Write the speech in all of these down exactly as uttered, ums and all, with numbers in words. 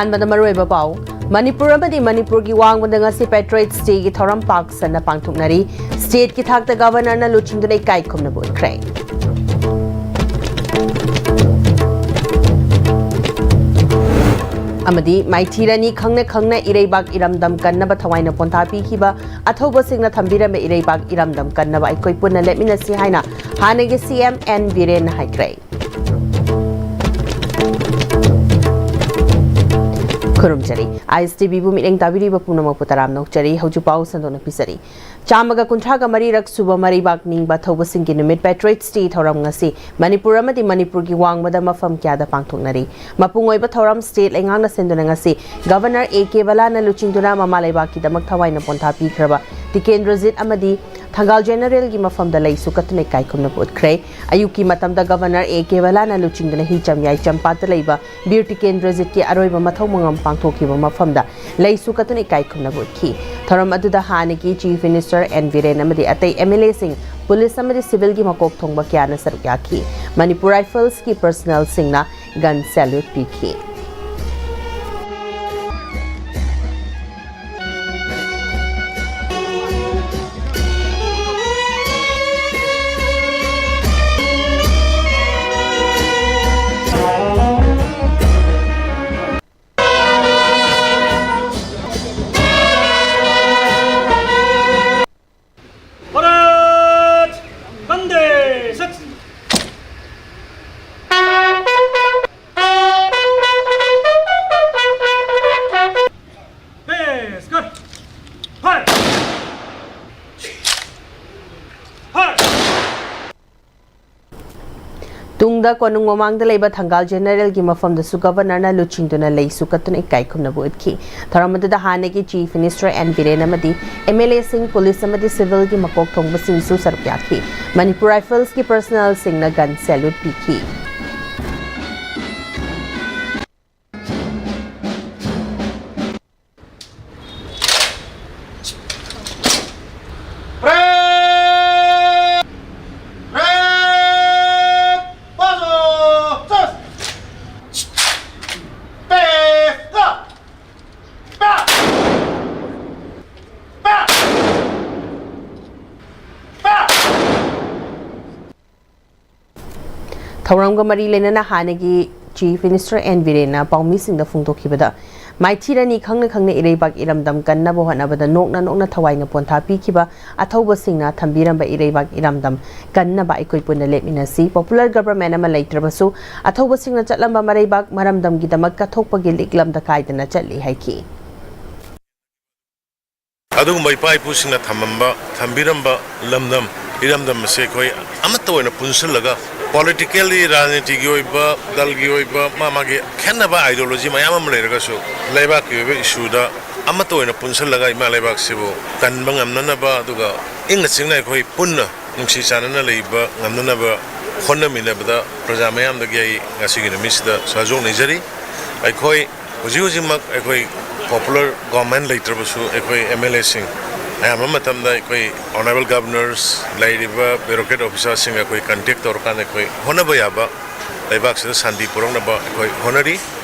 ꯑꯍꯥꯟꯕꯗ ꯃꯔꯨꯑꯣꯏꯕ ꯄꯥꯎ꯫ ꯃꯅꯤꯄꯨꯔ ꯑꯃꯗꯤ ꯃꯅꯤꯄꯨꯔꯒꯤ ꯋꯥꯡꯃꯗ ꯉꯁꯤ Patriots Day ꯒꯤ ꯊꯧꯔꯝ ꯄꯥꯛ ꯁꯟꯅ ꯄꯥꯡꯊꯣꯛꯅꯔꯤ꯫ State ꯀꯤ ꯊꯥꯛꯇ Governor ꯅ ꯂꯨꯆꯤꯡꯗꯨꯅ ꯏꯀꯥꯏ ꯈꯨꯝꯅꯕ ꯎꯠꯈ꯭ꯔꯦ꯫ ꯑꯃꯗꯤ ꯃꯥꯏꯊꯤꯔꯅꯤ ꯈꯪꯅ ꯈꯪꯅ ꯏꯔꯩꯕꯥꯛ ꯏꯔꯝꯗꯝ ꯀꯟꯅꯕ ꯊꯋꯥꯏꯅ ꯄꯣꯟꯊꯥ ꯄꯤꯈꯤꯕ ꯑꯊꯧꯕꯁꯤꯡꯅ ꯊꯝꯕꯤꯔꯝꯕ ꯏꯔꯩꯕꯥꯛ ꯏꯔꯝꯗꯝ ꯀꯟꯅꯕ ꯑꯩꯈꯣꯏ ꯄꯨꯟꯅ ꯂꯦꯞꯃꯤꯟꯅꯁꯤ ꯍꯥꯏꯅ ꯍꯥꯟꯅꯒꯤ C M N ꯕꯤꯔꯦꯟꯅ ꯍꯥꯏꯈ꯭ꯔꯦ꯫ ꯈꯨꯔꯨꯝꯖꯔꯤ꯫ ISTV ꯕꯨ ꯃꯤꯠꯌꯦꯡ ꯇꯥꯕꯤꯔꯤꯕ ꯄꯨꯝꯅꯃꯛꯄꯨ ꯇꯔꯥꯝꯅ ꯑꯣꯛꯆꯔꯤ꯫ ꯍꯧꯖꯤꯛ ꯄꯥꯎ ꯁꯟꯗꯣꯛꯅ ꯄꯤꯖꯔꯤ꯫ ꯆꯥꯝꯃꯒ ꯀꯨꯟꯊ꯭ꯔꯥꯒ ꯃꯔꯤꯔꯛ ꯁꯨꯕ ꯃꯔꯩꯕꯥꯛ ꯅꯤꯡꯕ ꯊꯧꯕꯁꯤꯡꯒꯤ ꯅꯨꯃꯤꯠ Patriots Day ꯊꯧꯔꯝ ꯉꯁꯤ ꯃꯅꯤꯄꯨꯔ ꯑꯃꯗꯤ ꯃꯅꯤꯄꯨꯔꯒꯤ ꯋꯥꯡꯃꯗ ꯃꯐꯝ ꯀꯌꯥꯗ ꯄꯥꯡꯊꯣꯛꯅꯔꯤ꯫ ꯃꯄꯨꯡ ꯑꯣꯏꯕ ꯊꯧꯔꯝ state ꯂꯩꯉꯥꯛꯅ ꯁꯤꯟꯗꯨꯅ ꯉꯁꯤ Governor A K ꯕꯂꯥꯅ ꯂꯨꯆꯤꯡꯗꯨꯅ ꯃꯃꯥ ꯂꯩꯕꯥꯛꯀꯤꯗꯃꯛ ꯊꯋꯥꯏꯅ ꯄꯣꯟꯊꯥ ꯄꯤꯈ꯭ꯔꯕ ꯇꯤꯀꯦꯟꯗ꯭ꯔꯖꯤꯠ ꯑꯃꯗꯤ ꯊꯪꯒꯥꯜ General ꯒꯤ ꯃꯐꯝꯗ ꯂꯩꯁꯨ ꯀꯠꯇꯨꯅ ꯏꯀꯥꯏ ꯈꯨꯝꯅꯕ ꯎꯠꯈ꯭ꯔꯦ꯫ ꯑꯌꯨꯛꯀꯤ ꯃꯇꯝꯗ Governor A K ꯕꯂꯥꯅ ꯂꯨꯆꯤꯡꯗꯨꯅ ꯍꯤꯆꯝ ꯌꯥꯏꯆꯝꯄꯥꯠꯇ ꯂꯩꯕ ꯕꯤꯔ ꯇꯤꯀꯦꯟꯗ꯭ꯔꯖꯤꯠꯀꯤ ꯑꯔꯣꯏꯕ ꯃꯊꯧ ꯃꯉꯝ ꯄꯥꯡꯊꯣꯛꯈꯤꯕ ꯃꯐꯝꯗ ꯂꯩꯁꯨ ꯀꯠꯇꯨꯅ ꯏꯀꯥꯏ ꯈꯨꯝꯅꯕ ꯎꯠꯈꯤ꯫ ꯊꯧꯔꯝ ꯑꯗꯨꯗ ꯍꯥꯟꯅꯒꯤ Chief Minister N ꯕꯤꯔꯦꯟ ꯑꯃꯗꯤ ꯑꯇꯩ MLA ꯁꯤꯡ, police ꯑꯃꯗꯤ civil ꯒꯤ ꯃꯀꯣꯛ ꯊꯣꯡꯕ ꯀꯌꯥꯅ ꯁꯔꯨꯛ ꯌꯥꯈꯤ꯫ Manipur Rifles ꯀꯤ personnel ꯁꯤꯡꯅ gun salute ꯄꯤꯈꯤ꯫ भारत वंदे सत। पेश कर। फायर। फायर। ꯇꯨꯡꯗ ꯀꯣꯅꯨꯡ ꯃꯃꯥꯡꯗ ꯂꯩꯕ ꯊꯪꯒꯥꯜ General ꯒꯤ ꯃꯐꯝꯗꯁꯨ Governor ꯅ ꯂꯨꯆꯤꯡꯗꯨꯅ ꯂꯩꯁꯨ ꯀꯠꯇꯨꯅ ꯏꯀꯥꯏ ꯈꯨꯝꯅꯕ ꯎꯠꯈꯤ꯫ ꯊꯧꯔꯝ ꯑꯗꯨꯗ ꯍꯥꯟꯅꯒꯤ Chief Minister N ꯕꯤꯔꯦꯟ ꯑꯃꯗꯤ MLA ꯁꯤꯡ, police ꯑꯃꯗꯤ civil ꯒꯤ ꯃꯀꯣꯛ ꯊꯣꯡꯕꯁꯤꯡꯁꯨ ꯁꯔꯨꯛ ꯌꯥꯈꯤ꯫ Manipur Rifles ꯀꯤ personnel ꯁꯤꯡꯅ gun salute ꯄꯤꯈꯤ꯫ Red! Red! Paso! Sus! Pes! ꯊꯧꯔꯝꯒ ꯃꯔꯤ ꯂꯩꯅꯅ ꯍꯥꯟꯅꯒꯤ Chief Minister N ꯕꯤꯔꯦꯟꯅ ꯄꯥꯎꯃꯤꯁꯤꯡꯗ ꯐꯣꯡꯗꯣꯛꯈꯤꯕꯗ, ꯃꯥꯏꯊꯤꯔꯅꯤ ꯈꯪꯅ ꯈꯪꯅ ꯏꯔꯩꯕꯥꯛ ꯏꯔꯝꯗꯝ ꯀꯟꯅꯕ ꯍꯣꯠꯅꯕꯗ ꯅꯣꯛꯅ ꯅꯣꯛꯅ ꯊꯋꯥꯏꯅ ꯄꯣꯟꯊꯥ ꯄꯤꯈꯤꯕ ꯑꯊꯧꯕꯁꯤꯡꯅ ꯊꯝꯕꯤꯔꯝꯕ ꯏꯔꯩꯕꯥꯛ ꯏꯔꯝꯗꯝ ꯀꯟꯅꯕ ꯑꯩꯈꯣꯏ ꯄꯨꯟꯅ ꯂꯦꯞꯃꯤꯟꯅꯁꯤ꯫ Popular government ꯑꯃ ꯂꯩꯇ꯭ꯔꯕꯁꯨ ꯑꯊꯧꯕꯁꯤꯡꯅ ꯆꯠꯂꯝꯕ ꯃꯔꯩꯕꯥꯛ ꯃꯔꯝꯗꯝꯒꯤꯗꯃꯛ ꯀꯠꯊꯣꯛꯄꯒꯤ ꯂꯤꯛꯂꯝꯗ ꯀꯥꯏꯗꯅ ꯆꯠꯂꯤ ꯍꯥꯏꯈꯤ꯫ ꯑꯗꯨꯒꯨꯝꯕ ꯏꯄꯥ ꯏꯄꯨꯁꯤꯡꯅ ꯊꯝꯃꯝꯕ, ꯊꯝꯕꯤꯔꯝꯕ ꯂꯝꯗꯝ, ꯏꯔꯝꯗꯝ ꯑꯁꯤ ꯑꯩꯈꯣꯏ ꯑꯃꯠꯇ ꯑꯣꯏꯅ ꯄꯨꯟꯁꯤꯜꯂꯒ, politically, ꯔꯥꯖꯅꯤꯇꯤꯒꯤ ꯑꯣꯏꯕ, ꯗꯜꯒꯤ ꯑꯣꯏꯕ, ꯃꯥ ꯃꯥꯒꯤ ꯈꯦꯠꯅꯕ ideology ꯃꯌꯥꯝ ꯑꯃ ꯂꯩꯔꯒꯁꯨ, ꯂꯩꯕꯥꯛꯀꯤ ꯑꯣꯏꯕ ꯏꯁꯨꯗ ꯑꯃꯠꯇ ꯑꯣꯏꯅ ꯄꯨꯟꯁꯤꯜꯂꯒ ꯏꯃꯥ ꯂꯩꯕꯥꯛꯁꯤꯕꯨ ꯀꯟꯕ ꯉꯝꯅꯅꯕ, ꯑꯗꯨꯒ ꯏꯪꯅ ꯆꯤꯛꯅ ꯑꯩꯈꯣꯏ ꯄꯨꯟꯅ ꯅꯨꯡꯁꯤ ꯆꯥꯟꯅꯅ ꯂꯩꯕ ꯉꯝꯅꯅꯕ ꯍꯣꯠꯅꯃꯤꯟꯅꯕꯗ ꯄ꯭ꯔꯖꯥ ꯃꯌꯥꯝꯗꯒꯤ ꯑꯩ ꯉꯁꯤꯒꯤ ꯅꯨꯃꯤꯠꯁꯤꯗ ꯁꯍꯖꯣꯛ ꯅꯤꯖꯔꯤ꯫ ꯑꯩꯈꯣꯏ ꯍꯧꯖꯤꯛ ꯍꯧꯖꯤꯛꯃꯛ ꯑꯩꯈꯣꯏ popular government ꯂꯩꯇ꯭ꯔꯕꯁꯨ, ꯑꯩꯈꯣꯏ M L A ꯁꯤꯡ ꯑꯌꯥꯝꯕ ꯃꯇꯝꯗ ꯑꯩꯈꯣꯏ honourable governors, ꯂꯩꯔꯤꯕ bureaucrat officer ꯁꯤꯡ ꯑꯩꯈꯣꯏ contact ꯇꯧꯔꯀꯥꯟꯗ ꯑꯩꯈꯣꯏ ꯍꯣꯠꯅꯕ ꯌꯥꯕ, ꯂꯩꯕꯥꯛꯁꯤꯗ ꯁꯥꯟꯇꯤ ꯄꯨꯔꯛꯅꯕ ꯑꯩꯈꯣꯏ ꯍꯣꯠꯅꯔꯤ,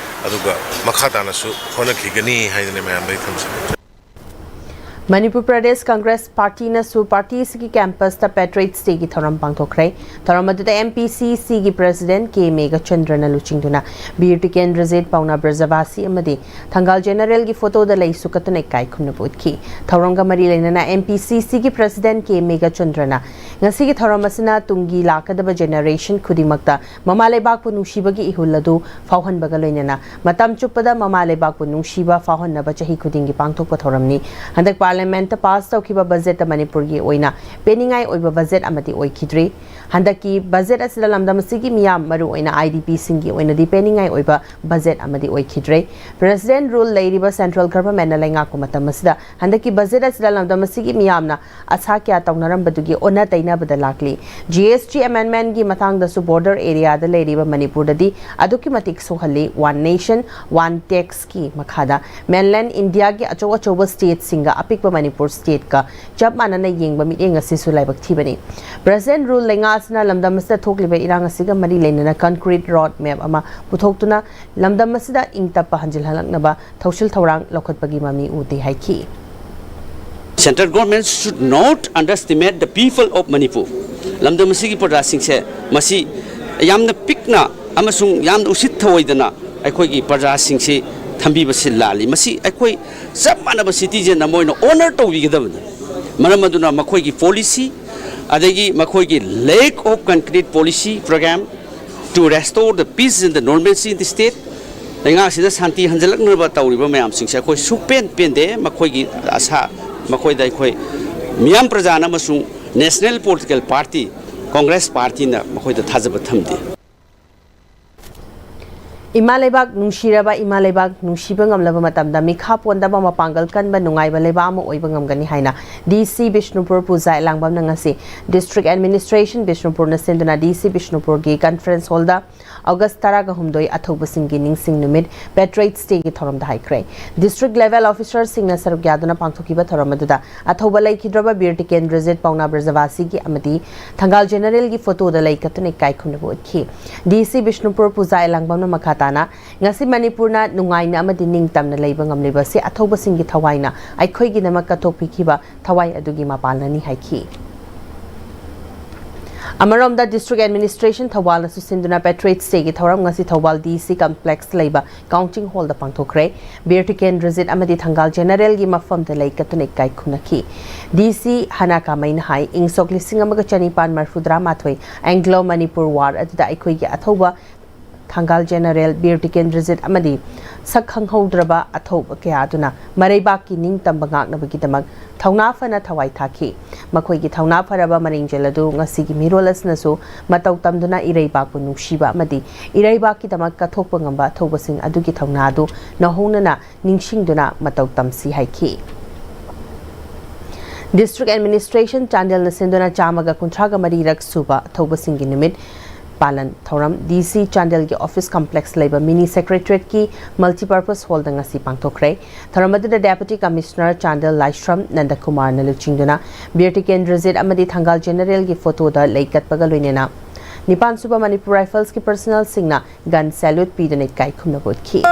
ꯑꯗꯨꯒ ꯃꯈꯥ ꯇꯥꯅꯁꯨ ꯍꯣꯠꯅꯈꯤꯒꯅꯤ ꯍꯥꯏꯗꯅ ꯃꯌꯥꯝꯗ ꯑꯩ ꯊꯝꯖꯒꯦ꯫ ꯃꯅꯤꯄꯨꯔ ꯄ꯭ꯔꯗꯦꯁ ꯀꯪꯒ꯭ꯔꯦꯁ ꯄꯥꯔꯇꯤꯅꯁꯨ ꯄꯥꯔꯇꯤ ꯑꯁꯤꯒꯤ campus ꯇ Patriots Day ꯒꯤ ꯊꯧꯔꯝ ꯄꯥꯡꯊꯣꯛꯈ꯭ꯔꯦ꯫ ꯊꯧꯔꯝ ꯑꯗꯨꯗ M P C C ꯒꯤ president K ꯃꯦꯘꯆꯟꯗ꯭ꯔꯅ ꯂꯨꯆꯤꯡꯗꯨꯅ ꯕꯤꯔ ꯇꯤꯀꯦꯟꯗ꯭ꯔꯖꯤꯠ, ꯄꯥꯎꯅꯥ ꯕ꯭ꯔꯖꯕꯥꯁꯤ ꯑꯃꯗꯤ ꯊꯪꯒꯥꯜ ꯖꯦꯅꯔꯦꯜꯒꯤ photo ꯗ ꯂꯩꯁꯨ ꯀꯠꯇꯨꯅ ꯏꯀꯥꯏ ꯈꯨꯝꯅꯕ ꯎꯠꯈꯤ꯫ ꯊꯧꯔꯝꯒ ꯃꯔꯤ ꯂꯩꯅꯅ M P C C ꯒꯤ president K ꯃꯦꯘꯆꯟꯗ꯭ꯔꯅ ꯉꯁꯤꯒꯤ ꯊꯧꯔꯝ ꯑꯁꯤꯅ ꯇꯨꯡꯒꯤ ꯂꯥꯛꯀꯗꯕ generation ꯈꯨꯗꯤꯡꯃꯛꯇ ꯃꯃꯥ ꯂꯩꯕꯥꯛꯄꯨ ꯅꯨꯡꯁꯤꯕꯒꯤ ꯏꯍꯨꯜ ꯑꯗꯨ ꯐꯥꯎꯍꯟꯕꯒ ꯂꯣꯏꯅꯅ ꯃꯇꯝ ꯆꯨꯞꯄꯗ ꯃꯃꯥ ꯂꯩꯕꯥꯛꯄꯨ ꯅꯨꯡꯁꯤꯕ ꯐꯥꯎꯍꯟꯅꯕ ꯆꯍꯤ ꯈꯨꯗꯤꯡꯒꯤ ꯄꯥꯡꯊꯣꯛꯄ ꯊꯧꯔꯝꯅꯤ꯫ ꯍꯟꯗꯛ Parliament ꯇ pass ꯇꯧꯈꯤꯕ budget ꯇ ꯃꯅꯤꯄꯨꯔꯒꯤ ꯑꯣꯏꯅ ꯄꯦꯟꯅꯤꯡꯉꯥꯏ ꯑꯣꯏꯕ budget ꯑꯃꯗꯤ ꯑꯣꯏꯈꯤꯗ꯭ꯔꯤ꯫ ꯍꯟꯗꯛꯀꯤ budget ꯑꯁꯤꯗ ꯂꯝꯗꯝ ꯑꯁꯤꯒꯤ ꯃꯤꯌꯥꯝ, ꯃꯔꯨꯑꯣꯏꯅ I D P ꯁꯤꯡꯒꯤ ꯑꯣꯏꯅꯗꯤ ꯄꯦꯟꯅꯤꯡꯉꯥꯏ ꯑꯣꯏꯕ budget ꯑꯃꯗꯤ ꯑꯣꯏꯈꯤꯗ꯭ꯔꯦ꯫ President rule ꯂꯩꯔꯤꯕ central government ꯅ ꯂꯩꯉꯥꯛꯄ ꯃꯇꯝ ꯑꯁꯤꯗ ꯍꯟꯗꯛꯀꯤ budget ꯑꯁꯤꯗ ꯂꯝꯗꯝ ꯑꯁꯤꯒꯤ ꯃꯤꯌꯥꯝꯅ ꯑꯁꯥ ꯀꯌꯥ ꯇꯧꯅꯔꯝꯕꯗꯨꯒꯤ ꯑꯣꯟꯅ ꯇꯩꯅꯕꯗ ꯂꯥꯛꯂꯤ꯫ G S T amendment ꯒꯤ ꯃꯇꯥꯡꯗꯁꯨ border area ꯗ ꯂꯩꯔꯤꯕ ꯃꯅꯤꯄꯨꯔꯗꯗꯤ ꯑꯗꯨꯛꯀꯤ ꯃꯇꯤꯛ ꯁꯣꯛꯍꯜꯂꯤ꯫ One nation, one tax ꯀꯤ ꯃꯈꯥꯗ mainland India ꯒꯤ ꯑꯆꯧ ꯑꯆꯧꯕ state ꯁꯤꯡꯒ ꯑꯄꯤꯛꯄ ꯃꯅꯤꯄꯨꯔ state ꯀ ꯆꯞ ꯃꯥꯟꯅꯅ ꯌꯦꯡꯕ ꯃꯤꯠꯌꯦꯡ ꯑꯁꯤꯁꯨ ꯂꯥꯏꯕꯛ ꯊꯤꯕꯅꯤ꯫ President rule ꯂꯩꯉꯥꯛ ꯑꯁꯤꯅ ꯂꯝꯗꯝ ꯑꯁꯤꯗ ꯊꯣꯛꯂꯤꯕ ꯏꯔꯥꯡ ꯑꯁꯤꯒ ꯃꯔꯤ ꯂꯩꯅꯅ concrete road map ꯑꯃ ꯄꯨꯊꯣꯛꯇꯨꯅ ꯂꯝꯗꯝ ꯑꯁꯤꯗ ꯏꯪ ꯇꯞꯄ ꯍꯟꯖꯤꯜꯍꯜꯂꯛꯅꯕ ꯊꯧꯁꯤꯜ ꯊꯧꯔꯥꯡ ꯂꯧꯈꯠꯄꯒꯤ ꯃꯃꯤ ꯎꯗꯦ ꯍꯥꯏꯈꯤ꯫ Central government should not underestimate the people of Manipur. ꯂꯝꯗꯝ ꯑꯁꯤꯒꯤ ꯄ꯭ꯔꯖꯥꯁꯤꯡꯁꯦ ꯃꯁꯤ ꯌꯥꯝꯅ ꯄꯤꯛꯅ ꯑꯃꯁꯨꯡ ꯌꯥꯝꯅ ꯎꯁꯤꯠ ꯊꯑꯣꯏꯗꯅ ꯑꯩꯈꯣꯏꯒꯤ ꯄ꯭ꯔꯖꯥꯁꯤꯡꯁꯤ ꯊꯝꯕꯤꯕꯁꯤ ꯂꯥꯜꯂꯤ꯫ ꯃꯁꯤ ꯑꯩꯈꯣꯏ ꯆꯞ ꯃꯥꯟꯅꯕ citizen ꯑꯃ ꯑꯣꯏꯅ honor ꯇꯧꯕꯤꯒꯗꯕꯅꯤ꯫ ꯃꯔꯝ ꯑꯗꯨꯅ ꯃꯈꯣꯏꯒꯤ policy, ꯑꯗꯒꯤ ꯃꯈꯣꯏꯒꯤ lack of concrete policy program to restore the peace and the normalcy in the state, ꯂꯩꯉꯥꯛꯁꯤꯗ ꯁꯥꯟꯇꯤ ꯍꯟꯖꯤꯜꯂꯛꯅꯕ ꯇꯧꯔꯤꯕ ꯃꯌꯥꯝꯁꯤꯡꯁꯦ ꯑꯩꯈꯣꯏ ꯁꯨꯛꯄꯦꯟ ꯄꯦꯟꯗꯦ꯫ ꯃꯈꯣꯏꯒꯤ ꯑꯁꯥ, ꯃꯈꯣꯏꯗ ꯑꯩꯈꯣꯏ ꯃꯤꯌꯥꯝ ꯄ꯭ꯔꯖꯥꯅ ꯑꯃꯁꯨꯡ national political party Congress partyꯅ ꯃꯈꯣꯏꯗ ꯊꯥꯖꯕ ꯊꯝꯗꯦ꯫ ꯏꯃꯥ ꯂꯩꯕꯥꯛ ꯅꯨꯡꯁꯤꯔꯕ ꯏꯃꯥ ꯂꯩꯕꯥꯛ ꯅꯨꯡꯁꯤꯕ ꯉꯝꯂꯕ ꯃꯇꯝꯗ ꯃꯤꯈꯥ ꯄꯣꯟꯗꯕ ꯃꯄꯥꯡꯒꯜ ꯀꯟꯕ ꯅꯨꯡꯉꯥꯏꯕ ꯂꯩꯕꯥꯛ ꯑꯃ ꯑꯣꯏꯕ ꯉꯝꯒꯅꯤ ꯍꯥꯏꯅ ꯗꯤ ꯁꯤ ꯕꯤꯁꯅꯨꯄꯨꯔ ꯄꯨꯖꯥ ꯂꯥꯡꯕꯝꯅ ꯉꯁꯤ District Administration ꯕꯤꯁꯅꯨꯄꯨꯔꯅ ꯁꯤꯟꯗꯨꯅ ꯗꯤ ꯁꯤ ꯕꯤꯁꯅꯨꯄꯨꯔꯒꯤ conference hallꯗ August ꯇꯔꯥꯒ ꯍꯨꯝꯗꯣꯏ ꯑꯊꯧꯕꯁꯤꯡꯒꯤ ꯅꯤꯡꯁꯤꯡ ꯅꯨꯃꯤꯠ Patriots Dayꯒꯤ ꯊꯧꯔꯝꯗ ꯍꯥꯏꯈ꯭ꯔꯦ꯫ District level officerꯁꯤꯡꯅ ꯁꯔꯨꯛ ꯌꯥꯗꯨꯅ ꯄꯥꯡꯊꯣꯛꯈꯤꯕ ꯊꯧꯔꯝ ꯑꯗꯨꯗ ꯑꯊꯧꯕ ꯂꯩꯈꯤꯗ꯭ꯔꯕ ꯕꯤꯔ ꯇꯤꯀꯦꯟꯗ꯭ꯔꯖꯤꯠ ꯄꯥꯎꯅꯥ ꯕ꯭ꯔꯖꯕꯥꯁꯤꯒꯤ ꯑꯃꯗꯤ ꯊꯪꯒꯥꯜ ꯖꯦꯅꯔꯦꯜꯒꯤ ꯐꯣꯇꯣꯗ ꯂꯩ ꯀꯠꯇꯨꯅ ꯏꯀꯥꯏ ꯈꯨꯝꯅꯕ ꯎꯠꯈꯤ꯫ ꯗꯤ ꯁꯤ ꯕꯤꯁꯅꯨꯄꯨꯔ ꯄꯨꯖꯥ ꯂꯥꯡꯕꯝꯅ ꯃꯈꯥ ꯇꯥꯅ ꯉꯁꯤ ꯃꯅꯤꯄꯨꯔꯅ ꯅꯨꯡꯉꯥꯏꯅ ꯑꯃꯗꯤ ꯅꯤꯡꯇꯝꯅ ꯂꯩꯕ ꯉꯝꯂꯤꯕꯁꯤ ꯑꯊꯧꯕꯁꯤꯡꯒꯤ ꯊꯋꯥꯏꯅ ꯑꯩꯈꯣꯏꯒꯤꯗꯃꯛ ꯀꯠꯊꯣꯛꯄꯤꯈꯤꯕ ꯊꯋꯥꯏ ꯑꯗꯨꯒꯤ ꯃꯄꯥꯜꯅꯅꯤ ꯍꯥꯏꯈꯤ꯫ ꯑꯃꯔꯣꯝꯗ District Administration ꯊꯧꯕꯥꯜꯅꯁꯨ ꯁꯤꯟꯗꯨꯅ Patriots Dayꯒꯤ ꯊꯧꯔꯝ ꯉꯁꯤ ꯊꯧꯕꯥꯜ ꯗꯤ ꯁꯤ complex ꯂꯩꯕ counting hallꯗ ꯄꯥꯡꯊꯣꯛꯈ꯭ꯔꯦ꯫ ꯕꯤꯔ ꯇꯤꯀꯦꯟꯗ꯭ꯔꯖꯤꯠ ꯑꯃꯗꯤ ꯊꯪꯒꯥꯜ ꯖꯦꯅꯔꯦꯜꯒꯤ ꯃꯐꯝꯗ ꯂꯩ ꯀꯠꯇꯨꯅ ꯏꯀꯥꯏ ꯈꯨꯝꯅꯈꯤ꯫ ꯗꯤ ꯁꯤ ꯍꯅꯥ ꯀꯥꯃꯩꯅ ꯍꯥꯏ, ꯏꯪ ꯁꯣꯛ ꯂꯤꯁꯤꯡ ꯑꯃꯒ ꯆꯅꯤꯄꯥꯟ ꯃꯔꯤꯐꯨꯇꯔꯥ ꯃꯥꯊꯣꯏ Anglo Manipur War ꯑꯗꯨꯗ ꯑꯩꯈꯣꯏꯒꯤ ꯑꯊꯧꯕ ꯊꯪꯒꯥꯜ ꯖꯦꯅꯔꯦꯜ ꯕꯤꯔ ꯇꯤꯀꯦꯟꯗ꯭ꯔꯖꯤꯠ ꯑꯃꯗꯤ ꯁꯛ ꯈꯪꯍꯧꯗ꯭ꯔꯕ ꯑꯊꯧꯕ ꯀꯌꯥ ꯑꯗꯨꯅ ꯃꯔꯩꯕꯥꯛꯀꯤ ꯅꯤꯡꯇꯝꯕ ꯉꯥꯛꯅꯕꯒꯤꯗꯃꯛ ꯊꯧꯅꯥ ꯐꯅ ꯊꯋꯥꯏ ꯊꯥꯈꯤ꯫ ꯃꯈꯣꯏꯒꯤ ꯊꯧꯅꯥ ꯐꯔꯕ ꯃꯔꯤꯡꯖꯦꯜ ꯑꯗꯨ ꯉꯁꯤꯒꯤ ꯃꯤꯔꯣꯜ ꯑꯁꯤꯅꯁꯨ ꯃꯇꯧ ꯇꯝꯗꯨꯅ ꯏꯔꯩꯕꯥꯛꯄꯨ ꯅꯨꯡꯁꯤꯕ ꯑꯃꯗꯤ ꯏꯔꯩꯕꯥꯛꯀꯤꯗꯃꯛ ꯀꯠꯊꯣꯛꯄ ꯉꯝꯕ ꯑꯊꯧꯕꯁꯤꯡ ꯑꯗꯨꯒꯤ ꯊꯧꯅꯥ ꯑꯗꯨ ꯅꯧꯍꯧꯅꯅ ꯅꯤꯡꯁꯤꯡꯗꯨꯅ ꯃꯇꯧ ꯇꯝꯁꯤ ꯍꯥꯏꯈꯤ꯫ District Administration ꯆꯥꯟꯗꯦꯜꯅ ꯁꯤꯟꯗꯨꯅ ꯆꯥꯝꯃꯒ ꯀꯨꯟꯊ꯭ꯔꯥꯒ ꯃꯔꯤꯔꯛ ꯁꯨꯕ ꯑꯊꯧꯕꯁꯤꯡꯒꯤ ꯅꯨꯃꯤꯠ ꯄꯥꯂꯟ ꯊꯧꯔꯝ ꯗꯤ ꯁꯤ ꯆꯥꯟꯗꯦꯜꯒꯤ office complex ꯂꯩꯕ mini secretariatꯀꯤ multipurpose hallꯗ ꯉꯁꯤ ꯄꯥꯡꯊꯣꯛꯈ꯭ꯔꯦ꯫ ꯊꯧꯔꯝ ꯑꯗꯨꯗ Deputy Commissioner ꯆꯥꯟꯗꯦꯜ ꯂꯥꯏꯁ꯭ꯔꯝ ꯅꯟꯗꯀꯨꯃꯥꯔꯅ ꯂꯨꯆꯤꯡꯗꯨꯅ ꯕꯤꯔ ꯇꯤꯀꯦꯟꯗ꯭ꯔꯖꯤꯠ ꯑꯃꯗꯤ ꯊꯪꯒꯥꯜ ꯖꯦꯅꯔꯦꯜꯒꯤ ꯐꯣꯇꯣꯗ ꯂꯩ ꯀꯠꯄꯒ ꯂꯣꯏꯅꯅ ꯅꯤꯄꯥꯟ ꯁꯨꯕ Manipur Riflesꯀꯤ personnelꯁꯤꯡꯅ gun salute ꯄꯤꯗꯨꯅ ꯏꯀꯥꯏ ꯈꯨꯝꯅꯕ ꯎꯠꯈꯤ꯫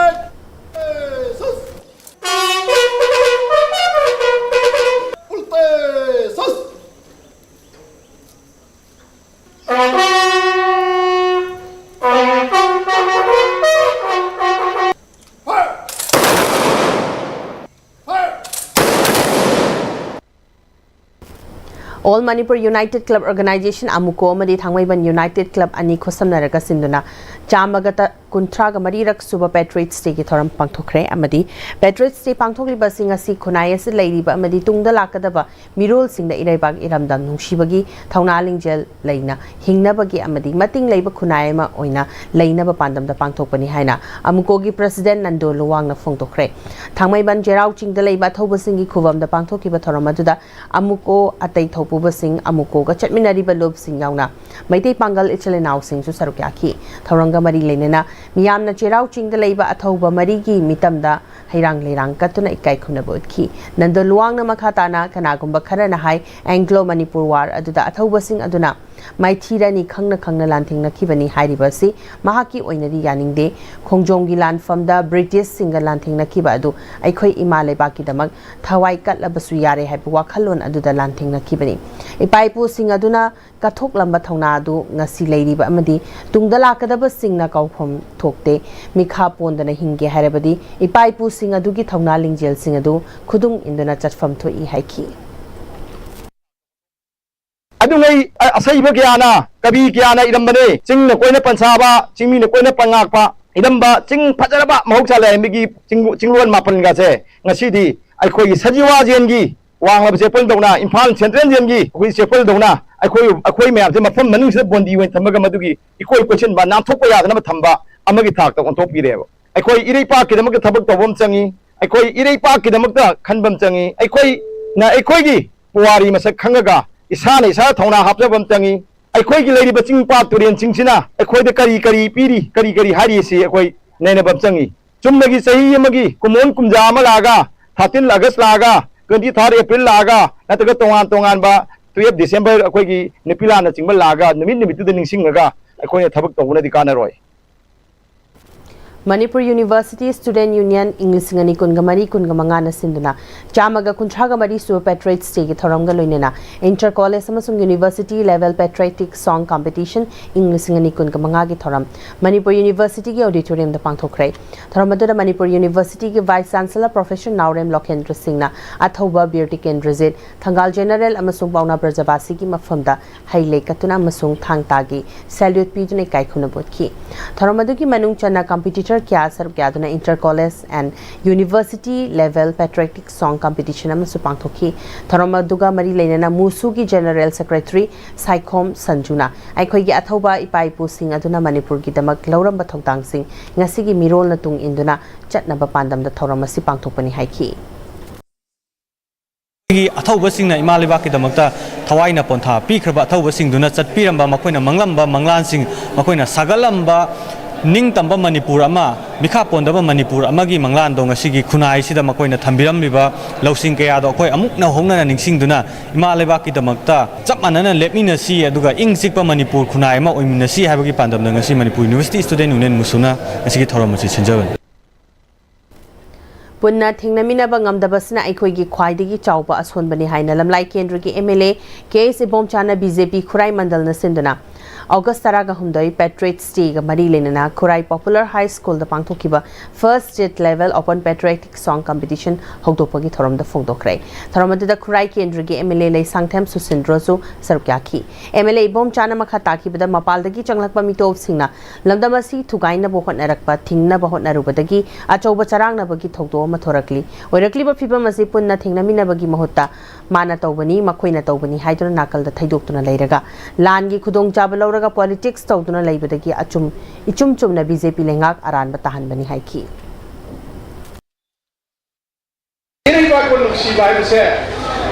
All Manipur United Club Organization, ꯑꯃꯨꯀꯣ, ꯑꯃꯗꯤ ꯊꯥꯡꯃꯩꯕꯟ United Club ꯑꯅꯤ ꯈꯨꯠꯁꯝꯅꯔꯒ ꯁꯤꯟꯗꯨꯅ ꯆꯥꯝꯃꯒ ꯀꯨꯟꯊ꯭ꯔꯥꯒ ꯃꯔꯤꯔꯛ ꯁꯨꯕ Patriots Day ꯒꯤ ꯊꯧꯔꯝ ꯄꯥꯡꯊꯣꯛꯈ꯭ꯔꯦ꯫ ꯑꯃꯗꯤ Patriots Day ꯄꯥꯡꯊꯣꯛꯂꯤꯕ ꯑꯁꯤ ꯉꯁꯤ ꯈꯨꯟꯅꯥꯏ ꯑꯁꯤ ꯂꯩꯔꯤꯕ ꯑꯃꯗꯤ ꯇꯨꯡꯗ ꯂꯥꯛꯀꯗꯕ ꯃꯤꯔꯣꯜꯁꯤꯡꯗ ꯏꯔꯩꯕꯥꯛ ꯏꯔꯝꯗꯝ ꯅꯨꯡꯁꯤꯕꯒꯤ ꯊꯧꯅꯥ ꯂꯤꯡꯖꯦꯜ ꯂꯩꯅ ꯍꯤꯡꯅꯕꯒꯤ ꯑꯃꯗꯤ ꯃꯇꯤꯡ ꯂꯩꯕ ꯈꯨꯟꯅꯥꯏ ꯑꯃ ꯑꯣꯏꯅ ꯂꯩꯅꯕ ꯄꯥꯟꯗꯝꯗ ꯄꯥꯡꯊꯣꯛꯄꯅꯤ ꯍꯥꯏꯅ ꯑꯃꯨꯀꯣꯒꯤ President ꯅꯟꯗꯣ ꯂꯨꯋꯥꯡꯅ ꯐꯣꯡꯗꯣꯛꯈ꯭ꯔꯦ꯫ ꯊꯥꯡꯃꯩꯕꯟ ꯆꯩꯔꯥꯎ ꯆꯤꯡꯗ ꯂꯩꯕ ꯑꯊꯧꯕꯁꯤꯡꯒꯤ ꯈꯨꯕꯝꯗ ꯄꯥꯡꯊꯣꯛꯈꯤꯕ ꯊꯧꯔꯝ ꯑꯗꯨꯗ ꯑꯃꯨꯀꯣ ꯑꯇꯩ ꯊꯧꯄꯨꯕꯁꯤꯡ, ꯑꯃꯨꯀꯣꯒ ꯆꯠꯃꯤꯟꯅꯔꯤꯕ ꯂꯨꯞꯁꯤꯡ ꯌꯥꯎꯅ ꯃꯩꯇꯩ ꯄꯥꯡꯒꯜ ꯏꯆꯤꯜ ꯏꯅꯥꯎꯁꯤꯡꯁꯨ ꯁꯔꯨꯛ ꯌꯥꯈꯤ꯫ ꯊꯧꯔꯝꯒ ꯃꯔꯤ ꯂꯩꯅꯅ ꯃꯤꯌꯥꯝꯅ ꯆꯩꯔꯥꯎ ꯆꯤꯡꯗ ꯂꯩꯕ ꯑꯊꯧꯕ ꯃꯔꯤꯒꯤ ꯃꯤꯇꯝꯗ ꯍꯩꯔꯥꯡ ꯂꯩꯔꯥꯡ ꯀꯠꯇꯨꯅ ꯏꯀꯥꯏ ꯈꯨꯝꯅꯕ ꯎꯠꯈꯤ꯫ ꯅꯟꯗꯣ ꯂꯨꯋꯥꯡꯅ ꯃꯈꯥ ꯇꯥꯅ ꯀꯅꯥꯒꯨꯝꯕ ꯈꯔꯅ ꯍꯥꯏ, Anglo Manipur War ꯑꯗꯨꯗ ꯑꯊꯧꯕꯁꯤꯡ ꯑꯗꯨꯅ ꯃꯥꯏꯊꯤꯔꯅꯤ ꯈꯪꯅ ꯈꯪꯅ ꯂꯥꯟꯊꯦꯡꯅꯈꯤꯕꯅꯤ ꯍꯥꯏꯔꯤꯕ ꯑꯁꯤ ꯃꯍꯥꯛꯀꯤ ꯑꯣꯏꯅꯗꯤ ꯌꯥꯅꯤꯡꯗꯦ꯫ ꯈꯣꯡꯖꯣꯝꯒꯤ ꯂꯥꯟꯐꯝꯗ Britishꯁꯤꯡꯒ ꯂꯥꯟꯊꯦꯡꯅꯈꯤꯕ ꯑꯗꯨ ꯑꯩꯈꯣꯏ ꯏꯃꯥ ꯂꯩꯕꯥꯛꯀꯤꯗꯃꯛ ꯊꯋꯥꯏ ꯀꯠꯂꯕꯁꯨ ꯌꯥꯔꯦ ꯍꯥꯏꯕ ꯋꯥꯈꯜꯂꯣꯟ ꯑꯗꯨꯗ ꯂꯥꯟꯊꯦꯡꯅꯈꯤꯕꯅꯤ꯫ ꯏꯄꯥ ꯏꯄꯨꯁꯤꯡ ꯑꯗꯨꯅ ꯀꯠꯊꯣꯛꯂꯝꯕ ꯊꯧꯅꯥ ꯑꯗꯨ ꯉꯁꯤ ꯂꯩꯔꯤꯕ ꯑꯃꯗꯤ ꯇꯨꯡꯗ ꯂꯥꯛꯀꯗꯕꯁꯤꯡꯅ ꯀꯥꯎꯐꯝ ꯊꯣꯛꯇꯦ꯫ ꯃꯤꯈꯥ ꯄꯣꯟꯗꯅ ꯍꯤꯡꯒꯦ ꯍꯥꯏꯔꯕꯗꯤ ꯏꯄꯥ ꯏꯄꯨꯁꯤꯡ ꯑꯗꯨꯒꯤ ꯊꯧꯅꯥ ꯂꯤꯡꯖꯦꯜꯁꯤꯡ ꯑꯗꯨ ꯈꯨꯗꯨꯡ ꯏꯟꯗꯨꯅ ꯆꯠꯐꯝ ꯊꯣꯛꯏ ꯍꯥꯏꯈꯤ꯫ ꯑꯗꯨꯉꯩ ꯑ-, ꯑꯁꯩꯕ ꯀꯌꯥꯅ, ꯀꯕꯤ ꯀꯌꯥꯅ ꯏꯔꯝꯕꯅꯦ꯫ ꯆꯤꯡꯅ ꯀꯣꯏꯅ ꯄꯟꯁꯥꯕ, ꯆꯤꯡꯃꯤꯅ ꯀꯣꯏꯅ ꯄꯟꯉꯥꯛꯄ ꯏꯔꯝꯕ ꯆꯤꯡ ꯐꯖꯔꯕ ꯃꯍꯧꯁꯥ ꯂꯥꯏꯔꯦꯝꯕꯤꯒꯤ ꯆꯤꯡ-, ꯆꯤꯡꯂꯣꯟ ꯃꯥꯄꯟꯒꯁꯦ ꯉꯁꯤꯗꯤ ꯑꯩꯈꯣꯏꯒꯤ ꯁꯖꯤꯋꯥ ꯖꯦꯟꯒꯤ ꯋꯥꯡꯂꯕ ꯆꯦꯄꯜꯗꯧꯅ, ꯏꯝꯐꯥꯜ ꯁꯦꯟꯇ꯭ꯔꯦꯜ ꯖꯦꯟꯒꯤ ꯑꯩꯈꯣꯏ ꯆꯦꯄꯜꯗꯧꯅ ꯑꯩꯈꯣꯏ, ꯑꯩꯈꯣꯏ ꯃꯌꯥꯝꯁꯦ ꯃꯐꯝ ꯃꯅꯨꯡꯁꯤꯗ ꯕꯣꯟꯗꯤ ꯑꯣꯏꯅ ꯊꯝꯃꯒ ꯃꯗꯨꯒꯤ ꯏꯀꯣꯏ ꯀꯣꯏꯁꯤꯟꯕ, ꯅꯥꯟꯊꯣꯛꯄ ꯌꯥꯗꯅꯕ ꯊꯝꯕ ꯑꯃꯒꯤ ꯊꯥꯛꯇ ꯑꯣꯟꯊꯣꯛꯄꯤꯔꯦꯕ꯫ ꯑꯩꯈꯣꯏ ꯏꯔꯩꯄꯥꯛꯀꯤꯗꯃꯛꯇ ꯊꯕꯛ ꯇꯧꯕ ꯑꯃ ꯆꯪꯉꯤ꯫ ꯑꯩꯈꯣꯏ ꯏꯔꯩꯄꯥꯛꯀꯤꯗꯃꯛꯇ ꯈꯟꯕ ꯑꯃ ꯆꯪꯉꯤ꯫ ꯑꯩꯈꯣꯏꯅ ꯑꯩꯈꯣꯏꯒꯤ ꯄꯨꯋꯥꯔꯤ ꯃꯁꯛ ꯈꯪꯉꯒ ꯏꯁꯥꯅ ꯏꯁꯥꯗ ꯊꯧꯅꯥ ꯍꯥꯞꯆꯕ ꯑꯃ ꯆꯪꯉꯤ꯫ ꯑꯩꯈꯣꯏꯒꯤ ꯂꯩꯔꯤꯕ ꯆꯤꯡ ꯄꯥꯠ ꯇꯨꯔꯦꯟꯁꯤꯡꯁꯤꯅ ꯑꯩꯈꯣꯏꯗ ꯀꯔꯤ ꯀꯔꯤ ꯄꯤꯔꯤ, ꯀꯔꯤ ꯀꯔꯤ ꯍꯥꯏꯔꯤ ꯑꯁꯤ ꯑꯩꯈꯣꯏ ꯅꯩꯅꯕ ꯑꯃ ꯆꯪꯉꯤ꯫ ꯆꯨꯝꯅꯒꯤ ꯆꯍꯤ ꯑꯃꯒꯤ ꯀꯨꯝꯑꯣꯟ ꯀꯨꯝꯖꯥ ꯑꯃ ꯂꯥꯛꯑꯒ, thirteen August ꯂꯥꯛꯑꯒ, twenty-third April ꯂꯥꯛꯑꯒ, ꯅꯠꯇ꯭ꯔꯒ ꯇꯣꯉꯥꯟ ꯇꯣꯉꯥꯟꯕ twelve December ꯑꯩꯈꯣꯏꯒꯤ ꯅꯨꯄꯤ ꯂꯥꯟꯅꯆꯤꯡꯕ ꯂꯥꯛꯑꯒ ꯅꯨꯃꯤꯠ ꯅꯨꯃꯤꯠꯇꯨꯗ ꯅꯤꯡꯁꯤꯡꯉꯒ ꯑꯩꯈꯣꯏꯅ ꯊꯕꯛ ꯇꯧꯕꯅꯗꯤ ꯀꯥꯟꯅꯔꯣꯏ꯫ Manipur University Student Union ꯏꯪ ꯂꯤꯁꯤꯡ ꯑꯅꯤ ꯀꯨꯟꯒ ꯃꯔꯤ ꯀꯨꯟꯒ ꯃꯉꯥꯅ ꯁꯤꯟꯗꯨꯅ ꯆꯥꯝꯃꯒ ꯀꯨꯟꯊ꯭ꯔꯥꯒ ꯃꯔꯤ ꯁꯨꯕ Patriots Dayꯒꯤ ꯊꯧꯔꯝꯒ ꯂꯣꯏꯅꯅ Inter College ꯑꯃꯁꯨꯡ University Level Patriotic Song Competition ꯏꯪ ꯂꯤꯁꯤꯡ ꯑꯅꯤ ꯀꯨꯟꯒ ꯃꯉꯥꯒꯤ ꯊꯧꯔꯝ ꯃꯅꯤꯄꯨꯔ Universityꯒꯤ auditoriumꯗ ꯄꯥꯡꯊꯣꯛꯈ꯭ꯔꯦ꯫ ꯊꯧꯔꯝ ꯑꯗꯨꯗ ꯃꯅꯤꯄꯨꯔ Universityꯒꯤ Vice Chancellor Professor ꯅꯥꯎꯔꯦꯝ ꯂꯣꯀꯦꯟꯗ꯭ꯔ ꯁꯤꯡꯅ ꯑꯊꯧꯕ ꯕꯤꯔ ꯇꯤꯀꯦꯟꯗ꯭ꯔꯖꯤꯠ, ꯊꯪꯒꯥꯜ ꯖꯦꯅꯔꯦꯜ ꯑꯃꯁꯨꯡ ꯄꯥꯎꯅꯥ ꯕ꯭ꯔꯖꯕꯥꯁꯤꯒꯤ ꯃꯐꯝꯗ ꯍꯩ ꯂꯩ ꯀꯠꯇꯨꯅ ꯑꯃꯁꯨꯡ ꯊꯥꯡ ꯇꯥꯒꯤ salute ꯄꯤꯗꯨꯅ ꯏꯀꯥꯏ ꯈꯨꯝꯅꯕ ꯎꯠꯈꯤ꯫ ꯊꯧꯔꯝ ꯑꯗꯨꯒꯤ ꯃꯅꯨꯡ ꯆꯟꯅ competitor ꯀꯌꯥ ꯁꯔꯨꯛ ꯌꯥꯗꯨꯅ Inter College and University Level Patriotic Song Competition ꯑꯃꯁꯨ ꯄꯥꯡꯊꯣꯛꯈꯤ꯫ ꯊꯧꯔꯝ ꯑꯗꯨꯒ ꯃꯔꯤ ꯂꯩꯅꯅ ꯃꯨꯁꯨꯒꯤ General Secretary ꯁꯥꯏꯈꯣꯝ ꯁꯟꯖꯨꯅ ꯑꯩꯈꯣꯏꯒꯤ ꯑꯊꯧꯕ ꯏꯄꯥ ꯏꯄꯨꯁꯤꯡ ꯑꯗꯨꯅ ꯃꯅꯤꯄꯨꯔꯒꯤꯗꯃꯛ ꯂꯧꯔꯝꯕ ꯊꯧꯗꯥꯡꯁꯤꯡ ꯉꯁꯤꯒꯤ ꯃꯤꯔꯣꯜꯅ ꯇꯨꯡ ꯏꯟꯗꯨꯅ ꯆꯠꯅꯕ ꯄꯥꯟꯗꯝꯗ ꯊꯧꯔꯝ ꯑꯁꯤ ꯄꯥꯡꯊꯣꯛꯄꯅꯤ ꯍꯥꯏꯈꯤ꯫ ꯑꯩꯈꯣꯏꯒꯤ ꯑꯊꯧꯕꯁꯤꯡꯅ ꯏꯃꯥ ꯂꯩꯕꯥꯛꯀꯤꯗꯃꯛꯇ ꯊꯋꯥꯏꯅ ꯄꯣꯟꯊꯥ ꯄꯤꯈ꯭ꯔꯕ ꯑꯊꯧꯕꯁꯤꯡꯗꯨꯅ ꯆꯠꯄꯤꯔꯝꯕ, ꯃꯈꯣꯏꯅ ꯃꯪꯂꯝꯕ ꯃꯪꯂꯥꯟꯁꯤꯡ, ꯃꯈꯣꯏꯅ ꯁꯥꯒꯠꯂꯝꯕ ꯅꯤꯡꯇꯝꯕ ꯃꯅꯤꯄꯨꯔ ꯑꯃ, ꯃꯤꯈꯥ ꯄꯣꯟꯗꯕ ꯃꯅꯤꯄꯨꯔ ꯑꯃꯒꯤ ꯃꯪꯂꯥꯟꯗꯣ ꯉꯁꯤꯒꯤ ꯈꯨꯟꯅꯥꯏꯁꯤꯗ ꯃꯈꯣꯏꯅ ꯊꯝꯕꯤꯔꯝꯂꯤꯕ ꯂꯧꯁꯤꯡ ꯀꯌꯥꯗꯣ ꯑꯩꯈꯣꯏ ꯑꯃꯨꯛ ꯍꯧꯅꯅ ꯅꯤꯡꯁꯤꯡꯗꯨꯅ ꯏꯃꯥ ꯂꯩꯕꯥꯛꯀꯤꯗꯃꯛꯇ ꯆꯞ ꯃꯥꯟꯅꯅ ꯂꯦꯞꯃꯤꯟꯅꯁꯤ, ꯑꯗꯨꯒ ꯏꯪ ꯆꯤꯛꯄ ꯃꯅꯤꯄꯨꯔ ꯈꯨꯟꯅꯥꯏ ꯑꯃ ꯑꯣꯏꯃꯤꯟꯅꯁꯤ ꯍꯥꯏꯕꯒꯤ ꯄꯥꯟꯗꯝꯗ ꯉꯁꯤ ꯃꯅꯤꯄꯨꯔ University Student Union ꯃꯨꯁꯨꯅ ꯉꯁꯤꯒꯤ ꯊꯧꯔꯝ ꯑꯁꯤ ꯁꯤꯟꯖꯕꯅꯤ꯫ ꯄꯨꯟꯅ ꯊꯦꯡꯅꯃꯤꯟꯅꯕ ꯉꯝꯗꯕꯁꯤꯅ ꯑꯩꯈꯣꯏꯒꯤ ꯈ꯭ꯋꯥꯏꯗꯒꯤ ꯆꯥꯎꯕ ꯑꯁꯣꯟꯕꯅꯤ ꯍꯥꯏꯅ ꯂꯝꯂꯥꯏ ꯀꯦꯟꯗ꯭ꯔꯒꯤ MLA ꯀꯦ ꯑꯦꯁ ꯏꯕꯣꯝꯆꯥꯅ BJP ꯈꯨꯔꯥꯏ ꯃꯟꯗꯜꯅ ꯁꯤꯟꯗꯨꯅ August ꯇꯔꯥꯒ ꯍꯨꯝꯗꯣꯏ Patriots Dayꯒ ꯃꯔꯤ ꯂꯩꯅꯅ ꯈꯨꯔꯥꯏ Popular High Schoolꯗ ꯄꯥꯡꯊꯣꯛꯈꯤꯕ First State Level Open Patriotic Song Competition ꯍꯧꯗꯣꯛꯄꯒꯤ ꯊꯧꯔꯝꯗ ꯐꯣꯡꯗꯣꯛꯈ꯭ꯔꯦ꯫ ꯊꯧꯔꯝ ꯑꯗꯨꯗ ꯈꯨꯔꯥꯏ ꯀꯦꯟꯗ꯭ꯔꯒꯤ MLA ꯂꯩꯁꯥꯡꯊꯦꯝ ꯁꯨꯁꯤꯟꯗ꯭ꯔꯣꯁꯨ ꯁꯔꯨꯛ ꯌꯥꯈꯤ꯫ MLA ꯏꯕꯣꯝꯆꯥꯅ ꯃꯈꯥ ꯇꯥꯈꯤꯕꯗ ꯃꯄꯥꯜꯗꯒꯤ ꯆꯪꯂꯛꯄ ꯃꯤꯇꯣꯞꯁꯤꯡꯅ ꯂꯝꯗꯝ ꯑꯁꯤ ꯊꯨꯒꯥꯏꯅꯕ ꯍꯣꯠꯅꯔꯛꯄ, ꯊꯤꯡꯅꯕ ꯍꯣꯠꯅꯔꯨꯕꯗꯒꯤ ꯑꯆꯧꯕ ꯆꯔꯥꯡꯅꯕꯒꯤ ꯊꯧꯗꯣꯛ ꯑꯃ ꯊꯣꯔꯛꯂꯤ꯫ ꯑꯣꯏꯔꯛꯂꯤꯕ ꯐꯤꯕꯝ ꯑꯁꯤ ꯄꯨꯟꯅ ꯊꯦꯡꯅꯃꯤꯟꯅꯕꯒꯤ ꯃꯍꯨꯠꯇ ꯃꯥꯅ ꯇꯧꯕꯅꯤ, ꯃꯈꯣꯏꯅ ꯇꯧꯕꯅꯤ ꯍꯥꯏꯗꯨꯅ ꯅꯥꯀꯜꯗ ꯊꯩꯗꯣꯛꯇꯨꯅ ꯂꯩꯔꯒ ꯂꯥꯟꯒꯤ ꯈꯨꯗꯣꯡꯆꯥꯕ ꯂꯧꯔꯒ politics ꯇꯧꯗꯨꯅ ꯂꯩꯕꯗꯒꯤ ꯑꯆꯨꯝ, ꯏꯆꯨꯝ ꯆꯨꯝꯅ BJP ꯂꯩꯉꯥꯛ ꯑꯔꯥꯟꯕ ꯇꯥꯍꯟꯕꯅꯤ ꯍꯥꯏꯈꯤ꯫ ꯏꯔꯩꯕꯥꯛꯄꯨ ꯅꯨꯡꯁꯤꯕ ꯍꯥꯏꯕꯁꯦ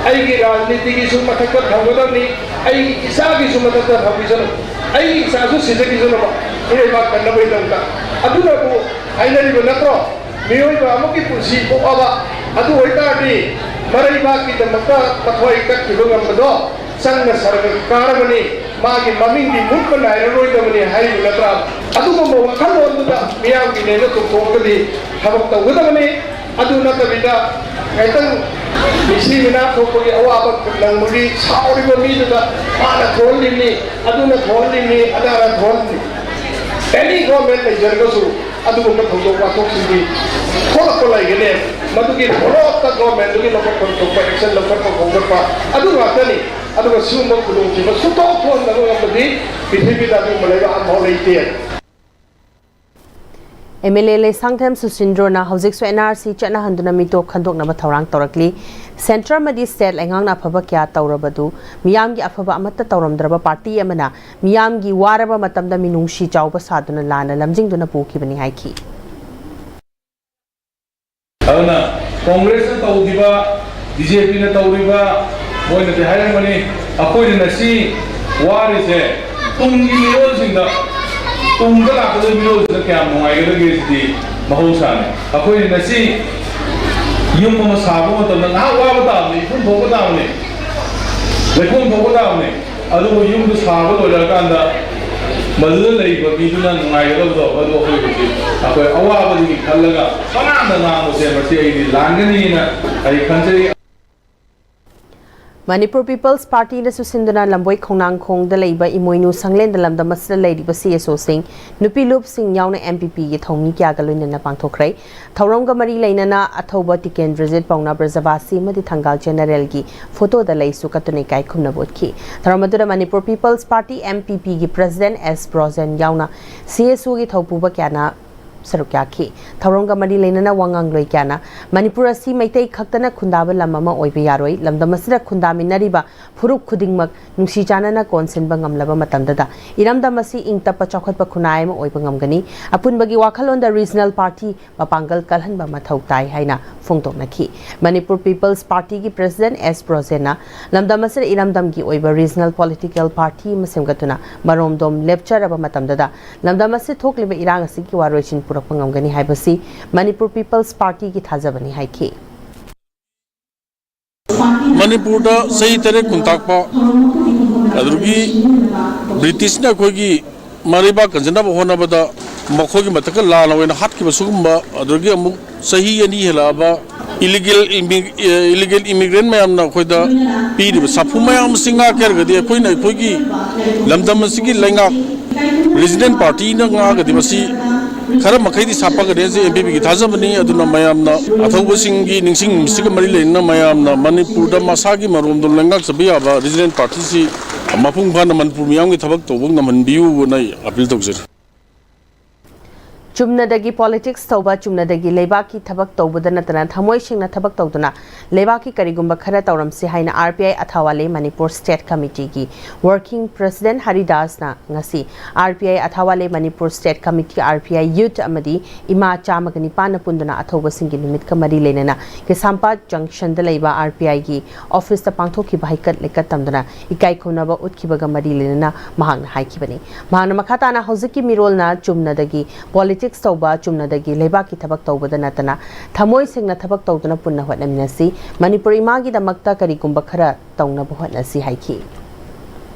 ꯑꯩꯒꯤ ꯔꯥꯖꯅꯤꯇꯤꯒꯤꯁꯨ ꯃꯊꯛꯇ ꯊꯝꯒꯗꯕꯅꯤ, ꯑꯩꯒꯤ ꯏꯆꯥꯒꯤꯁꯨ ꯃꯊꯛꯇ ꯊꯝꯈꯤꯁꯅꯨ, ꯑꯩꯒꯤ ꯏꯆꯥꯁꯨ ꯁꯤꯖꯈꯤꯁꯅꯨꯕ ꯏꯔꯩꯕꯥꯛ ꯀꯟꯅꯕꯒꯤꯗꯃꯛꯇ꯫ ꯑꯗꯨꯅꯕꯨ ꯍꯥꯏꯅꯔꯤꯕ ꯅꯠꯇ꯭ꯔꯣ? ꯃꯤꯑꯣꯏꯕ ꯑꯃꯒꯤ ꯄꯨꯟꯁꯤ ꯄꯣꯛꯑꯕ, ꯑꯗꯨ ꯑꯣꯏꯇꯥꯔꯗꯤ ꯃꯔꯩꯕꯥꯛꯀꯤꯗꯃꯛꯇ ꯃꯊ꯭ꯋꯥꯏ ꯀꯠꯈꯤꯕ ꯉꯝꯕꯗꯣ ꯆꯪꯅ ꯁꯔꯒ ꯀꯥꯔꯕꯅꯤ꯫ ꯃꯥꯒꯤ ꯃꯃꯤꯡꯗꯤ ꯃꯨꯠꯄ ꯅꯥꯏꯔꯔꯣꯏꯗꯕꯅꯤ ꯍꯥꯏꯔꯤꯕ ꯅꯠꯇ꯭ꯔꯥ? ꯑꯗꯨꯒꯨꯝꯕ ꯋꯥꯈꯜꯂꯣꯟꯗꯨꯗ ꯃꯤꯌꯥꯝꯒꯤ ꯅꯦꯅ ꯆꯨꯝꯊꯣꯛꯑꯒꯗꯤ ꯊꯕꯛ ꯇꯧꯒꯗꯕꯅꯤ꯫ ꯑꯗꯨ ꯅꯠꯇꯕꯤꯗ ꯉꯥꯏꯇꯪ ꯃꯤꯁꯤ ꯃꯤꯅꯥ ꯊꯣꯛꯄꯒꯤ ꯑꯋꯥꯕ ꯅꯪꯕꯒꯤ ꯁꯥꯎꯔꯤꯕ ꯃꯤꯗꯨꯗ ꯃꯥꯅ ꯊꯣꯛꯍꯜꯂꯤꯕꯅꯤ, ꯑꯗꯨꯅ ꯊꯣꯛꯍꯜꯂꯤꯕꯅꯤ, ꯑꯗꯥꯅ ꯊꯣꯛꯍꯜꯂꯤꯕꯅꯤ꯫ Any government ꯂꯩꯖꯔꯒꯁꯨ ꯑꯗꯨꯒꯨꯝꯕ ꯊꯧꯗꯣꯛ ꯋꯥꯊꯣꯛꯁꯤꯡꯗꯤ ꯊꯣꯛꯂꯛꯄ ꯂꯩꯒꯅꯤ꯫ ꯃꯗꯨꯒꯤ ꯊꯣꯛꯂꯛꯄ government ꯗꯨꯒꯤ ꯂꯧꯈꯠꯐꯝ ꯊꯣꯛꯄ action ꯂꯧꯈꯠꯄ ꯈꯣꯝꯒꯠꯄ ꯑꯗꯨ ꯉꯥꯛꯇꯅꯤ꯫ ꯑꯗꯨꯒ ꯁꯤꯒꯨꯝꯕ ꯈꯨꯗꯣꯡꯊꯤꯕ ꯁꯨꯡꯊꯣꯛ ꯊꯣꯛꯍꯟꯗꯕ ꯉꯝꯕꯗꯤ ꯄ꯭ꯔꯤꯊꯤꯕꯤꯗ ꯑꯗꯨꯒꯨꯝꯕ ꯂꯩꯕꯥꯛ ꯑꯃꯐꯥꯎ ꯂꯩꯇꯦ꯫ ꯑꯦꯝ ꯑꯦꯜ ꯑꯦ ꯂꯩꯁꯥꯡꯊꯦꯝ ꯁꯨꯁꯤꯟꯗ꯭ꯔꯣꯅ ꯍꯧꯖꯤꯛꯁꯨ ꯑꯦꯟ ꯑꯥꯔ ꯁꯤ ꯆꯠꯅꯍꯟꯗꯨꯅ ꯃꯤꯇꯣꯞ ꯈꯟꯗꯣꯛꯅꯕ ꯊꯧꯔꯥꯡ ꯇꯧꯔꯛꯂꯤ꯫ Centre ꯑꯃꯗꯤ state ꯂꯩꯉꯥꯛꯅ ꯑꯐꯕ ꯀꯌꯥ ꯇꯧꯔꯕꯗꯨ ꯃꯤꯌꯥꯝꯒꯤ ꯑꯐꯕ ꯑꯃꯠꯇ ꯇꯧꯔꯝꯗ꯭ꯔꯕ party ꯑꯃꯅ ꯃꯤꯌꯥꯝꯒꯤ ꯋꯥꯔꯕ ꯃꯇꯝꯗ ꯃꯤꯅꯨꯡꯁꯤ ꯆꯥꯎꯕ ꯁꯥꯗꯨꯅ ꯂꯥꯟꯅ ꯂꯝꯖꯤꯡꯗꯨꯅ ꯄꯨꯈꯤꯕꯅꯤ ꯍꯥꯏꯈꯤ꯫ ꯑꯗꯨꯅ ꯀꯣꯡꯒ꯭ꯔꯦꯁꯅ ꯇꯧꯈꯤꯕ, ꯕꯤ ꯖꯦ ꯄꯤꯅ ꯇꯧꯔꯤꯕ, ꯃꯣꯏꯅꯗꯤ ꯍꯥꯏꯔꯝꯒꯅꯤ, "ꯑꯩꯈꯣꯏꯅ ꯉꯁꯤ ꯋꯥꯔꯤꯁꯦ ꯇꯨꯡꯒꯤ ꯃꯤꯔꯣꯜꯁꯤꯡꯗ, ꯇꯨꯡꯗ ꯂꯥꯛꯀꯗꯕ ꯃꯤꯔꯣꯜꯁꯤꯡꯗ ꯀꯌꯥꯝ ꯅꯨꯡꯉꯥꯏꯒꯗꯒꯦ?" ꯁꯤꯗꯤ ꯃꯍꯧꯁꯥꯅꯤ꯫ ꯑꯩꯈꯣꯏꯅ ꯉꯁꯤ ꯌꯨꯝ ꯑꯃ ꯁꯥꯕ ꯃꯇꯝꯗ ꯉꯥꯏꯍꯥꯛ ꯋꯥꯕ ꯇꯥꯕꯅꯤ, ꯏꯐꯨꯟ ꯊꯣꯛꯄ ꯇꯥꯕꯅꯤ, ꯂꯩꯈꯣꯝ ꯊꯣꯛꯄ ꯇꯥꯕꯅꯤ꯫ ꯑꯗꯨꯕꯨ ꯌꯨꯝꯗꯨ ꯁꯥꯕ ꯂꯣꯏꯔꯛꯑꯀꯥꯟꯗ ꯃꯗꯨꯗ ꯂꯩꯕ ꯃꯤꯗꯨꯅ ꯅꯨꯡꯉꯥꯏꯒꯗꯕꯗꯣ, ꯃꯗꯨ ꯑꯩꯈꯣꯏ ꯍꯧꯖꯤꯛ ꯑꯩꯈꯣꯏ ꯑꯋꯥꯕꯗꯒꯤ ꯈꯜꯂꯒ ꯄꯉꯥꯡꯗ ꯉꯥꯡꯕꯁꯦ, ꯃꯁꯤ ꯑꯩꯗꯤ ꯂꯥꯟꯒꯅꯤꯅ ꯑꯩ ꯈꯟꯖꯩ꯫ ꯃꯅꯤꯄꯨꯔ ꯄꯤꯄꯜꯁ ꯄꯥꯔꯇꯤꯅꯁꯨ ꯁꯤꯟꯗꯨꯅ ꯂꯝꯕꯣꯏ ꯈꯣꯡꯅꯥꯡꯈꯣꯡꯗ ꯂꯩꯕ ꯏꯃꯣꯏꯅꯨ ꯁꯪꯂꯦꯟꯗ ꯂꯝꯗꯝ ꯑꯁꯤꯗ ꯂꯩꯔꯤꯕ ꯁꯤ ꯑꯦꯁ ꯑꯣꯁꯤꯡ, ꯅꯨꯄꯤ ꯂꯨꯞꯁꯤꯡ ꯌꯥꯎꯅ ꯑꯦꯝ ꯄꯤ ꯄꯤꯒꯤ ꯊꯧꯃꯤ ꯀꯌꯥꯒ ꯂꯣꯏꯅꯅ ꯄꯥꯡꯊꯣꯛꯈ꯭ꯔꯦ꯫ ꯊꯧꯔꯝꯒ ꯃꯔꯤ ꯂꯩꯅꯅ ꯑꯊꯧꯕ ꯇꯤꯀꯦꯟꯗ꯭ꯔꯖꯤꯠ ꯄꯥꯎꯅꯥ ꯕ꯭ꯔꯖꯕꯥꯁꯤ ꯑꯃꯗꯤ ꯊꯪꯒꯥꯜ ꯖꯦꯅꯔꯦꯜꯒꯤ ꯐꯣꯇꯣꯗ ꯂꯩꯁꯨ ꯀꯠꯇꯨꯅ ꯏꯀꯥꯏ ꯈꯨꯝꯅꯕ ꯎꯠꯈꯤ꯫ ꯊꯧꯔꯝ ꯑꯗꯨꯗ Manipur Peoples Party, M P ꯄꯤꯒꯤ ꯄ꯭ꯔꯁꯤꯗꯦꯟꯠ ꯑꯦꯁ ꯕ꯭ꯔꯣꯖꯦꯟ ꯌꯥꯎꯅ ꯁꯤ ꯑꯦꯁ ꯑꯣꯒꯤ ꯊꯧꯄꯨꯕ ꯀꯌꯥꯅ ꯁꯔꯨꯛ ꯌꯥꯈꯤ꯫ ꯊꯧꯔꯝꯒ ꯃꯔꯤ ꯂꯩꯅꯅ ꯋꯥꯉꯥꯡꯂꯣꯏ ꯀꯌꯥꯅ ꯃꯅꯤꯄꯨꯔ ꯑꯁꯤ ꯃꯩꯇꯩ ꯈꯛꯇꯅ ꯈꯨꯟꯗꯥꯕ ꯂꯝ ꯑꯃ ꯑꯣꯏꯕ ꯌꯥꯔꯣꯏ, ꯂꯝꯗꯝ ꯑꯁꯤꯗ ꯈꯨꯟꯗꯥꯃꯤꯟꯅꯔꯤꯕ ꯐꯨꯔꯨꯞ ꯈꯨꯗꯤꯡꯃꯛ ꯅꯨꯡꯁꯤ ꯆꯥꯟꯅꯅ ꯀꯣꯟꯁꯤꯟꯕ ꯉꯝꯂꯕ ꯃꯇꯝꯗꯗ ꯏꯔꯝꯗꯝ ꯑꯁꯤ ꯏꯪ ꯇꯞꯄ ꯆꯥꯎꯈꯠꯄ ꯈꯨꯟꯅꯥꯏ ꯑꯃ ꯑꯣꯏꯕ ꯉꯝꯒꯅꯤ꯫ ꯑꯄꯨꯟꯕꯒꯤ ꯋꯥꯈꯜꯂꯣꯟꯗ regional party ꯃꯄꯥꯡꯒꯜ ꯀꯜꯍꯟꯕ ꯃꯊꯧ ꯇꯥꯏ ꯍꯥꯏꯅ ꯐꯣꯡꯗꯣꯛꯅꯈꯤ꯫ ꯃꯅꯤꯄꯨꯔ ꯄꯤꯄꯜꯁ ꯄꯥꯔꯇꯤꯒꯤ ꯄ꯭ꯔꯁꯤꯗꯦꯟꯠ ꯑꯦꯁ ꯕ꯭ꯔꯣꯖꯦꯟꯅ ꯂꯝꯗꯝ ꯑꯁꯤꯗ ꯏꯔꯝꯗꯝꯒꯤ ꯑꯣꯏꯕ regional political party ꯑꯃ ꯁꯦꯝꯒꯠꯇꯨꯅ ꯃꯔꯣꯝꯗꯣꯝ ꯂꯦꯞꯆꯔꯕ ꯃꯇꯝꯗꯗ ꯂꯝꯗꯝ ꯑꯁꯤꯗ ꯊꯣꯛꯂꯤꯕ ꯏꯔꯥꯡ ꯑꯁꯤꯒꯤ ꯋꯥꯔꯣꯏꯁꯤꯟ ꯄꯨꯔꯛꯄ ꯉꯝꯒꯅꯤ ꯍꯥꯏꯕꯁꯤ ꯃꯅꯤꯄꯨꯔ ꯄꯤꯄꯜꯁ ꯄꯥꯔꯇꯤꯒꯤ ꯊꯥꯖꯕꯅꯤ ꯍꯥꯏꯈꯤ꯫ ꯃꯅꯤꯄꯨꯔꯗ ꯆꯍꯤ ꯇꯔꯦꯠ ꯈꯨꯟꯇꯥꯛꯄ ꯑꯗꯨꯗꯒꯤ ꯕ꯭ꯔꯤꯇꯤꯁꯅ ꯑꯩꯈꯣꯏꯒꯤ ꯃꯔꯩꯕꯥꯛ ꯀꯟꯖꯅꯕ ꯍꯣꯠꯅꯕꯗ ꯃꯈꯣꯏꯒꯤ ꯃꯊꯛꯇ ꯂꯥꯟ ꯑꯣꯏꯅ ꯍꯥꯠꯈꯤꯕ ꯁꯤꯒꯨꯝꯕ, ꯑꯗꯨꯗꯒꯤ ꯑꯃꯨꯛ ꯆꯍꯤ ꯑꯅꯤ ꯍꯦꯜꯂꯛꯑꯕ ꯏꯂꯤꯒꯦꯜ ꯏꯃꯤ-, ꯑꯦ, ꯏꯂꯤꯒꯦꯜ ꯏꯃꯤꯒ꯭ꯔꯦꯟ ꯃꯌꯥꯝꯅ ꯑꯩꯈꯣꯏꯗ ꯄꯤꯔꯤꯕ ꯁꯥꯐꯨ ꯃꯌꯥꯝ ꯑꯁꯤ ꯉꯥꯛꯀꯦ ꯍꯥꯏꯔꯒꯗꯤ, ꯑꯩꯈꯣꯏꯅ ꯑꯩꯈꯣꯏꯒꯤ ꯂꯝꯗꯝ ꯑꯁꯤꯒꯤ ꯂꯩꯉꯥꯛ, ꯔꯤꯖꯅꯦꯜ ꯄꯥꯔꯇꯤꯅ ꯉꯥꯛꯑꯒꯗꯤ ꯃꯁꯤ ꯈꯔ ꯃꯈꯩꯗꯤ ꯁꯥꯐꯒꯅꯤ ꯍꯥꯏꯁꯦ ꯑꯦꯝ ꯄꯤ ꯄꯤꯒꯤ ꯊꯥꯖꯕꯅꯤ꯫ ꯑꯗꯨꯅ ꯃꯌꯥꯝꯅ ꯑꯊꯧꯕꯁꯤꯡꯒꯤ ꯅꯤꯡꯁꯤꯡꯕꯁꯤꯒ ꯃꯔꯤ ꯂꯩꯅꯅ ꯃꯌꯥꯝꯅ ꯃꯅꯤꯄꯨꯔꯗ ꯃꯁꯥꯒꯤ ꯃꯔꯣꯝꯗꯣꯝ ꯂꯩꯉꯥꯛꯆꯕ ꯌꯥꯕ ꯔꯤꯖꯅꯦꯜ ꯄꯥꯔꯇꯤꯁꯤ ꯃꯄꯨꯡ ꯐꯥꯅ ꯃꯅꯤꯄꯨꯔ ꯃꯤꯌꯥꯝꯒꯤ ꯊꯕꯛ ꯇꯧꯕ ꯉꯝꯍꯟꯕꯤꯌꯨꯅ ꯑꯩ ꯑꯄꯤꯜ ꯇꯧꯖꯔꯤ꯫ ꯆꯨꯝꯅꯗꯒꯤ ꯄꯣꯂꯤꯇꯤꯛꯁ ꯇꯧꯕ, ꯆꯨꯝꯅꯗꯒꯤ ꯂꯩꯕꯥꯛꯀꯤ ꯊꯕꯛ ꯇꯧꯕꯗ ꯅꯠꯇꯅ ꯊꯃꯣꯏ ꯁꯦꯡꯅ ꯊꯕꯛ ꯇꯧꯗꯨꯅ ꯂꯩꯕꯥꯛꯀꯤ ꯀꯔꯤꯒꯨꯝꯕ ꯈꯔ ꯇꯧꯔꯝꯁꯤ ꯍꯥꯏꯅ R P I Athawale Manipur state ꯀꯃꯤꯇꯤꯒꯤ ꯋꯔꯀꯤꯡ ꯄ꯭ꯔꯁꯤꯗꯦꯟꯠ ꯍꯔꯤꯗꯥꯁꯅ ꯉꯁꯤ R P I Athawale Manipur state committee, R P I youth ꯑꯃꯗꯤ ꯏꯃꯥ ꯆꯥꯝꯃꯒ ꯅꯤꯄꯥꯟꯅ ꯄꯨꯟꯗꯨꯅ ꯑꯊꯧꯕꯁꯤꯡꯒꯤ ꯅꯨꯃꯤꯠꯀ ꯃꯔꯤ ꯂꯩꯅꯅ ꯀꯩꯁꯥꯝꯄꯥꯠ ꯖꯪꯁꯟꯗ ꯂꯩꯕ ꯑꯥꯔ ꯄꯤ ꯑꯥꯏꯒꯤ ꯑꯣꯐꯤꯁꯇ ꯄꯥꯡꯊꯣꯛꯈꯤꯕ ꯍꯩꯀꯠ ꯂꯩꯀꯠ ꯇꯝꯗꯨꯅ ꯏꯀꯥꯏ ꯈꯨꯝꯅꯕ ꯎꯠꯈꯤꯕꯒ ꯃꯔꯤ ꯂꯩꯅꯅ ꯃꯍꯥꯛꯅ ꯍꯥꯏꯈꯤꯕꯅꯤ꯫ ꯃꯍꯥꯛꯅ ꯃꯈꯥ ꯇꯥꯅ ꯍꯧꯖꯤꯛꯀꯤ ꯃꯤꯔꯣꯜꯅ ꯆꯨꯝꯅꯗꯒꯤ ꯄꯣꯂꯤꯇꯤꯛꯁ ꯇꯧꯕ, ꯆꯨꯝꯅꯗꯒꯤ ꯂꯩꯕꯥꯛꯀꯤ ꯊꯕꯛ ꯇꯧꯕꯗ ꯅꯠꯇꯅ ꯊꯃꯣꯏ ꯁꯦꯡꯅ ꯊꯕꯛ ꯇꯧꯗꯨꯅ ꯄꯨꯟꯅ ꯍꯣꯠꯅꯃꯤꯟꯅꯁꯤ꯫ ꯃꯅꯤꯄꯨꯔ ꯏꯃꯥꯒꯤꯗꯃꯛꯇ ꯀꯔꯤꯒꯨꯝꯕ ꯈꯔ ꯇꯧꯅꯕ ꯍꯣꯠꯅꯁꯤ ꯍꯥꯏꯈꯤ꯫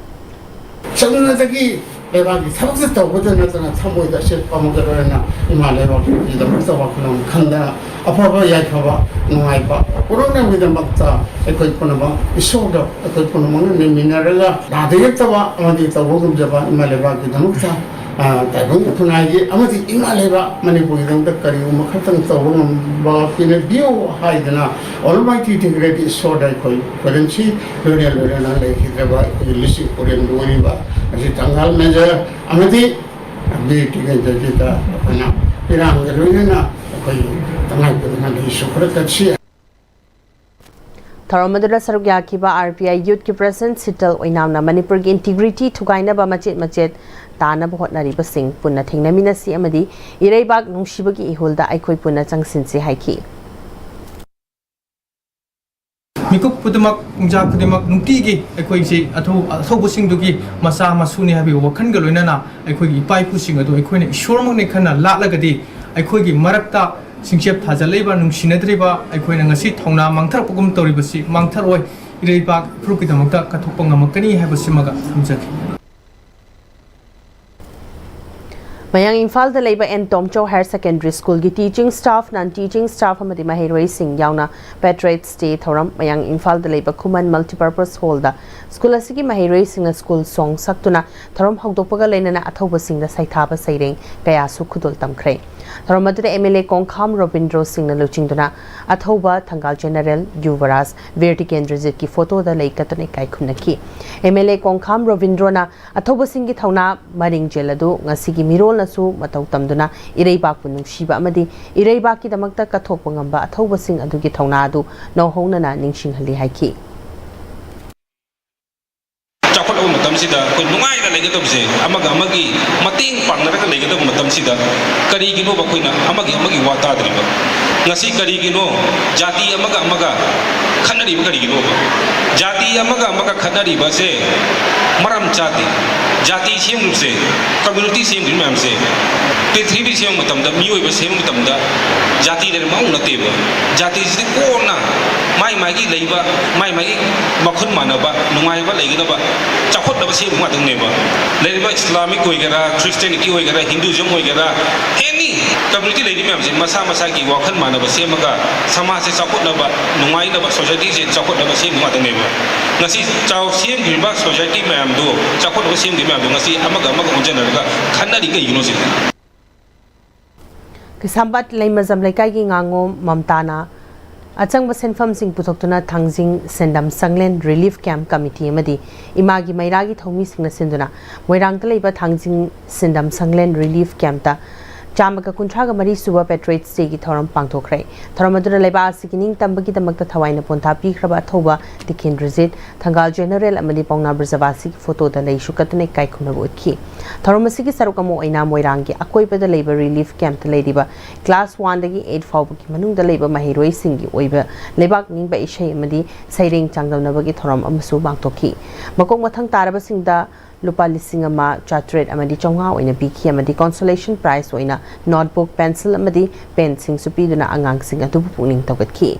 ꯆꯨꯝꯅꯗꯒꯤ ꯂꯩꯕꯥꯛꯀꯤ ꯊꯕꯛꯇ ꯇꯧꯕꯗ ꯅꯠꯇꯅ ꯊꯃꯣꯏꯗ ꯑꯆꯦꯠꯄ ꯑꯃꯒ ꯂꯣꯏꯅꯅ ꯏꯃꯥ ꯂꯩꯕꯥꯛꯀꯤꯗꯃꯛꯇ ꯋꯥꯈꯜꯂꯣꯟ ꯈꯟꯗꯅ ꯑꯐꯕ ꯌꯥꯏꯐꯕ ꯅꯨꯡꯉꯥꯏꯕ ꯄꯨꯔꯛꯅꯕꯒꯤꯗꯃꯛꯇ ꯑꯩꯈꯣꯏ ꯄꯨꯝꯅꯃꯛ ꯏꯁꯣꯔꯗ ꯑꯩꯈꯣꯏ ꯄꯨꯝꯅꯃꯛꯅ ꯅꯤꯡꯃꯤꯟꯅꯔꯒ ꯅꯥꯗ ꯌꯦꯛꯇꯕ ꯑꯃꯗꯤ ꯇꯧꯕ ꯉꯝꯖꯕ ꯏꯃꯥ ꯂꯩꯕꯥꯛꯀꯤꯗꯃꯛꯇ, ꯑ, ꯇꯥꯏꯕꯪ ꯈꯨꯟꯅꯥꯏꯒꯤ ꯑꯃꯗꯤ ꯏꯃꯥ ꯂꯩꯕꯥꯛ ꯃꯅꯤꯄꯨꯔꯒꯤꯗꯃꯛꯇ ꯀꯔꯤꯒꯨꯝꯕ ꯈꯛꯇꯪ ꯇꯧꯕ ꯉꯝꯕ ꯄꯤꯅꯕꯤꯌꯨ ꯍꯥꯏꯗꯅ Almighty ꯇꯤꯡꯈ꯭ꯔꯗꯤ ꯏꯁꯣꯔꯗ ꯑꯩꯈꯣꯏ ꯈꯨꯔꯨꯝꯁꯤ꯫ ꯂꯣꯏꯅ ꯂꯣꯏꯅꯅ ꯂꯩꯈꯤꯗ꯭ꯔꯕ ꯑꯩꯈꯣꯏꯒꯤ ꯂꯤꯁꯤꯡ ꯄꯨꯔꯦꯟꯕꯨ ꯑꯣꯏꯔꯤꯕ ꯑꯁꯤ ꯊꯪꯒꯥꯜ ꯃꯦꯖꯔ ꯑꯃꯗꯤ ꯕꯤꯔ ꯇꯤꯀꯦꯟꯗ꯭ꯔꯖꯤꯠꯇ ꯑꯩꯈꯣꯏꯅ ꯏꯔꯥꯡꯒ ꯂꯣꯏꯅꯅ ꯑꯩꯈꯣꯏ ꯇꯉꯥꯏ ꯐꯗꯅ ꯂꯩꯁꯨ ꯈꯔ ꯀꯠꯁꯤ꯫ ꯊꯧꯔꯝ ꯑꯗꯨꯗ ꯁꯔꯨꯛ ꯌꯥꯈꯤꯕ ꯑꯥꯔ ꯄꯤ ꯑꯥꯏ ꯌꯨꯠꯀꯤ ꯄ꯭ꯔꯁꯤꯗꯦꯟꯠ ꯁꯤꯇꯜ ꯑꯣꯏꯅꯥꯝꯅ ꯃꯅꯤꯄꯨꯔꯒꯤ ꯏꯟꯇꯤꯒ꯭ꯔꯤꯇꯤ ꯊꯨꯒꯥꯏꯅꯕ ꯃꯆꯦꯠ ꯃꯆꯦꯠ ꯇꯥꯅꯕ ꯍꯣꯠꯅꯔꯤꯕꯁꯤꯡ ꯄꯨꯟꯅ ꯊꯦꯡꯅꯃꯤꯟꯅꯁꯤ ꯑꯃꯗꯤ ꯏꯔꯩꯕꯥꯛ ꯅꯨꯡꯁꯤꯕꯒꯤ ꯏꯍꯨꯜꯗ ꯑꯩꯈꯣꯏ ꯄꯨꯟꯅ ꯆꯪꯁꯤꯟꯁꯤ ꯍꯥꯏꯈꯤ꯫ ꯃꯤꯀꯨꯞ ꯈꯨꯗꯤꯡꯃꯛ, ꯄꯨꯡꯖꯥ ꯈꯨꯗꯤꯡꯃꯛ ꯅꯨꯡꯇꯤꯒꯤ ꯑꯩꯈꯣꯏꯁꯤ ꯑꯊꯧ-, ꯑꯊꯧꯕꯁꯤꯡꯗꯨꯒꯤ ꯃꯆꯥ ꯃꯁꯨꯅꯤ ꯍꯥꯏꯕꯒꯤ ꯋꯥꯈꯜꯒ ꯂꯣꯏꯅꯅ ꯑꯩꯈꯣꯏꯒꯤ ꯏꯄꯥ ꯏꯄꯨꯁꯤꯡ ꯑꯗꯨ ꯑꯩꯈꯣꯏꯅ ꯏꯁꯣꯔꯃꯛꯅꯤ ꯈꯟꯅ ꯂꯥꯠꯂꯒꯗꯤ ꯑꯩꯈꯣꯏꯒꯤ ꯃꯔꯛꯇ ꯁꯤꯡꯆꯦꯞ ꯊꯥꯖꯤꯜꯂꯛꯏꯕ, ꯅꯨꯡꯁꯤꯅꯗ꯭ꯔꯤꯕ, ꯑꯩꯈꯣꯏꯅ ꯉꯁꯤ ꯊꯧꯅꯥ ꯃꯥꯡꯊꯔꯛꯄꯒꯨꯝ ꯇꯧꯔꯤꯕꯁꯤ ꯃꯥꯡꯊꯔꯛꯑꯣꯏ꯫ ꯏꯔꯩꯕꯥꯛ ꯐꯨꯔꯨꯞꯀꯤꯗꯃꯛꯇ ꯀꯠꯊꯣꯛꯄ ꯉꯝꯃꯛꯀꯅꯤ ꯍꯥꯏꯕꯁꯤꯃꯒ ꯊꯝꯖꯒꯦ꯫ ꯃꯌꯥꯡ ꯏꯝꯐꯥꯜꯗ ꯂꯩꯕ ꯑꯦꯟ ꯇꯣꯝꯆꯧ ꯍꯥꯌꯔ ꯁꯦꯀꯦꯟꯗꯔꯤ ꯁ꯭ꯀꯨꯜꯒꯤ ꯇꯤꯆꯤꯡ ꯁ꯭ꯇꯥꯐ, ꯅꯟ ꯇꯤꯆꯤꯡ ꯁ꯭ꯇꯥꯐ ꯑꯃꯗꯤ ꯃꯍꯩꯔꯣꯏꯁꯤꯡ ꯌꯥꯎꯅ ꯄꯦꯇ꯭ꯔꯤꯌꯠꯁ ꯗꯦ ꯊꯧꯔꯝ ꯃꯌꯥꯡ ꯏꯝꯐꯥꯜꯗ ꯂꯩꯕ ꯈꯨꯃꯟ ꯃꯜꯇꯤꯄꯔꯄꯁ ꯍꯣꯜꯗ ꯁ꯭ꯀꯨꯜ ꯑꯁꯤꯒꯤ ꯃꯍꯩꯔꯣꯏꯁꯤꯡꯅ ꯁ꯭ꯀꯨꯜ ꯁꯣꯡ ꯁꯛꯇꯨꯅ ꯊꯧꯔꯝ ꯍꯧꯗꯣꯛꯄꯒ ꯂꯣꯏꯅꯅ ꯑꯊꯧꯕꯁꯤꯡꯗ ꯁꯩꯊꯥꯕ ꯁꯩꯔꯦꯡ ꯀꯌꯥꯁꯨ ꯈꯨꯗꯣꯜ ꯇꯝꯈ꯭ꯔꯦ꯫ ꯊꯧꯔꯝ ꯑꯗꯨꯗ ꯑꯦꯝ ꯑꯦꯜ ꯑꯦ ꯀꯣꯡꯈꯥꯝ ꯔꯣꯕꯤꯟꯗ꯭ꯔꯣ ꯁꯤꯡꯅ ꯂꯨꯆꯤꯡꯗꯨꯅ ꯑꯊꯧꯕ ꯊꯪꯒꯥꯜ ꯖꯦꯅꯔꯦꯜ ꯌꯨꯕꯔꯥꯖ ꯕꯤꯔ ꯇꯤꯀꯦꯟꯗ꯭ꯔꯖꯤꯠꯀꯤ ꯐꯣꯇꯣꯗ ꯂꯩ ꯀꯠꯇꯨꯅ ꯏꯀꯥꯏ ꯈꯨꯝꯅꯈꯤ꯫ ꯑꯦꯝ ꯑꯦꯜ ꯑꯦ ꯀꯣꯡꯈꯥꯝ ꯔꯣꯕꯤꯟꯗ꯭ꯔꯣꯅ ꯑꯊꯧꯕꯁꯤꯡꯒꯤ ꯊꯧꯅꯥ ꯃꯔꯤꯡꯖꯦꯜ ꯑꯗꯨ ꯉꯁꯤꯒꯤ ꯃꯤꯔꯣꯜꯅꯁꯨ ꯃꯇꯧ ꯇꯝꯗꯨꯅ ꯏꯔꯩꯕꯥꯛꯄꯨ ꯅꯨꯡꯁꯤꯕ ꯑꯃꯗꯤ ꯏꯔꯩꯕꯥꯛꯀꯤꯗꯃꯛꯇ ꯀꯠꯊꯣꯛꯄ ꯉꯝꯕ ꯑꯊꯧꯕꯁꯤꯡ ꯑꯗꯨꯒꯤ ꯊꯧꯅꯥ ꯑꯗꯨ ꯅꯧꯍꯧꯅꯅ ꯅꯤꯡꯁꯤꯡꯍꯜꯂꯤ ꯍꯥꯏꯈꯤ꯫ ꯆꯥꯎꯈꯠꯂꯕ ꯃꯇꯝꯁꯤꯗ ꯑꯩꯈꯣꯏ ꯅꯨꯡꯉꯥꯏꯅ ꯂꯩꯒꯗꯕꯁꯦ ꯑꯃꯒ ꯑꯃꯒꯤ ꯃꯇꯦꯡ ꯄꯥꯡꯅꯔꯒ ꯂꯩꯒꯗꯕ ꯃꯇꯝꯁꯤꯗ ꯀꯔꯤꯒꯤꯅꯣꯕ ꯑꯩꯈꯣꯏꯅ ꯑꯃꯒꯤ ꯑꯃꯒꯤ ꯋꯥ ꯇꯥꯗ꯭ꯔꯤꯕ? ꯉꯁꯤ ꯀꯔꯤꯒꯤꯅꯣ ꯖꯥꯇꯤ ꯑꯃꯒ ꯑꯃꯒ ꯈꯠꯅꯔꯤꯕ ꯀꯔꯤꯒꯤꯅꯣꯕ? ꯖꯥꯇꯤ ꯑꯃꯒ ꯑꯃꯒ ꯈꯠꯅꯔꯤꯕꯁꯦ ꯃꯔꯝ ꯆꯥꯗꯦ꯫ ꯖꯥꯇꯤ ꯁꯦꯝꯂꯤꯕꯁꯦ, ꯀꯝꯃ꯭ꯌꯨꯅꯤꯇꯤ ꯁꯦꯝꯂꯤꯕ ꯃꯌꯥꯝꯁꯦ, ꯄ꯭ꯔꯤꯊꯤꯕꯤ ꯁꯦꯝꯕ ꯃꯇꯝꯗ, ꯃꯤꯑꯣꯏꯕ ꯁꯦꯝꯕ ꯃꯇꯝꯗ ꯖꯥꯇꯤ ꯂꯩꯔꯝꯕ ꯑꯃꯨꯛ ꯅꯠꯇꯦꯕ꯫ ꯖꯥꯇꯤꯁꯤꯗꯤ ꯀꯣꯟꯅ ꯃꯥꯏ ꯃꯥꯏꯒꯤ ꯂꯩꯕ, ꯃꯥꯏ ꯃꯥꯏꯒꯤ ꯃꯈꯨꯟ ꯃꯥꯟꯅꯕ, ꯅꯨꯡꯉꯥꯏꯕ ꯂꯩꯒꯗꯕ, ꯆꯥꯎꯈꯠꯅꯕ ꯁꯦꯝꯕ ꯉꯥꯛꯇꯅꯦꯕ꯫ ꯂꯩꯔꯤꯕ ꯏꯁꯂꯥꯃꯤꯛ ꯑꯣꯏꯒꯦꯔꯥ, ꯈ꯭ꯔꯤꯁꯇꯤꯌꯥꯅꯤꯇꯤ ꯑꯣꯏꯒꯦꯔꯥ, ꯍꯤꯟꯗꯨꯏꯖꯝ ꯑꯣꯏꯒꯦꯔꯥ, ꯑꯦꯅꯤ ꯀꯝꯃ꯭ꯌꯨꯅꯤꯇꯤ ꯂꯩꯔꯤꯕ ꯃꯌꯥꯝꯁꯦ ꯃꯁꯥ ꯃꯁꯥꯒꯤ ꯋꯥꯈꯜ ꯃꯥꯟꯅꯕ ꯁꯦꯝꯃꯒ ꯁꯃꯥꯖꯁꯦ ꯆꯥꯎꯈꯠꯅꯕ, ꯅꯨꯡꯉꯥꯏꯅꯕ, ꯁꯣꯁꯥꯏꯇꯤꯁꯦ ꯆꯥꯎꯈꯠꯅꯕ ꯁꯦꯝꯕ ꯉꯥꯛꯇꯅꯦꯕ꯫ ꯉꯁꯤ ꯆꯥꯎ ꯁꯦꯝꯈ꯭ꯔꯤꯕ ꯁꯣꯁꯥꯏꯇꯤ ꯃꯌꯥꯝꯗꯣ, ꯆꯥꯎꯈꯠꯅꯕ ꯁꯦꯝꯈ꯭ꯔꯤꯕ ꯃꯌꯥꯝꯗꯣ ꯉꯁꯤ ꯑꯃꯒ ꯑꯃꯒ ꯑꯣꯟꯁꯤꯟꯅꯔꯒ ꯈꯠꯅꯔꯤ ꯀꯩꯒꯤꯅꯣ ꯁꯤꯅꯤ꯫ ꯀꯩꯁꯥꯝꯄꯥꯠ ꯂꯩꯃꯖꯝ ꯂꯩꯀꯥꯏꯒꯤ ꯉꯥꯉꯣꯝ ꯃꯝꯇꯥꯅ ꯑꯆꯪꯕ ꯁꯦꯟꯐꯝꯁꯤꯡ ꯄꯨꯊꯣꯛꯇꯨꯅ ꯊꯥꯡꯖꯤꯡ ꯁꯦꯟꯗꯝ ꯁꯪꯂꯦꯟ ꯔꯤꯂꯤꯐ ꯀꯦꯝꯞ ꯀꯃꯤꯇꯤ ꯑꯃꯗꯤ ꯏꯃꯥꯒꯤ ꯃꯩꯔꯥꯒꯤ ꯊꯧꯃꯤꯁꯤꯡꯅ ꯁꯤꯟꯗꯨꯅ ꯃꯣꯏꯔꯥꯡꯗ ꯂꯩꯕ ꯊꯥꯡꯖꯤꯡ ꯁꯦꯟꯗꯝ ꯁꯪꯂꯦꯟ ꯔꯤꯂꯤꯐ ꯀꯦꯝꯞꯇ ꯆꯥꯝꯃꯒ ꯀꯨꯟꯊ꯭ꯔꯥꯒ ꯃꯔꯤ ꯁꯨꯕ ꯄꯦꯇ꯭ꯔꯤꯌꯠꯁ ꯗꯦꯒꯤ ꯊꯧꯔꯝ ꯄꯥꯡꯊꯣꯛꯈ꯭ꯔꯦ꯫ ꯊꯧꯔꯝ ꯑꯗꯨꯗ ꯂꯩꯕꯥꯛ ꯑꯁꯤꯒꯤ ꯅꯤꯡꯇꯝꯕꯒꯤꯗꯃꯛꯇ ꯊꯋꯥꯏꯅ ꯄꯣꯟꯊꯥ ꯄꯤꯈ꯭ꯔꯕ ꯑꯊꯧꯕ ꯇꯤꯀꯦꯟꯗ꯭ꯔꯖꯤꯠ, ꯊꯪꯒꯥꯜ ꯖꯦꯅꯔꯦꯜ ꯑꯃꯗꯤ ꯄꯥꯎꯅꯥ ꯕ꯭ꯔꯖꯕꯥꯁꯤꯒꯤ ꯐꯣꯇꯣꯗ ꯂꯩꯁꯨ ꯀꯠꯇꯨꯅ ꯏꯀꯥꯏ ꯈꯨꯝꯅꯕ ꯎꯠꯈꯤ꯫ ꯊꯧꯔꯝ ꯑꯁꯤꯒꯤ ꯁꯔꯨꯛ ꯑꯃ ꯑꯣꯏꯅ ꯃꯣꯏꯔꯥꯡꯒꯤ ꯑꯀꯣꯏꯕꯗ ꯂꯩꯕ ꯔꯤꯂꯤꯐ ꯀꯦꯝꯞꯇ ꯂꯩꯔꯤꯕ ꯀ꯭ꯂꯥꯁ ꯋꯥꯟꯗꯒꯤ ꯑꯩꯠ ꯐꯥꯎꯕꯒꯤ ꯃꯅꯨꯡꯗ ꯂꯩꯕ ꯃꯍꯩꯔꯣꯏꯁꯤꯡꯒꯤ ꯑꯣꯏꯕ ꯂꯩꯕꯥꯛ ꯅꯤꯡꯕ ꯏꯁꯩ ꯑꯃꯗꯤ ꯁꯩꯔꯦꯡ ꯆꯥꯡꯗꯝꯅꯕꯒꯤ ꯊꯧꯔꯝ ꯑꯃꯁꯨ ꯄꯥꯡꯊꯣꯛꯈꯤ꯫ ꯃꯀꯣꯛ ꯃꯊꯪ ꯇꯥꯔꯕꯁꯤꯡꯗ ꯂꯨꯄꯥ ꯂꯤꯁꯤꯡ ꯑꯃ ꯆꯥꯇ꯭ꯔꯦꯠ ꯑꯃꯗꯤ ꯆꯥꯝꯃꯉꯥ ꯑꯣꯏꯅ ꯄꯤꯈꯤ ꯑꯃꯗꯤ ꯀꯣꯟꯁꯣꯂꯦꯁꯟ ꯄ꯭ꯔꯥꯏꯖ ꯑꯣꯏꯅ ꯅꯣꯠꯕꯨꯛ, ꯄꯦꯟꯁꯤꯜ ꯑꯃꯗꯤ ꯄꯦꯟꯁꯤꯡꯁꯨ ꯄꯤꯗꯨꯅ ꯑꯉꯥꯡꯁꯤꯡ ꯑꯗꯨꯕꯨ ꯄꯨꯛꯅꯤꯡ ꯊꯧꯒꯠꯈꯤ꯫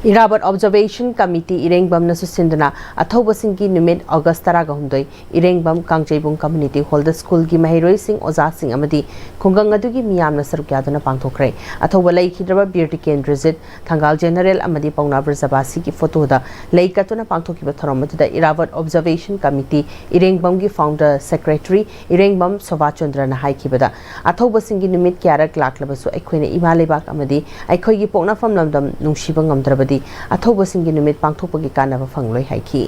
ꯏꯔꯥꯕꯠ ꯑꯣꯕꯖꯔꯕꯦꯁꯟ ꯀꯃꯤꯇꯤ ꯏꯔꯦꯡꯕꯝꯅꯁꯨ ꯁꯤꯟꯗꯨꯅ ꯑꯊꯧꯕꯁꯤꯡꯒꯤ ꯅꯨꯃꯤꯠ ꯑꯣꯒꯁ ꯇꯔꯥꯒ ꯍꯨꯝꯗꯣꯏ ꯏꯔꯦꯡꯕꯝ ꯀꯥꯡꯖꯩꯕꯨꯡ ꯀꯝꯃ꯭ꯌꯨꯅꯤꯇꯤ ꯍꯣꯜꯗ ꯁ꯭ꯀꯨꯜꯒꯤ ꯃꯍꯩꯔꯣꯏꯁꯤꯡ, ꯑꯣꯖꯥꯁꯤꯡ ꯑꯃꯗꯤ ꯈꯨꯡꯒꯪ ꯑꯗꯨꯒꯤ ꯃꯤꯌꯥꯝꯅ ꯁꯔꯨꯛ ꯌꯥꯗꯨꯅ ꯄꯥꯡꯊꯣꯛꯈ꯭ꯔꯦ꯫ ꯑꯊꯧꯕ ꯂꯩꯈꯤꯗ꯭ꯔꯕ ꯕꯤꯔ ꯇꯤꯀꯦꯟꯗ꯭ꯔꯖꯤꯠ, ꯊꯪꯒꯥꯜ ꯖꯦꯅꯔꯦꯜ ꯑꯃꯗꯤ ꯄꯥꯎꯅꯥ ꯕ꯭ꯔꯖꯕꯥꯁꯤꯒꯤ ꯐꯣꯇꯣꯗ ꯂꯩ ꯀꯠꯇꯨꯅ ꯄꯥꯡꯊꯣꯛꯈꯤꯕ ꯊꯧꯔꯝ ꯑꯗꯨꯗ ꯏꯔꯥꯕꯠ ꯑꯣꯕꯖꯔꯕꯦꯁꯟ ꯀꯃꯤꯇꯤ ꯏꯔꯦꯡꯕꯝꯒꯤ ꯐꯥꯎꯟꯗꯔ ꯁꯦꯀ꯭ꯔꯦꯇꯔꯤ ꯏꯔꯦꯡꯕꯝ ꯁꯣꯚꯥꯆꯟꯗ꯭ꯔꯅ ꯍꯥꯏꯈꯤꯕꯗ, ꯑꯊꯧꯕꯁꯤꯡꯒꯤ ꯅꯨꯃꯤꯠ ꯀꯌꯥꯔꯛ ꯂꯥꯛꯂꯕꯁꯨ ꯑꯩꯈꯣꯏꯅ ꯏꯃꯥ ꯂꯩꯕꯥꯛ ꯑꯃꯗꯤ ꯑꯩꯈꯣꯏꯒꯤ ꯄꯣꯛꯅꯐꯝ ꯂꯝꯗꯝ ꯅꯨꯡꯁꯤꯕ ꯉꯝꯗ꯭ꯔꯕꯗꯤ ꯑꯊꯧꯕꯁꯤꯡꯒꯤ ꯅꯨꯃꯤꯠ ꯄꯥꯡꯊꯣꯛꯄꯒꯤ ꯀꯥꯟꯅꯕ ꯐꯪꯂꯣꯏ ꯍꯥꯏꯈꯤ꯫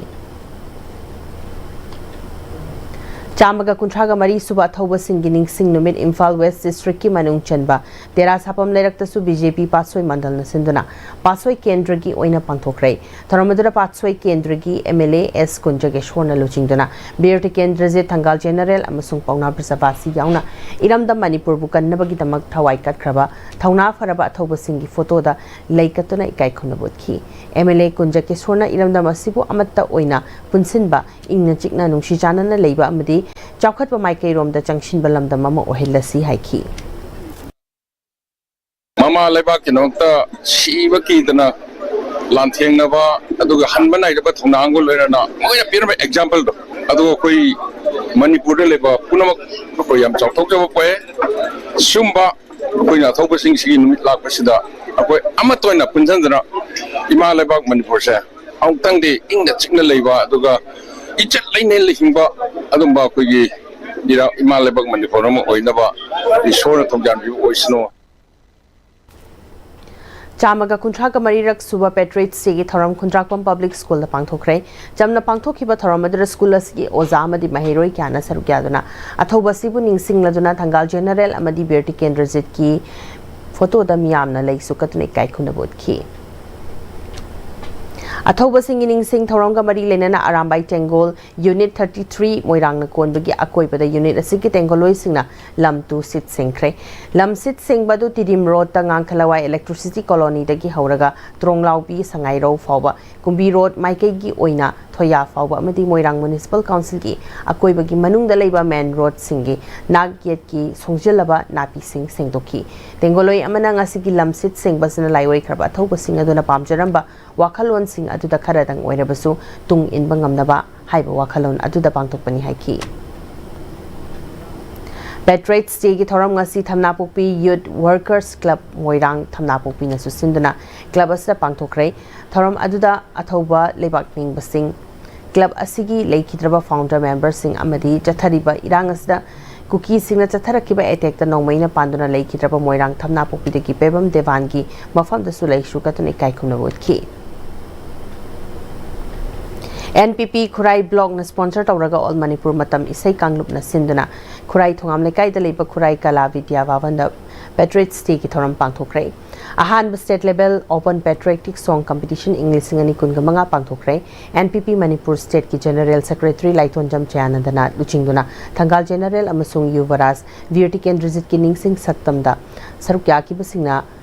ꯆꯥꯝꯃꯒ ꯀꯨꯟꯊ꯭ꯔꯥꯒ ꯃꯔꯤ ꯁꯨꯕ ꯑꯊꯧꯕꯁꯤꯡꯒꯤ ꯅꯤꯡꯁꯤꯡ ꯅꯨꯃꯤꯠ ꯏꯝꯐꯥꯜ ꯋꯦꯁ ꯗꯤꯁꯇ꯭ꯔꯤꯛꯀꯤ ꯃꯅꯨꯡ ꯆꯟꯕ ꯇꯦꯔꯥ ꯁꯥꯄꯝ ꯂꯩꯔꯛꯇꯁꯨ ꯕꯤ ꯖꯦ ꯄꯤ ꯄꯥꯠꯁꯣꯏ ꯃꯟꯗꯜꯅ ꯁꯤꯟꯗꯨꯅ ꯄꯥꯠꯁꯣꯏ ꯀꯦꯟꯗ꯭ꯔꯒꯤ ꯑꯣꯏꯅ ꯄꯥꯡꯊꯣꯛꯈ꯭ꯔꯦ꯫ ꯊꯧꯔꯝ ꯑꯗꯨꯗ ꯄꯥꯠꯁꯣꯏ ꯀꯦꯟꯗ꯭ꯔꯒꯤ ꯑꯦꯝ ꯑꯦꯜ ꯑꯦ ꯑꯦꯁ ꯀꯨꯟꯖꯒꯦꯁꯣꯔꯅ ꯂꯨꯆꯤꯡꯗꯨꯅ ꯕꯤꯔ ꯇꯤꯀꯦꯟꯗ꯭ꯔꯖꯤꯠ, ꯊꯪꯒꯥꯜ ꯖꯦꯅꯔꯦꯜ ꯑꯃꯁꯨꯡ ꯄꯥꯎꯅꯥ ꯕ꯭ꯔꯖꯕꯥꯁꯤ ꯌꯥꯎꯅ ꯏꯔꯝꯗꯝ ꯃꯅꯤꯄꯨꯔꯕꯨ ꯀꯟꯅꯕꯒꯤꯗꯃꯛ ꯊꯋꯥꯏ ꯀꯠꯈ꯭ꯔꯕ ꯊꯧꯅꯥ ꯐꯔꯕ ꯑꯊꯧꯕꯁꯤꯡꯒꯤ ꯐꯣꯇꯣꯗ ꯂꯩ ꯀꯠꯇꯨꯅ ꯏꯀꯥꯏ ꯈꯨꯝꯅꯕ ꯎꯠꯈꯤ꯫ ꯑꯦꯝ ꯑꯦꯜ ꯑꯦ ꯀꯨꯟꯖꯒꯦꯁꯣꯔꯅ ꯏꯔꯝꯗꯝ ꯑꯁꯤꯕꯨ ꯑꯃꯠꯇ ꯑꯣꯏꯅ ꯄꯨꯟꯁꯤꯟꯕ, ꯏꯪꯅ ꯆꯤꯛꯅ ꯅꯨꯡꯁꯤ ꯆꯥꯟꯅꯅ ꯂꯩꯕ ꯑꯃꯗꯤ ꯆꯥꯎꯈꯠꯄ ꯃꯥꯏꯀꯩꯔꯣꯝꯗ ꯆꯪꯁꯤꯟꯕ ꯂꯝꯗꯝ ꯑꯃ ꯑꯣꯏꯍꯜꯂꯁꯤ ꯍꯥꯏꯈꯤ꯫ ꯃꯃꯥ ꯂꯩꯕꯥꯛꯀꯤꯗꯃꯛꯇ ꯁꯤꯕ ꯀꯤꯗꯅ ꯂꯥꯟꯊꯦꯡꯅꯕ, ꯑꯗꯨꯒ ꯍꯟꯕ ꯅꯥꯏꯗꯕ ꯊꯧꯅꯥꯒ ꯂꯣꯏꯅꯅ ꯃꯣꯏꯅ ꯄꯤꯔꯝꯕ ꯑꯦꯛꯖꯥꯝꯄꯜꯗꯣ, ꯑꯗꯨꯒ ꯑꯩꯈꯣꯏ ꯃꯅꯤꯄꯨꯔꯗ ꯂꯩꯕ ꯄꯨꯝꯅꯃꯛ ꯑꯩꯈꯣꯏ ꯌꯥꯝ ꯆꯥꯎꯊꯣꯛꯆꯕ ꯄꯣꯛꯑꯦ꯫ ꯁꯤꯒꯨꯝꯕ ꯑꯩꯈꯣꯏꯅ ꯑꯊꯧꯕꯁꯤꯡꯁꯤꯒꯤ ꯅꯨꯃꯤꯠ ꯂꯥꯛꯄꯁꯤꯗ ꯑꯩꯈꯣꯏ ꯑꯃꯠꯇ ꯑꯣꯏꯅ ꯄꯨꯟꯁꯤꯟꯗꯅ ꯏꯃꯥ ꯂꯩꯕꯥꯛ ꯃꯅꯤꯄꯨꯔꯁꯦ ꯑꯃꯨꯛꯇꯪꯗꯤ ꯏꯪꯅ ꯆꯤꯛꯅ ꯂꯩꯕ, ꯑꯗꯨꯒ ꯏꯖꯠ ꯂꯩꯅ ꯍꯤꯡꯕ, ꯑꯗꯨꯝꯕ ꯑꯩꯈꯣꯏꯒꯤ ꯏꯔꯥ-, ꯏꯃꯥ ꯂꯩꯕꯥꯛ ꯃꯅꯤꯄꯨꯔ ꯑꯃ ꯑꯣꯏꯅꯕ ꯏꯁꯣꯔꯅ ꯊꯧꯖꯥꯟꯕꯤꯕ ꯑꯣꯏꯁꯅꯨ꯫ ꯆꯥꯝꯃꯒ ꯀꯨꯟꯊ꯭ꯔꯥꯒ ꯃꯔꯤꯔꯛ ꯁꯨꯕ ꯄꯦꯇ꯭ꯔꯤꯌꯠꯁ ꯗꯦꯒꯤ ꯊꯧꯔꯝ ꯈꯨꯟꯗ꯭ꯔꯥꯛꯄꯝ ꯄꯕ꯭ꯂꯤꯛ ꯁ꯭ꯀꯨꯜꯗ ꯄꯥꯡꯊꯣꯛꯈ꯭ꯔꯦ꯫ ꯆꯝꯅ ꯄꯥꯡꯊꯣꯛꯈꯤꯕ ꯊꯧꯔꯝ ꯑꯗꯨꯗ ꯁ꯭ꯀꯨꯜ ꯑꯁꯤꯒꯤ ꯑꯣꯖꯥ ꯑꯃꯗꯤ ꯃꯍꯩꯔꯣꯏ ꯀꯌꯥꯅ ꯁꯔꯨꯛ ꯌꯥꯗꯨꯅ ꯑꯊꯧꯕ ꯑꯁꯤꯕꯨ ꯅꯤꯡꯁꯤꯡꯂꯗꯨꯅ ꯊꯪꯒꯥꯜ ꯖꯦꯅꯔꯦꯜ ꯑꯃꯗꯤ ꯕꯤꯔ ꯇꯤꯀꯦꯟꯗ꯭ꯔꯖꯤꯠꯀꯤ ꯐꯣꯇꯣꯗ ꯃꯤꯌꯥꯝꯅ ꯂꯩꯁꯨ ꯀꯠꯇꯨꯅ ꯏꯀꯥꯏ ꯈꯨꯝꯅꯕ ꯎꯠꯈꯤ꯫ ꯑꯊꯧꯕꯁꯤꯡꯒꯤ ꯅꯤꯡꯁꯤꯡ ꯊꯧꯔꯝꯒ ꯃꯔꯤ ꯂꯩꯅꯅ ꯑꯔꯥꯝꯕꯥꯏ ꯇꯦꯡꯒꯣꯜ, ꯌꯨꯅꯤꯠ ꯊꯥꯔꯇꯤ ꯊ꯭ꯔꯤ ꯃꯣꯏꯔꯥꯡꯅ ꯀꯣꯟꯕꯒꯤ ꯑꯀꯣꯏꯕꯗ ꯌꯨꯅꯤꯠ ꯑꯁꯤꯒꯤ ꯇꯦꯡꯒꯣꯜꯂꯣꯏꯁꯤꯡꯅ ꯂꯝ ꯇꯨ ꯁꯤꯠ ꯁꯦꯡꯈ꯭ꯔꯦ꯫ ꯂꯝ ꯁꯤꯠ ꯁꯦꯡꯕ ꯑꯗꯨ ꯇꯤꯗꯤꯝ ꯔꯣꯗꯇ ꯉꯥꯡꯈꯂꯋꯥꯏ ꯏꯂꯦꯛꯇ꯭ꯔꯤꯁꯤꯇꯤ ꯀꯣꯂꯣꯅꯤꯗꯒꯤ ꯍꯧꯔꯒ ꯇ꯭ꯔꯣꯡꯂꯥꯎꯕꯤ ꯁꯉꯥꯏꯔꯧ ꯐꯥꯎꯕ ꯀꯨꯝꯕꯤ ꯔꯣꯗ ꯃꯥꯏꯀꯩꯒꯤ ꯑꯣꯏꯅ ꯈꯣꯌꯥ ꯐꯥꯎꯕ ꯑꯃꯗꯤ ꯃꯣꯏꯔꯥꯡ ꯃ꯭ꯌꯨꯅꯤꯁꯤꯄꯥꯜ ꯀꯥꯎꯟꯁꯤꯜꯒꯤ ꯑꯀꯣꯏꯕꯒꯤ ꯃꯅꯨꯡꯗ ꯂꯩꯕ ꯃꯦꯟ ꯔꯣꯗꯁꯤꯡꯒꯤ ꯅꯥꯛ ꯌꯦꯠꯀꯤ ꯁꯣꯡꯖꯤꯜꯂꯕ ꯅꯥꯄꯤꯁꯤꯡ ꯁꯦꯡꯗꯣꯛꯈꯤ꯫ ꯇꯦꯡꯒꯣꯂꯣꯏ ꯑꯃꯅ ꯉꯁꯤꯒꯤ ꯂꯝꯁꯤꯠ ꯁꯦꯡꯕꯁꯤꯅ ꯂꯥꯏꯑꯣꯏꯈ꯭ꯔꯕ ꯑꯊꯧꯕꯁꯤꯡ ꯑꯗꯨꯅ ꯄꯥꯝꯖꯔꯝꯕ ꯋꯥꯈꯜꯂꯣꯟꯁꯤꯡ ꯑꯗꯨꯗ ꯈꯔꯗꯪ ꯑꯣꯏꯔꯕꯁꯨ ꯇꯨꯡ ꯏꯟꯕ ꯉꯝꯅꯕ ꯍꯥꯏꯕ ꯋꯥꯈꯜꯂꯣꯟ ꯑꯗꯨꯗ ꯄꯥꯡꯊꯣꯛꯄꯅꯤ ꯍꯥꯏꯈꯤ꯫ ꯄꯦꯇ꯭ꯔꯤꯌꯠꯁ ꯗꯦꯒꯤ ꯊꯧꯔꯝ ꯉꯁꯤ ꯊꯝꯅꯥꯄꯣꯛꯄꯤ ꯌꯨꯠ ꯋꯥꯔꯀꯔꯁ ꯀ꯭ꯂꯕ ꯃꯣꯏꯔꯥꯡ ꯊꯝꯅꯥꯄꯣꯛꯄꯤꯅꯁꯨ ꯁꯤꯟꯗꯨꯅ ꯀ꯭ꯂꯕ ꯑꯁꯤꯗ ꯄꯥꯡꯊꯣꯛꯈ꯭ꯔꯦ꯫ ꯊꯧꯔꯝ ꯑꯗꯨꯗ ꯑꯊꯧꯕ ꯂꯩꯕꯥꯛ ꯅꯤꯡꯕꯁꯤꯡ, ꯀ꯭ꯂꯕ ꯑꯁꯤꯒꯤ ꯂꯩꯈꯤꯗ꯭ꯔꯕ ꯐꯥꯎꯟꯗꯔ ꯃꯦꯝꯕꯔꯁꯤꯡ ꯑꯃꯗꯤ ꯆꯠꯊꯔꯤꯕ ꯏꯔꯥꯡ ꯑꯁꯤꯗ ꯀꯨꯀꯤꯁꯤꯡꯅ ꯆꯠꯊꯔꯛꯈꯤꯕ ꯑꯦꯇꯦꯛꯇ ꯅꯣꯡꯃꯩꯅ ꯄꯥꯟꯗꯨꯅ ꯂꯩꯈꯤꯗ꯭ꯔꯕ ꯃꯣꯏꯔꯥꯡ ꯊꯝꯅꯥꯄꯣꯛꯄꯤꯗꯒꯤ ꯄꯦꯕꯝ ꯗꯦꯕꯥꯟꯒꯤ ꯃꯐꯝꯗꯁꯨ ꯂꯩꯁꯨ ꯀꯠꯇꯨꯅ ꯏꯀꯥꯏ ꯈꯨꯝꯅꯕ ꯎꯠꯈꯤ꯫ ꯑꯦꯟ ꯄꯤ ꯄꯤ ꯈꯨꯔꯥꯏ ꯕ꯭ꯂꯣꯛꯅ ꯁ꯭ꯄꯣꯟꯁꯔ ꯇꯧꯔꯒ ꯑꯣꯜ ꯃꯅꯤꯄꯨꯔ ꯃꯇꯝ ꯏꯁꯩ ꯀꯥꯡꯂꯨꯞꯅ ꯁꯤꯟꯗꯨꯅ ꯈꯨꯔꯥꯏ ꯊꯣꯉꯥꯝ ꯂꯩꯀꯥꯏꯗ ꯂꯩꯕ ꯈꯨꯔꯥꯏ ꯀꯂꯥ ꯕꯤꯗ꯭ꯌꯥ ꯚꯕꯟꯗ ꯄꯦꯇ꯭ꯔꯤꯌꯠꯁ ꯗꯦꯒꯤ ꯊꯧꯔꯝ ꯄꯥꯡꯊꯣꯛꯈ꯭ꯔꯦ꯫ ꯑꯍꯥꯟꯕ ꯁ꯭ꯇꯦꯠ ꯂꯦꯚꯦꯜ ꯑꯣꯄꯟ ꯄꯦꯇ꯭ꯔꯤꯌꯣꯇꯤꯛ ꯁꯣꯡ ꯀꯝꯄꯤꯇꯤꯁꯟ ꯏꯪ ꯂꯤꯁꯤꯡ ꯑꯅꯤ ꯀꯨꯟꯒ ꯃꯉꯥ ꯄꯥꯡꯊꯣꯛꯈ꯭ꯔꯦ꯫ ꯑꯦꯟ ꯄꯤ ꯄꯤ ꯃꯅꯤꯄꯨꯔ ꯁ꯭ꯇꯦꯠꯀꯤ ꯖꯦꯅꯔꯦꯜ ꯁꯦꯀ꯭ꯔꯦꯇꯔꯤ ꯂꯥꯏꯊꯣꯟꯖꯝ ꯖꯌꯥꯅꯟꯗꯅ ꯂꯨꯆꯤꯡꯗꯨꯅ ꯊꯪꯒꯥꯜ ꯖꯦꯅꯔꯦꯜ ꯑꯃꯁꯨꯡ ꯌꯨꯕꯔꯥꯖ ꯕꯤꯔ ꯇꯤꯀꯦꯟꯗ꯭ꯔꯖꯤꯠꯀꯤ ꯅꯤꯡꯁꯤꯡ ꯁꯛꯇꯝꯗ ꯁꯔꯨꯛ ꯌꯥꯈꯤꯕꯁꯤꯡꯅ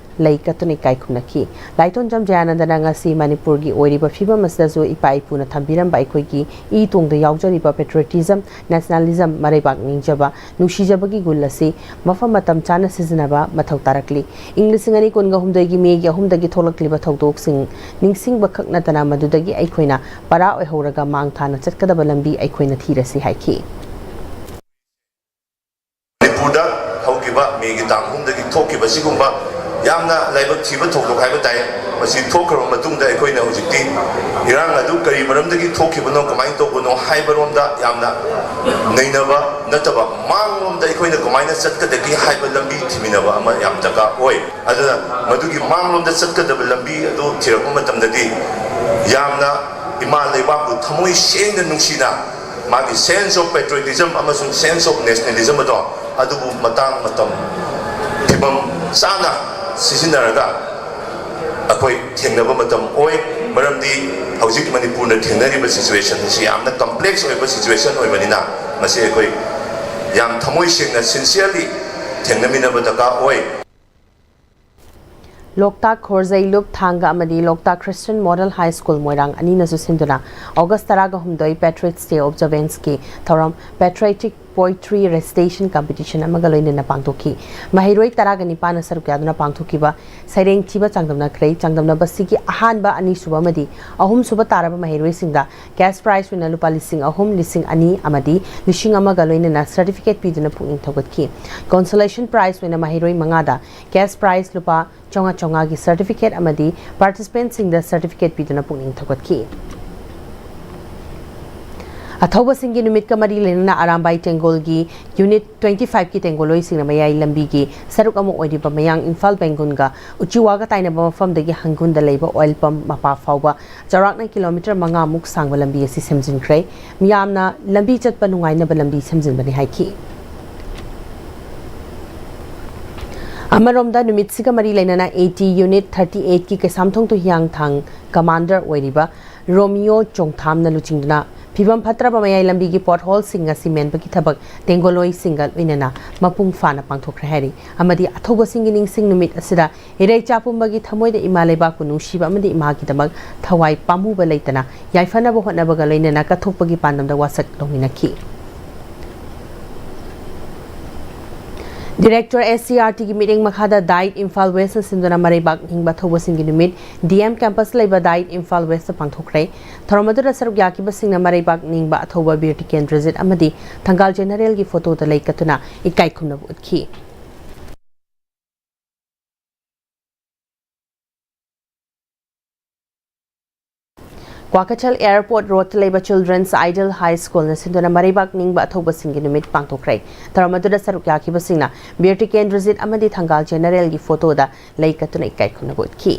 ꯂꯩ ꯀꯠꯇꯨꯅ ꯏꯀꯥꯏ ꯈꯨꯝꯅꯈꯤ꯫ ꯂꯥꯏꯊꯣꯟꯖꯝ ꯖꯌꯥꯅꯟꯗꯅ ꯉꯁꯤ ꯃꯅꯤꯄꯨꯔꯒꯤ ꯑꯣꯏꯔꯤꯕ ꯐꯤꯕꯝ ꯑꯁꯤꯗꯁꯨ ꯏꯄꯥ ꯏꯄꯨꯅ ꯊꯝꯕꯤꯔꯝꯕ ꯑꯩꯈꯣꯏꯒꯤ ꯏ ꯇꯣꯡꯗ ꯌꯥꯎꯖꯔꯤꯕ ꯄꯦꯇ꯭ꯔꯤꯌꯣꯇꯤꯖꯝ, ꯅꯦꯁꯅꯦꯂꯤꯖꯝ, ꯃꯔꯩꯕꯥꯛ ꯅꯤꯡꯖꯕ, ꯅꯨꯡꯁꯤꯖꯕꯒꯤ ꯒꯨꯜ ꯑꯁꯤ ꯃꯐꯝ ꯃꯇꯝ ꯆꯥꯅ ꯁꯤꯖꯤꯟꯅꯕ ꯃꯊꯧ ꯇꯥꯔꯛꯂꯤ꯫ ꯏꯪ ꯂꯤꯁꯤꯡ ꯑꯅꯤ ꯀꯨꯟꯒ ꯍꯨꯝꯗꯣꯏꯒꯤ ꯃꯦꯒꯤ ꯑꯍꯨꯝꯗꯒꯤ ꯊꯣꯛꯂꯛꯂꯤꯕ ꯊꯧꯗꯣꯛꯁꯤꯡ ꯅꯤꯡꯁꯤꯡꯕ ꯈꯛ ꯅꯠꯇꯅ ꯃꯗꯨꯗꯒꯤ ꯑꯩꯈꯣꯏꯅ ꯄꯔꯥ ꯑꯣꯏꯍꯧꯔꯒ ꯃꯥꯡ ꯊꯥꯅ ꯆꯠꯀꯗꯕ ꯂꯝꯕꯤ ꯑꯩꯈꯣꯏꯅ ꯊꯤꯔꯁꯤ ꯍꯥꯏꯈꯤ꯫ ꯃꯅꯤꯄꯨꯔꯗ ꯍꯧꯈꯤꯕ ꯃꯦꯒꯤ ꯇꯥꯡ ꯑꯍꯨꯝꯗꯒꯤ ꯊꯣꯛꯈꯤꯕ ꯁꯤꯒꯨꯝꯕ ꯌꯥꯝꯅ ꯂꯥꯏꯕꯛ ꯊꯤꯕ ꯊꯧꯗꯣꯛ ꯍꯥꯏꯕ ꯇꯥꯏ꯫ ꯃꯁꯤ ꯊꯣꯛꯈ꯭ꯔꯕ ꯃꯇꯨꯡꯗ ꯑꯩꯈꯣꯏꯅ ꯍꯧꯖꯤꯛꯇꯤ ꯏꯔꯥꯡ ꯑꯗꯨ ꯀꯔꯤ ꯃꯔꯝꯗꯒꯤ ꯊꯣꯛꯈꯤꯕꯅꯣ, ꯀꯃꯥꯏꯅ ꯇꯧꯕꯅꯣ ꯍꯥꯏꯕꯔꯣꯝꯗ ꯌꯥꯝꯅ ꯅꯩꯅꯕ ꯅꯠꯇꯕ, ꯃꯥꯡꯂꯣꯝꯗ ꯑꯩꯈꯣꯏꯅ ꯀꯃꯥꯏꯅ ꯆꯠꯀꯗꯒꯦ ꯍꯥꯏꯕ ꯂꯝꯕꯤ ꯊꯤꯃꯤꯟꯅꯕ ꯑꯃ ꯌꯥꯝ ꯗꯔꯀꯥꯔ ꯑꯣꯏ꯫ ꯑꯗꯨꯅ ꯃꯗꯨꯒꯤ ꯃꯥꯡꯂꯣꯝꯗ ꯆꯠꯀꯗꯕ ꯂꯝꯕꯤ ꯑꯗꯨ ꯊꯤꯔꯛꯄ ꯃꯇꯝꯗꯗꯤ ꯌꯥꯝꯅ ꯏꯃꯥ ꯂꯩꯕꯥꯛꯄꯨ ꯊꯃꯣꯏ ꯁꯦꯡꯅ ꯅꯨꯡꯁꯤꯅ ꯃꯥꯒꯤ sense of patriotism ꯑꯃꯁꯨꯡ sense of nationalism ꯑꯗꯣ ꯑꯗꯨꯕꯨ ꯃꯇꯥꯡ ꯃꯇꯝ ꯐꯤꯕꯝ ꯆꯥꯅ ꯁꯤꯖꯤꯟꯅꯔꯒ ꯑꯩꯈꯣꯏ ꯊꯦꯡꯅꯕ ꯃꯇꯝ ꯑꯣꯏ꯫ ꯃꯔꯝꯗꯤ ꯍꯧꯖꯤꯛ ꯃꯅꯤꯄꯨꯔꯅ ꯊꯦꯡꯅꯔꯤꯕ situation ꯑꯁꯤ ꯌꯥꯝꯅ complex ꯑꯣꯏꯕ situation ꯑꯣꯏꯕꯅꯤꯅ ꯃꯁꯤ ꯑꯩꯈꯣꯏ ꯌꯥꯝ ꯊꯃꯣꯏ ꯁꯦꯡꯅ sincerely ꯊꯦꯡꯅꯃꯤꯟꯅꯕ ꯗꯔꯀꯥꯔ ꯑꯣꯏ꯫ ꯂꯣꯛꯇꯥꯛ ꯈꯣꯔꯖꯩ ꯂꯨꯞ ꯊꯥꯡꯒ ꯑꯃꯗꯤ ꯂꯣꯛꯇꯥꯛ Christian Model High School ꯃꯣꯏꯔꯥꯡ ꯑꯅꯤꯅꯁꯨ ꯁꯤꯟꯗꯨꯅ August ꯇꯔꯥꯒ ꯍꯨꯝꯗꯣꯏ Patriots Day observance ꯀꯤ ꯊꯧꯔꯝ Patriotic Poetry Recitation Competition ꯑꯃꯒ ꯂꯣꯏꯅꯅ ꯄꯥꯡꯊꯣꯛꯈꯤ꯫ ꯃꯍꯩꯔꯣꯏ ꯇꯔꯥꯒ ꯅꯤꯄꯥꯟꯅ ꯁꯔꯨꯛ ꯌꯥꯗꯨꯅ ꯄꯥꯡꯊꯣꯛꯈꯤꯕ ꯁꯩꯔꯦꯡ ꯊꯤꯕ ꯆꯥꯡꯗꯝꯅꯈ꯭ꯔꯦ꯫ ꯆꯥꯡꯗꯝꯅꯕꯁꯤꯒꯤ ꯑꯍꯥꯟꯕ, ꯑꯅꯤꯁꯨꯕ ꯑꯃꯗꯤ ꯑꯍꯨꯝꯁꯨꯕ ꯇꯥꯔꯕ ꯃꯍꯩꯔꯣꯏꯁꯤꯡꯗ cash prize ꯑꯣꯏꯅ ꯂꯨꯄꯥ ꯂꯤꯁꯤꯡ ꯑꯍꯨꯝ, ꯂꯤꯁꯤꯡ ꯑꯅꯤ ꯑꯃꯗꯤ ꯂꯤꯁꯤꯡ ꯑꯃꯒ ꯂꯣꯏꯅꯅ certificate ꯄꯤꯗꯨꯅ ꯄꯨꯛꯅꯤꯡ ꯊꯧꯒꯠꯈꯤ꯫ Consolation prize ꯑꯣꯏꯅ ꯃꯍꯩꯔꯣꯏ ꯃꯉꯥꯗ cash prize ꯂꯨꯄꯥ ꯆꯥꯝꯃꯉꯥ ꯆꯥꯝꯃꯉꯥꯒꯤ certificate ꯑꯃꯗꯤ participantꯁꯤꯡꯗ certificate ꯄꯤꯗꯨꯅ ꯄꯨꯛꯅꯤꯡ ꯊꯧꯒꯠꯈꯤ꯫ ꯑꯊꯧꯕꯁꯤꯡꯒꯤ ꯅꯨꯃꯤꯠꯀ ꯃꯔꯤ ꯂꯩꯅꯅ ꯑꯔꯥꯝꯕꯥꯏ ꯇꯦꯡꯒꯣꯜꯒꯤ Unit twenty fiveꯀꯤ ꯇꯦꯡꯒꯣꯜꯂꯣꯏꯁꯤꯡꯅ ꯃꯌꯥꯏ ꯂꯝꯕꯤꯒꯤ ꯁꯔꯨꯛ ꯑꯃ ꯑꯣꯏꯔꯤꯕ ꯃꯌꯥꯡ ꯏꯝꯐꯥꯜ ꯕꯦꯡꯒꯨꯟꯒ ꯎꯆꯤꯋꯥꯒ ꯇꯥꯏꯅꯕ ꯃꯐꯝꯗꯒꯤ ꯍꯪꯒꯨꯟꯗ ꯂꯩꯕ oil pump ꯃꯄꯥ ꯐꯥꯎꯕ ꯆꯥꯎꯔꯥꯛꯅ kilometre ꯃꯉꯥꯃꯨꯛ ꯁꯥꯡꯕ ꯂꯝꯕꯤ ꯑꯁꯤ ꯁꯦꯝꯖꯤꯟꯈ꯭ꯔꯦ꯫ ꯃꯤꯌꯥꯝꯅ ꯂꯝꯕꯤ ꯆꯠꯄ ꯅꯨꯡꯉꯥꯏꯅꯕ ꯂꯝꯕꯤ ꯁꯦꯝꯖꯤꯟꯕꯅꯤ ꯍꯥꯏꯈꯤ꯫ ꯑꯃꯔꯣꯝꯗ, ꯅꯨꯃꯤꯠꯁꯤꯒ ꯃꯔꯤ ꯂꯩꯅꯅ AT Unit thirty eightꯀꯤ ꯀꯩꯁꯥꯝꯊꯣꯡ ꯇꯨ ꯍꯤꯌꯥꯡꯊꯥꯡ commander ꯑꯣꯏꯔꯤꯕ ꯔꯣꯃꯤꯌꯣ ꯆꯣꯡꯊꯥꯝꯅ ꯂꯨꯆꯤꯡꯗꯨꯅ ꯐꯤꯕꯝ ꯐꯠꯇ꯭ꯔꯕ ꯃꯌꯥꯏ ꯂꯝꯕꯤꯒꯤ potholeꯁꯤꯡ ꯑꯁꯤ ꯃꯦꯟꯕꯒꯤ ꯊꯕꯛ ꯇꯦꯡꯒꯣꯜꯂꯣꯏꯁꯤꯡꯒ ꯂꯣꯏꯅꯅ ꯃꯄꯨꯡ ꯐꯥꯅ ꯄꯥꯡꯊꯣꯛꯈ꯭ꯔꯦ ꯍꯥꯏꯔꯤ꯫ ꯑꯃꯗꯤ ꯑꯊꯧꯕꯁꯤꯡꯒꯤ ꯅꯤꯡꯁꯤꯡ ꯅꯨꯃꯤꯠ ꯑꯁꯤꯗ ꯏꯔꯩꯆꯥ ꯄꯨꯝꯕꯒꯤ ꯊꯃꯣꯏꯗ ꯏꯃꯥ ꯂꯩꯕꯥꯛꯄꯨ ꯅꯨꯡꯁꯤꯕ ꯑꯃꯗꯤ ꯏꯃꯥꯒꯤꯗꯃꯛ ꯊꯋꯥꯏ ꯄꯥꯝꯃꯨꯕ ꯂꯩꯇꯅ ꯌꯥꯏꯐꯅꯕ ꯍꯣꯠꯅꯕꯒ ꯂꯣꯏꯅꯅ ꯀꯠꯊꯣꯛꯄꯒꯤ ꯄꯥꯟꯗꯝꯗ ꯋꯥꯁꯛ ꯂꯧꯃꯤꯟꯅꯈꯤ꯫ Director SCERTꯒꯤ ꯃꯤꯠꯌꯦꯡ ꯃꯈꯥꯗ DIET Imphal Westꯅ ꯁꯤꯟꯗꯨꯅ ꯃꯔꯩꯕꯥꯛ ꯅꯤꯡꯕ ꯑꯊꯧꯕꯁꯤꯡꯒꯤ ꯅꯨꯃꯤꯠ DM campus ꯂꯩꯕ DIET Imphal Westꯇ ꯄꯥꯡꯊꯣꯛꯈ꯭ꯔꯦ꯫ ꯊꯧꯔꯝ ꯑꯗꯨꯗ ꯁꯔꯨꯛ ꯌꯥꯈꯤꯕꯁꯤꯡꯅ ꯃꯔꯩꯕꯥꯛ ꯅꯤꯡꯕ ꯑꯊꯧꯕ ꯕꯤꯔ ꯇꯤꯀꯦꯟꯗ꯭ꯔꯖꯤꯠ ꯑꯃꯗꯤ ꯊꯪꯒꯥꯜ ꯖꯦꯅꯔꯦꯜꯒꯤ ꯐꯣꯇꯣꯗ ꯂꯩ ꯀꯠꯇꯨꯅ ꯏꯀꯥꯏ ꯈꯨꯝꯅꯕ ꯎꯠꯈꯤ꯫ ꯀ꯭ꯋꯥꯀꯩꯊꯦꯜ Airport Roadꯇ ꯂꯩꯕ Children's Ideal High Schoolꯅ ꯁꯤꯟꯗꯨꯅ ꯃꯔꯩꯕꯥꯛ ꯅꯤꯡꯕ ꯑꯊꯧꯕꯁꯤꯡꯒꯤ ꯅꯨꯃꯤꯠ ꯄꯥꯡꯊꯣꯛꯈ꯭ꯔꯦ꯫ ꯊꯧꯔꯝ ꯑꯗꯨꯗ ꯁꯔꯨꯛ ꯌꯥꯈꯤꯕꯁꯤꯡꯅ ꯕꯤꯔ ꯇꯤꯀꯦꯟꯗ꯭ꯔꯖꯤꯠ ꯑꯃꯗꯤ ꯊꯪꯒꯥꯜ ꯖꯦꯅꯔꯦꯜꯒꯤ ꯐꯣꯇꯣꯗ ꯂꯩ ꯀꯠꯇꯨꯅ ꯏꯀꯥꯏ ꯈꯨꯝꯅꯕ ꯎꯠꯈꯤ꯫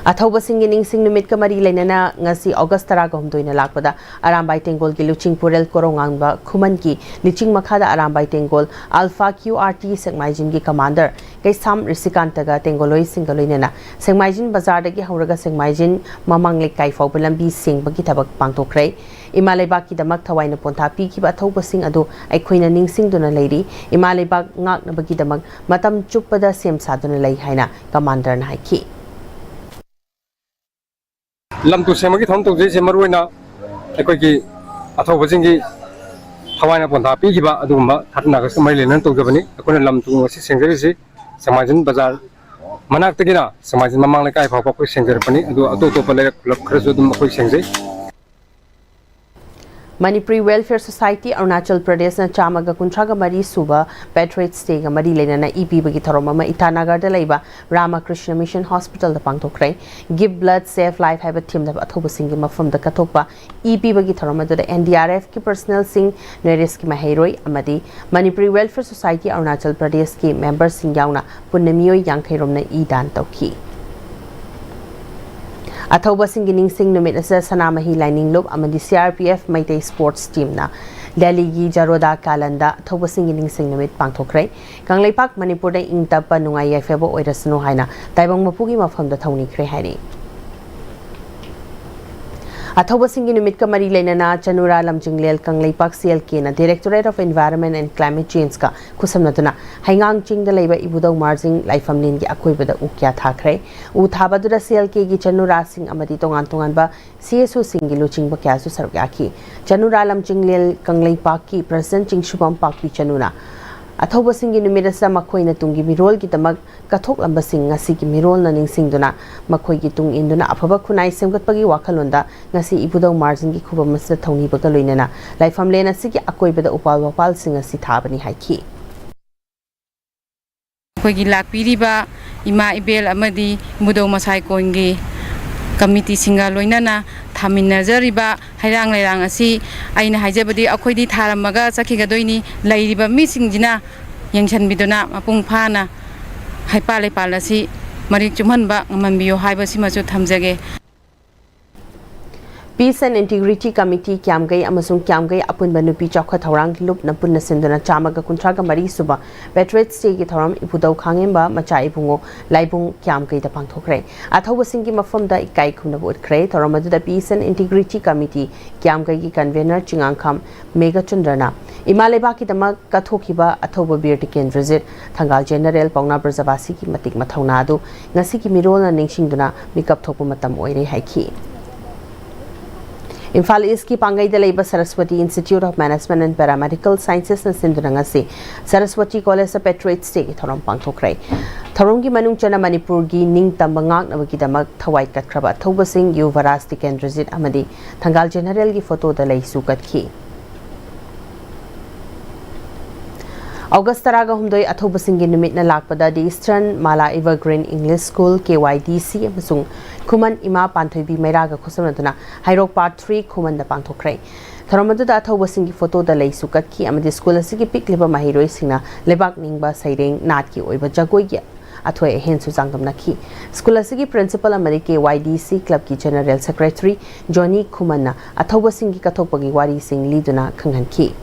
ꯑꯊꯧꯕꯁꯤꯡꯒꯤ ꯅꯤꯡꯁꯤꯡ ꯅꯨꯃꯤꯠꯀ ꯃꯔꯤ ꯂꯩꯅꯅ ꯉꯁꯤ ꯑꯣꯒꯁ ꯇꯔꯥꯒ ꯍꯨꯝꯗꯣꯏꯅ ꯂꯥꯛꯄꯗ ꯑꯔꯥꯝꯕꯥꯏ ꯇꯦꯡꯒꯣꯜꯒꯤ ꯂꯨꯆꯤꯡ ꯄꯨꯔꯦꯜ ꯀꯣꯔꯧꯉꯥꯟꯕ ꯈꯨꯃꯟꯒꯤ ꯂꯤꯆꯤꯡ ꯃꯈꯥꯗ Arambai Tenggol alpha Q R T ꯁꯦꯛꯃꯥꯏꯖꯤꯟꯒꯤ ꯀꯃꯥꯟꯗꯔ ꯀꯩꯁꯥꯝ ꯔꯤꯁꯤꯀꯥꯟꯇꯒ ꯇꯦꯡꯒꯣꯂꯣꯏꯁꯤꯡꯒ ꯂꯣꯏꯅꯅ ꯁꯦꯛꯃꯥꯏꯖꯤꯟ ꯕꯖꯥꯔꯗꯒꯤ ꯍꯧꯔꯒ ꯁꯦꯛꯃꯥꯏꯖꯤꯟ ꯃꯃꯥꯡ ꯂꯩꯀꯥꯏ ꯐꯥꯎꯕ ꯂꯝꯕꯤ ꯁꯦꯡꯕꯒꯤ ꯊꯕꯛ ꯄꯥꯡꯊꯣꯛꯈ꯭ꯔꯦ꯫ ꯏꯃꯥ ꯂꯩꯕꯥꯛꯀꯤꯗꯃꯛ ꯊꯋꯥꯏꯅ ꯄꯣꯟꯊꯥ ꯄꯤꯈꯤꯕ ꯑꯊꯧꯕꯁꯤꯡ ꯑꯗꯨ ꯑꯩꯈꯣꯏꯅ ꯅꯤꯡꯁꯤꯡꯗꯨꯅ ꯂꯩꯔꯤ꯫ ꯏꯃꯥ ꯂꯩꯕꯥꯛ ꯉꯥꯛꯅꯕꯒꯤꯗꯃꯛ ꯃꯇꯝ ꯆꯨꯞꯄꯗ ꯁꯦꯝ ꯁꯥꯗꯨꯅ ꯂꯩ ꯍꯥꯏꯅ ꯀꯃꯥꯟꯗꯔꯅ ꯍꯥꯏꯈꯤ꯫ ꯂꯝ ꯇꯨ ꯁꯦꯝꯕꯒꯤ ꯊꯧꯔꯝ ꯇꯧꯖꯔꯤꯁꯦ ꯃꯔꯨꯑꯣꯏꯅ ꯑꯩꯈꯣꯏꯒꯤ ꯑꯊꯧꯕꯁꯤꯡꯒꯤ ꯊꯋꯥꯏꯅ ꯄꯣꯟꯊꯥ ꯄꯤꯈꯤꯕ ꯑꯗꯨꯒꯨꯝꯕ ꯊꯥꯔꯇꯤꯟ ꯑꯥꯒꯁꯀ ꯃꯔꯤ ꯂꯩꯅꯅ ꯇꯧꯖꯕꯅꯤ꯫ ꯑꯩꯈꯣꯏꯅ ꯂꯝ ꯇꯨ ꯉꯁꯤ ꯁꯦꯡꯖꯔꯤꯁꯤ ꯁꯦꯛꯃꯥꯏꯖꯤꯟ ꯕꯖꯥꯔ ꯃꯅꯥꯛꯇꯒꯤꯅ ꯁꯦꯛꯃꯥꯏꯖꯤꯟ ꯃꯃꯥꯡ ꯂꯩꯀꯥꯏ ꯐꯥꯎꯕ ꯑꯩꯈꯣꯏ ꯁꯦꯡꯖꯔꯛꯄꯅꯤ꯫ ꯑꯗꯨ ꯑꯇꯣꯞ ꯑꯇꯣꯞꯄ ꯂꯩꯔꯛ ꯈꯨꯂꯞ ꯈꯔꯁꯨ ꯑꯗꯨꯝ ꯑꯩꯈꯣꯏ ꯁꯦꯡꯖꯩ꯫ ꯃꯅꯤꯄꯨꯔꯤ ꯋꯦꯜꯐꯤꯌꯔ ꯁꯣꯁꯥꯏꯇꯤ ꯑꯔꯨꯅꯥꯆꯜ ꯄ꯭ꯔꯗꯦꯁꯅ ꯆꯥꯝꯃꯒ ꯀꯨꯟꯊ꯭ꯔꯥꯒ ꯃꯔꯤ ꯁꯨꯕ ꯄꯦꯇ꯭ꯔꯣꯏꯠꯁ ꯗꯦꯒ ꯃꯔꯤ ꯂꯩꯅꯅ ꯏ ꯄꯤꯕꯒꯤ ꯊꯧꯔꯝ ꯑꯃ ꯏꯇꯥꯅꯒꯔꯗ ꯂꯩꯕ ꯔꯥꯃꯀ꯭ꯔꯤꯁꯅ ꯃꯤꯁꯟ ꯍꯣꯁꯄꯤꯇꯥꯜꯗ ꯄꯥꯡꯊꯣꯛꯈ꯭ꯔꯦ꯫ Give Blood Save Life ꯍꯥꯏꯕ ꯊꯤꯝꯗ ꯑꯊꯧꯕꯁꯤꯡꯒꯤ ꯃꯐꯝꯗ ꯀꯠꯊꯣꯛꯄ ꯏ ꯄꯤꯕꯒꯤ ꯊꯧꯔꯝ ꯑꯗꯨꯗ ꯑꯦꯟ ꯗꯤ ꯑꯥꯔ ꯑꯦꯐꯀꯤ ꯄꯔꯁꯅꯦꯜꯁꯤꯡ, ꯅꯣꯏꯔꯦꯁꯀꯤ ꯃꯍꯩꯔꯣꯏ ꯑꯃꯗꯤ ꯃꯅꯤꯄꯨꯔꯤ ꯋꯦꯜꯐꯤꯌꯔ ꯁꯣꯁꯥꯏꯇꯤ ꯑꯔꯨꯅꯥꯆꯜ ꯄ꯭ꯔꯗꯦꯁꯀꯤ ꯃꯦꯝꯕꯔꯁꯤꯡ ꯌꯥꯎꯅ ꯄꯨꯟꯅ ꯃꯤꯑꯣꯏ ꯌꯥꯡꯈꯩ ꯔꯣꯝꯅ ꯏ ꯗꯥꯟ ꯇꯧꯈꯤ꯫ ꯑꯊꯧꯕꯁꯤꯡꯒꯤ ꯅꯤꯡꯁꯤꯡ ꯅꯨꯃꯤꯠ ꯑꯁꯤꯗ ꯁꯅꯥꯃꯍꯤ ꯂꯥꯏꯅꯤꯡ ꯂꯨꯞ ꯑꯃꯗꯤ C R P F Meitei sports ꯇꯤꯝꯅ ꯗꯦꯜꯂꯤꯒꯤ ꯖꯔꯣꯗꯥ ꯀꯥꯂꯟꯗ ꯑꯊꯧꯕꯁꯤꯡꯒꯤ ꯅꯤꯡꯁꯤꯡ ꯅꯨꯃꯤꯠ ꯄꯥꯡꯊꯣꯛꯈ꯭ꯔꯦ꯫ ꯀꯪꯂꯩꯄꯥꯛ ꯃꯅꯤꯄꯨꯔꯗ ꯏꯪ ꯇꯞꯄ ꯅꯨꯡꯉꯥꯏ ꯌꯥꯏꯐꯕ ꯑꯣꯏꯔꯁꯅꯨ ꯍꯥꯏꯅ ꯇꯥꯏꯕꯪ ꯃꯄꯨꯒꯤ ꯃꯐꯝꯗ ꯊꯧꯅꯤꯈ꯭ꯔꯦ ꯍꯥꯏꯔꯤ꯫ ꯑꯊꯧꯕꯁꯤꯡꯒꯤ ꯅꯨꯃꯤꯠꯀ ꯃꯔꯤ ꯂꯩꯅꯅ ꯆꯅꯨꯔꯥ ꯂꯝꯖꯤꯡꯂꯦꯜ ꯀꯪꯂꯩꯄꯥꯛ ꯁꯤ ꯑꯦꯜ ꯀꯦꯅ Directorate of Environment and Climate Changeꯀ ꯈꯨꯠꯁꯝꯅꯗꯨꯅ ꯍꯩꯉꯥꯡ ꯆꯤꯡꯗ ꯂꯩꯕ ꯏꯕꯨꯙꯧ ꯃꯥꯔꯖꯤꯡ ꯂꯥꯏꯐꯝꯂꯦꯟꯒꯤ ꯑꯀꯣꯏꯕꯗ ꯎ ꯀꯌꯥ ꯊꯥꯈ꯭ꯔꯦ꯫ ꯎ ꯊꯥꯕꯗꯨꯗ ꯁꯤ ꯑꯦꯜ ꯀꯦꯒꯤ ꯆꯅꯨꯔꯥꯁꯤꯡ ꯑꯃꯗꯤ ꯇꯣꯉꯥꯟ ꯇꯣꯉꯥꯟꯕ ꯁꯤ ꯑꯦꯁ ꯑꯣꯁꯤꯡꯒꯤ ꯂꯨꯆꯤꯡꯕ ꯀꯌꯥꯁꯨ ꯁꯔꯨꯛ ꯌꯥꯈꯤ꯫ ꯆꯅꯨꯔꯥ ꯂꯝꯖꯤꯡꯂꯦꯜ ꯀꯪꯂꯩꯄꯥꯛꯀꯤ ꯄ꯭ꯔꯁꯤꯗꯦꯟꯠ ꯆꯤꯡꯁꯨꯕꯝ ꯄꯥꯛꯄꯤ ꯆꯅꯨꯅ ꯑꯊꯧꯕꯁꯤꯡꯒꯤ ꯅꯨꯃꯤꯠ ꯑꯁꯤꯗ ꯃꯈꯣꯏꯅ ꯇꯨꯡꯒꯤ ꯃꯤꯔꯣꯜꯒꯤꯗꯃꯛ ꯀꯠꯊꯣꯛꯂꯝꯕꯁꯤꯡ ꯉꯁꯤꯒꯤ ꯃꯤꯔꯣꯜꯅ ꯅꯤꯡꯁꯤꯡꯗꯨꯅ ꯃꯈꯣꯏꯒꯤ ꯇꯨꯡ ꯏꯟꯗꯨꯅ ꯑꯐꯕ ꯈꯨꯟꯅꯥꯏ ꯁꯦꯝꯒꯠꯄꯒꯤ ꯋꯥꯈꯜꯂꯣꯟꯗ ꯉꯁꯤ ꯏꯕꯨꯙꯧ ꯃꯥꯔꯖꯤꯡꯒꯤ ꯈꯨꯕꯝ ꯑꯁꯤꯗ ꯊꯧꯅꯤꯕꯒ ꯂꯣꯏꯅꯅ ꯂꯥꯏꯐꯝꯂꯦꯟ ꯑꯁꯤꯒꯤ ꯑꯀꯣꯏꯕꯗ ꯎꯄꯥꯜ ꯋꯥꯄꯥꯜꯁꯤꯡ ꯑꯁꯤ ꯊꯥꯕꯅꯤ ꯍꯥꯏꯈꯤ꯫ ꯑꯩꯈꯣꯏꯒꯤ ꯂꯥꯛꯄꯤꯔꯤꯕ ꯏꯃꯥ ꯏꯕꯦꯜ ꯑꯃꯗꯤ ꯏꯕꯨꯙꯧ ꯃꯁꯥꯏ ꯀꯣꯟꯒꯤ ꯀꯃꯤꯇꯤꯁꯤꯡꯒ ꯂꯣꯏꯅꯅ ꯊꯥꯃꯤꯟꯅꯖꯔꯤꯕ ꯍꯩꯔꯥꯡ ꯂꯩꯔꯥꯡ ꯑꯁꯤ ꯑꯩꯅ ꯍꯥꯏꯖꯕꯗꯤ ꯑꯩꯈꯣꯏꯗꯤ ꯊꯥꯔꯝꯃꯒ ꯆꯠꯈꯤꯒꯗꯣꯏꯅꯤ꯫ ꯂꯩꯔꯤꯕ ꯃꯤꯁꯤꯡꯁꯤꯅ ꯌꯦꯡꯁꯤꯟꯕꯤꯗꯨꯅ ꯃꯄꯨꯡ ꯐꯥꯅ ꯍꯩꯄꯥꯜ ꯂꯩꯄꯥꯜ ꯑꯁꯤ ꯃꯔꯤꯛ ꯆꯨꯝꯍꯟꯕ ꯉꯝꯍꯟꯕꯤꯌꯨ ꯍꯥꯏꯕꯁꯤꯃꯁꯨ ꯊꯝꯖꯒꯦ꯫ Peace and Integrity Committee ꯀ꯭ꯌꯥꯝꯒꯩ ꯑꯃꯁꯨꯡ ꯀ꯭ꯌꯥꯝꯒꯩ ꯑꯄꯨꯟꯕ ꯅꯨꯄꯤ ꯆꯥꯎꯈꯠ ꯊꯧꯔꯥꯡ ꯂꯨꯞꯅ ꯄꯨꯟꯅ ꯁꯤꯟꯗꯨꯅ ꯆꯥꯝꯃꯒ ꯀꯨꯟꯊ꯭ꯔꯥꯒ ꯃꯔꯤ ꯁꯨꯕ Patriots Dayꯒꯤ ꯊꯧꯔꯝ ꯏꯄꯨꯗꯧ ꯈꯥꯉꯦꯝꯕ ꯃꯆꯥ ꯏꯕꯨꯡꯉꯣ ꯂꯥꯏꯕꯨꯡ ꯀ꯭ꯌꯥꯝꯒꯩꯗ ꯄꯥꯡꯊꯣꯛꯈ꯭ꯔꯦ꯫ ꯑꯊꯧꯕꯁꯤꯡꯒꯤ ꯃꯐꯝꯗ ꯏꯀꯥꯏ ꯈꯨꯝꯅꯕ ꯎꯠꯈ꯭ꯔꯦ꯫ ꯊꯧꯔꯝ ꯑꯗꯨꯗ Peace and Integrity Committee ꯀ꯭ꯌꯥꯝꯒꯩꯒꯤ convener ꯆꯤꯉꯥꯡꯈꯥꯝ ꯃꯦꯘꯆꯟꯗ꯭ꯔꯅ ꯏꯃꯥ ꯂꯩꯕꯥꯛꯀꯤꯗꯃꯛ ꯀꯠꯊꯣꯛꯈꯤꯕ ꯑꯊꯧꯕ ꯕꯤꯔ ꯇꯤꯀꯦꯟꯗ꯭ꯔꯖꯤꯠ, ꯊꯪꯒꯥꯜ ꯖꯦꯅꯔꯦꯜ ꯄꯥꯎꯅꯥ ꯕ꯭ꯔꯖꯕꯥꯁꯤꯒꯤ ꯃꯇꯤꯛ ꯃꯊꯧꯅꯥ ꯑꯗꯨ ꯉꯁꯤꯒꯤ ꯃꯤꯔꯣꯜꯅ ꯅꯤꯡꯁꯤꯡꯗꯨꯅ ꯃꯤꯀꯞ ꯊꯣꯛꯄ ꯃꯇꯝ ꯑꯣꯏꯔꯦ ꯍꯥꯏꯈꯤ꯫ ꯏꯝꯐꯥꯜ ꯏꯁꯀꯤ ꯄꯥꯡꯒꯩꯗ ꯂꯩꯕ Saraswati Institute of Management and Paramedical Sciences ꯅ ꯁꯤꯟꯗꯨꯅ ꯉꯁꯤ ꯁꯔꯁꯋꯇꯤ ꯀꯣꯂꯦꯖꯇ Patriots Dayꯒꯤ ꯊꯧꯔꯝ ꯄꯥꯡꯊꯣꯛꯈ꯭ꯔꯦ꯫ ꯊꯧꯔꯝꯒꯤ ꯃꯅꯨꯡ ꯆꯟꯅ ꯃꯅꯤꯄꯨꯔꯒꯤ ꯅꯤꯡꯇꯝꯕ ꯉꯥꯛꯅꯕꯒꯤꯗꯃꯛ ꯊꯋꯥꯏ ꯀꯠꯈ꯭ꯔꯕ ꯑꯊꯧꯕꯁꯤꯡ ꯌꯨꯕꯔꯥꯖ ꯇꯤꯀꯦꯟꯗ꯭ꯔꯖꯤꯠ ꯑꯃꯗꯤ ꯊꯪꯒꯥꯜ ꯖꯦꯅꯔꯦꯜꯒꯤ ꯐꯣꯇꯣꯗ ꯂꯩꯁꯨ ꯀꯠꯈꯤ꯫ ꯑꯣꯒꯁ ꯇꯔꯥꯒ ꯍꯨꯝꯗꯣꯏ ꯑꯊꯧꯕꯁꯤꯡꯒꯤ ꯅꯨꯃꯤꯠꯅ ꯂꯥꯛꯄꯗ The Eastern Mala Evergreen English School, K Y D C, ꯑꯃꯁꯨꯡ ꯈꯨꯃꯟ ꯏꯃꯥ ꯄꯥꯟꯊꯣꯏꯕꯤ ꯃꯩꯔꯥꯒ ꯈꯨꯠꯁꯝꯅꯗꯨꯅ ꯍꯩꯔꯣꯛ Part three ꯈꯨꯃꯟꯗ ꯄꯥꯡꯊꯣꯛꯈ꯭ꯔꯦ꯫ ꯊꯧꯔꯝ ꯑꯗꯨꯗ ꯑꯊꯧꯕꯁꯤꯡꯒꯤ ꯐꯣꯇꯣꯗ ꯂꯩꯁꯨ ꯀꯠꯈꯤ ꯑꯃꯗꯤ ꯁ꯭ꯀꯨꯜ ꯑꯁꯤꯒꯤ ꯄꯤꯛꯂꯤꯕ ꯃꯍꯩꯔꯣꯏꯁꯤꯡꯅ ꯂꯩꯕꯥꯛ ꯅꯤꯡꯕ ꯁꯩꯔꯦꯡ, ꯅꯥꯠꯀꯤ ꯑꯣꯏꯕ ꯖꯒꯣꯏꯒꯤ ꯑꯊꯣꯏ ꯑꯍꯦꯟꯁꯨ ꯆꯥꯡꯗꯝꯅꯈꯤ꯫ ꯁ꯭ꯀꯨꯜ ꯑꯁꯤꯒꯤ principal ꯑꯃꯗꯤ K Y D C club ꯀꯤ general secretary ꯖꯣꯅꯤ ꯈꯨꯃꯟꯅ ꯑꯊꯧꯕꯁꯤꯡꯒꯤ ꯀꯠꯊꯣꯛꯄꯒꯤ ꯋꯥꯔꯤꯁꯤꯡ ꯂꯤꯗꯨꯅ ꯈꯪꯍꯟꯈꯤ꯫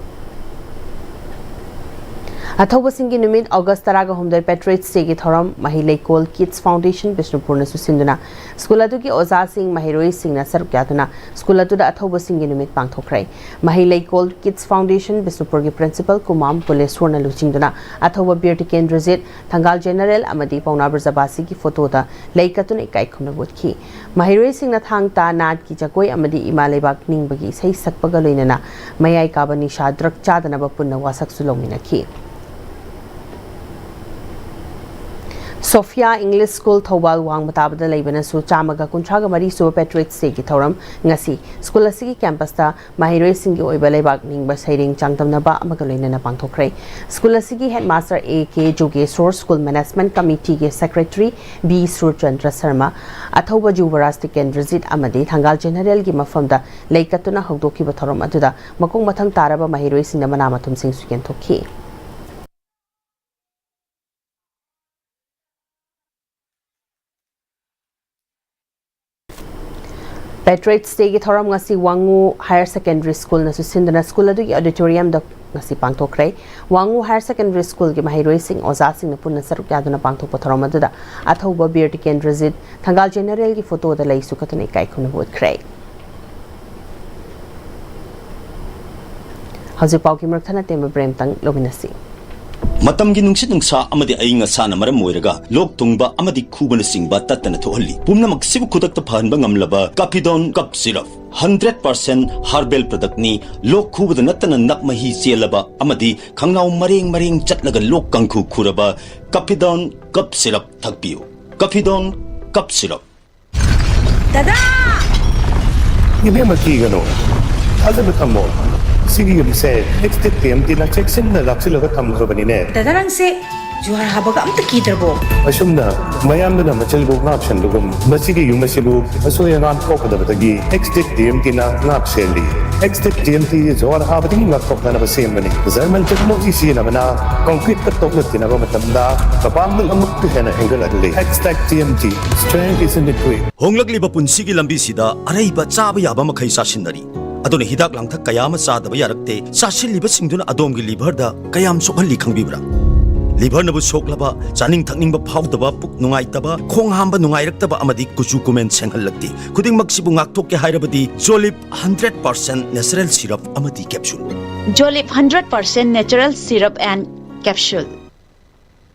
ꯑꯊꯧꯕꯁꯤꯡꯒꯤ ꯅꯨꯃꯤꯠ ꯑꯣꯒꯁ ꯇꯔꯥꯒ ꯍꯨꯝꯗꯣꯏ Patriots Dayꯒꯤ ꯊꯧꯔꯝ ꯃꯍꯩ ꯂꯩꯀꯣꯜ Kids Foundation ꯕꯤꯁꯅꯨꯄꯨꯔꯅꯁꯨ ꯁꯤꯟꯗꯨꯅ ꯁ꯭ꯀꯨꯜ ꯑꯗꯨꯒꯤ ꯑꯣꯖꯥꯁꯤꯡ, ꯃꯍꯩꯔꯣꯏꯁꯤꯡꯅ ꯁꯔꯨꯛ ꯌꯥꯗꯨꯅ ꯁ꯭ꯀꯨꯜ ꯑꯗꯨꯗ ꯑꯊꯧꯕꯁꯤꯡꯒꯤ ꯅꯨꯃꯤꯠ ꯄꯥꯡꯊꯣꯛꯈ꯭ꯔꯦ꯫ ꯃꯍꯩ ꯂꯩꯀꯣꯜ Kids Foundation ꯕꯤꯁꯅꯨꯄꯨꯔꯒꯤ principal ꯀꯨꯃꯥꯝ ꯄꯨꯂꯦꯁꯣꯔꯅ ꯂꯨꯆꯤꯡꯗꯨꯅ ꯑꯊꯧꯕ ꯕꯤꯔ ꯇꯤꯀꯦꯟꯗ꯭ꯔꯖꯤꯠ, ꯊꯪꯒꯥꯜ ꯖꯦꯅꯔꯦꯜ ꯑꯃꯗꯤ ꯄꯥꯎꯅꯥ ꯕ꯭ꯔꯖꯕꯥꯁꯤꯒꯤ ꯐꯣꯇꯣꯗ ꯂꯩ ꯀꯠꯇꯨꯅ ꯏꯀꯥꯏ ꯈꯨꯝꯅꯕ ꯎꯠꯈꯤ꯫ ꯃꯍꯩꯔꯣꯏꯁꯤꯡꯅ ꯊꯥꯡ ꯇꯥ, ꯅꯥꯠꯀꯤ ꯖꯒꯣꯏ ꯑꯃꯗꯤ ꯏꯃꯥ ꯂꯩꯕꯥꯛ ꯅꯤꯡꯕꯒꯤ ꯏꯁꯩ ꯁꯛꯄꯒ ꯂꯣꯏꯅꯅ ꯃꯌꯥꯏ ꯀꯥꯕ ꯅꯤꯁꯥ drug ꯆꯥꯗꯅꯕ ꯄꯨꯟꯅ ꯋꯥꯁꯛꯁꯨ ꯂꯧꯃꯤꯟꯅꯈꯤ꯫ Sophia English School ꯊꯧꯕꯥꯜ ꯋꯥꯡꯃ ꯇꯥꯕꯗ ꯂꯩꯕꯅꯁꯨ ꯆꯥꯝꯃꯒ ꯀꯨꯟꯊ꯭ꯔꯥꯒ ꯃꯔꯤ ꯁꯨꯕ Patriots Dayꯒꯤ ꯊꯧꯔꯝ ꯉꯁꯤ ꯁ꯭ꯀꯨꯜ ꯑꯁꯤꯒꯤ campus ꯇ ꯃꯍꯩꯔꯣꯏꯁꯤꯡꯒꯤ ꯑꯣꯏꯕ ꯂꯩꯕꯥꯛ ꯅꯤꯡꯕ ꯁꯩꯔꯦꯡ ꯆꯥꯡꯗꯝꯅꯕ ꯑꯃꯒ ꯂꯣꯏꯅꯅ ꯄꯥꯡꯊꯣꯛꯈ꯭ꯔꯦ꯫ ꯁ꯭ꯀꯨꯜ ꯑꯁꯤꯒꯤ headmaster A K ꯖꯣꯒꯦꯁꯣꯔ, school management committee ꯒꯤ secretary B ꯁꯨꯔꯆꯟꯗ꯭ꯔ ꯁꯔꯃ, ꯑꯊꯧꯕ ꯖꯨꯕꯔꯥꯖ ꯇꯤꯀꯦꯟꯗ꯭ꯔꯖꯤꯠ ꯑꯃꯗꯤ ꯊꯪꯒꯥꯜ ꯖꯦꯅꯔꯦꯜꯒꯤ ꯃꯐꯝꯗ ꯂꯩ ꯀꯠꯇꯨꯅ ꯍꯧꯗꯣꯛꯈꯤꯕ ꯊꯧꯔꯝ ꯑꯗꯨꯗ ꯃꯈꯣꯡ ꯃꯊꯪ ꯇꯥꯔꯕ ꯃꯍꯩꯔꯣꯏꯁꯤꯡꯅ ꯃꯅꯥ ꯃꯊꯨꯝꯁꯤꯡꯁꯨ ꯌꯦꯟꯊꯣꯛꯈꯤ꯫ Patriots Dayꯒꯤ ꯊꯧꯔꯝ ꯉꯁꯤ ꯋꯥꯡꯉꯨ Higher Secondary Schoolꯅꯁꯨ ꯁꯤꯟꯗꯨꯅ school ꯑꯗꯨꯒꯤ auditoriumꯗ ꯉꯁꯤ ꯄꯥꯡꯊꯣꯛꯈ꯭ꯔꯦ꯫ ꯋꯥꯡꯉꯨ Higher Secondary Schoolꯒꯤ ꯃꯍꯩꯔꯣꯏꯁꯤꯡ, ꯑꯣꯖꯥꯁꯤꯡꯅ ꯄꯨꯟꯅ ꯁꯔꯨꯛ ꯌꯥꯗꯨꯅ ꯄꯥꯡꯊꯣꯛꯄ ꯊꯧꯔꯝ ꯑꯗꯨꯗ ꯑꯊꯧꯕ ꯕꯤꯔ ꯇꯤꯀꯦꯟꯗ꯭ꯔꯖꯤꯠ, ꯊꯪꯒꯥꯜ Generalꯒꯤ photoꯗ ꯂꯩ ꯁꯨꯈꯠꯇꯨꯅ ꯏꯀꯥꯏ ꯈꯨꯝꯅꯕ ꯎꯠꯈ꯭ꯔꯦ꯫ ꯍꯧꯖꯤꯛ ꯄꯥꯎꯒꯤ ꯃꯔꯛ ꯊꯠꯅ ꯇꯦꯟꯕ break ꯑꯃꯇꯪ ꯂꯧꯃꯤꯟꯅꯁꯤ꯫ ꯃꯇꯝꯒꯤ ꯅꯨꯡꯁꯤꯠ ꯅꯨꯡꯁꯥ ꯑꯃꯗꯤ ꯑꯏꯪ ꯑꯁꯥꯅ ꯃꯔꯝ ꯑꯣꯏꯔꯒ ꯂꯣꯛ ꯊꯨꯡꯕ ꯑꯃꯗꯤ ꯈꯨꯕꯅꯆꯤꯡꯕ ꯇꯠꯇꯅ ꯊꯣꯛꯍꯜꯂꯤ꯫ ꯄꯨꯝꯅꯃꯛꯁꯤꯕꯨ ꯈꯨꯗꯛꯇ ꯐꯍꯟꯕ ꯉꯝꯂꯕ Capidone Cough Syrup, hundred percent herbal productꯅꯤ꯫ ꯂꯣꯛ ꯈꯨꯕꯗ ꯅꯠꯇꯅ ꯅꯞ ꯃꯍꯤ ꯆꯦꯜꯂꯕ ꯑꯃꯗꯤ ꯈꯪꯅꯥꯎ ꯃꯔꯦꯡ ꯃꯔꯦꯡ ꯆꯠꯂꯒ ꯂꯣꯛ ꯀꯥꯡꯈꯨ ꯈꯨꯔꯕ Capidone Cough Syrup ꯊꯛꯄꯤꯌꯨ꯫ Capidone Cough Syrup꯫ ꯗꯗꯥ! ꯏꯕꯦꯝꯃ, ꯀꯤꯒꯅꯨ, ꯊꯥꯖꯕ ꯊꯝꯃꯣ꯫ ꯁꯤꯒꯤ ꯌꯨꯝꯁꯦ Extinct ꯇꯤ ꯑꯦꯝ ꯇꯤꯅ ꯆꯦꯛꯁꯤꯟꯅ ꯂꯥꯛꯁꯤꯜꯂꯒ ꯊꯝꯈ꯭ꯔꯕꯅꯤꯅꯦ꯫ ꯗꯗꯥ, ꯅꯪꯁꯦ ꯖꯨꯍꯥꯔ ꯍꯥꯕꯒ ꯑꯝꯇ ꯀꯤꯗ꯭ꯔꯕꯣ? ꯑꯁꯨꯝꯅ ꯃꯌꯥꯝꯗꯨꯅ ꯃꯆꯤꯜꯕꯨ ꯉꯥꯛꯁꯟꯕꯒꯨꯝ, ꯃꯁꯤꯒꯤ ꯌꯨꯝ ꯑꯁꯤꯕꯨ ꯑꯁꯣꯏ ꯑꯉꯥꯝ ꯊꯣꯛꯀꯗꯕꯗꯒꯤ Extinct ꯇꯤ ꯑꯦꯝ ꯇꯤꯅ ꯉꯥꯛ ꯁꯦꯜꯂꯤ꯫ Extinct ꯇꯤ ꯑꯦꯝ ꯇꯤ ꯖꯨꯍꯥꯔ ꯍꯥꯕꯗꯒꯤ ꯉꯥꯛꯊꯣꯛꯅꯅꯕ ꯁꯦꯝꯕꯅꯤ꯫ German technology ꯁꯤꯖꯤꯟꯅꯕꯅ concreteꯀ ꯇꯣꯛꯂꯛꯇꯅꯕ ꯃꯇꯝꯗ ꯃꯄꯥꯡꯒꯜ ꯑꯃꯨꯛꯀ ꯍꯦꯟꯅ ꯍꯦꯟꯒꯠꯍꯜꯂꯤ꯫ Extinct T M T, strength is in the grit. ꯍꯣꯡꯂꯛꯂꯤꯕ ꯄꯨꯟꯁꯤꯒꯤ ꯂꯝꯕꯤꯁꯤꯗ ꯑꯔꯩꯕ ꯆꯥꯕ ꯌꯥꯕ ꯃꯈꯩ ꯆꯥꯁꯤꯟꯅꯔꯤ꯫ ꯑꯗꯨꯅ ꯍꯤꯗꯥꯛ ꯂꯥꯡꯊꯛ ꯀꯌꯥ ꯑꯃ ꯆꯥꯗꯕ ꯌꯥꯔꯛꯇꯦ꯫ ꯆꯥꯁꯤꯜꯂꯤꯕꯁꯤꯡꯗꯨꯅ ꯑꯗꯣꯝꯒꯤ liverꯗ ꯀꯌꯥꯝ ꯁꯣꯛꯍꯜꯂꯤ ꯈꯪꯕꯤꯕ꯭ꯔꯥ? Liverꯅꯕꯨ ꯁꯣꯛꯂꯕ, ꯆꯥꯅꯤꯡ ꯊꯛꯅꯤꯡꯕ ꯐꯥꯎꯗꯕ, ꯄꯨꯛ ꯅꯨꯡꯉꯥꯏꯇꯕ, ꯈꯣꯡ ꯍꯥꯝꯕ ꯅꯨꯡꯉꯥꯏꯔꯛꯇꯕ ꯑꯃꯗꯤ ꯀꯨꯆꯨ ꯀꯨꯃꯦꯟ ꯁꯦꯡꯍꯜꯂꯛꯇꯦ꯫ ꯈꯨꯗꯤꯡꯃꯛꯁꯤꯕꯨ ꯉꯥꯛꯊꯣꯛꯀꯦ ꯍꯥꯏꯔꯕꯗꯤ Jolib hundred percent natural syrup ꯑꯃꯗꯤ capsule꯫ Jolib hundred percent natural syrup and capsule꯫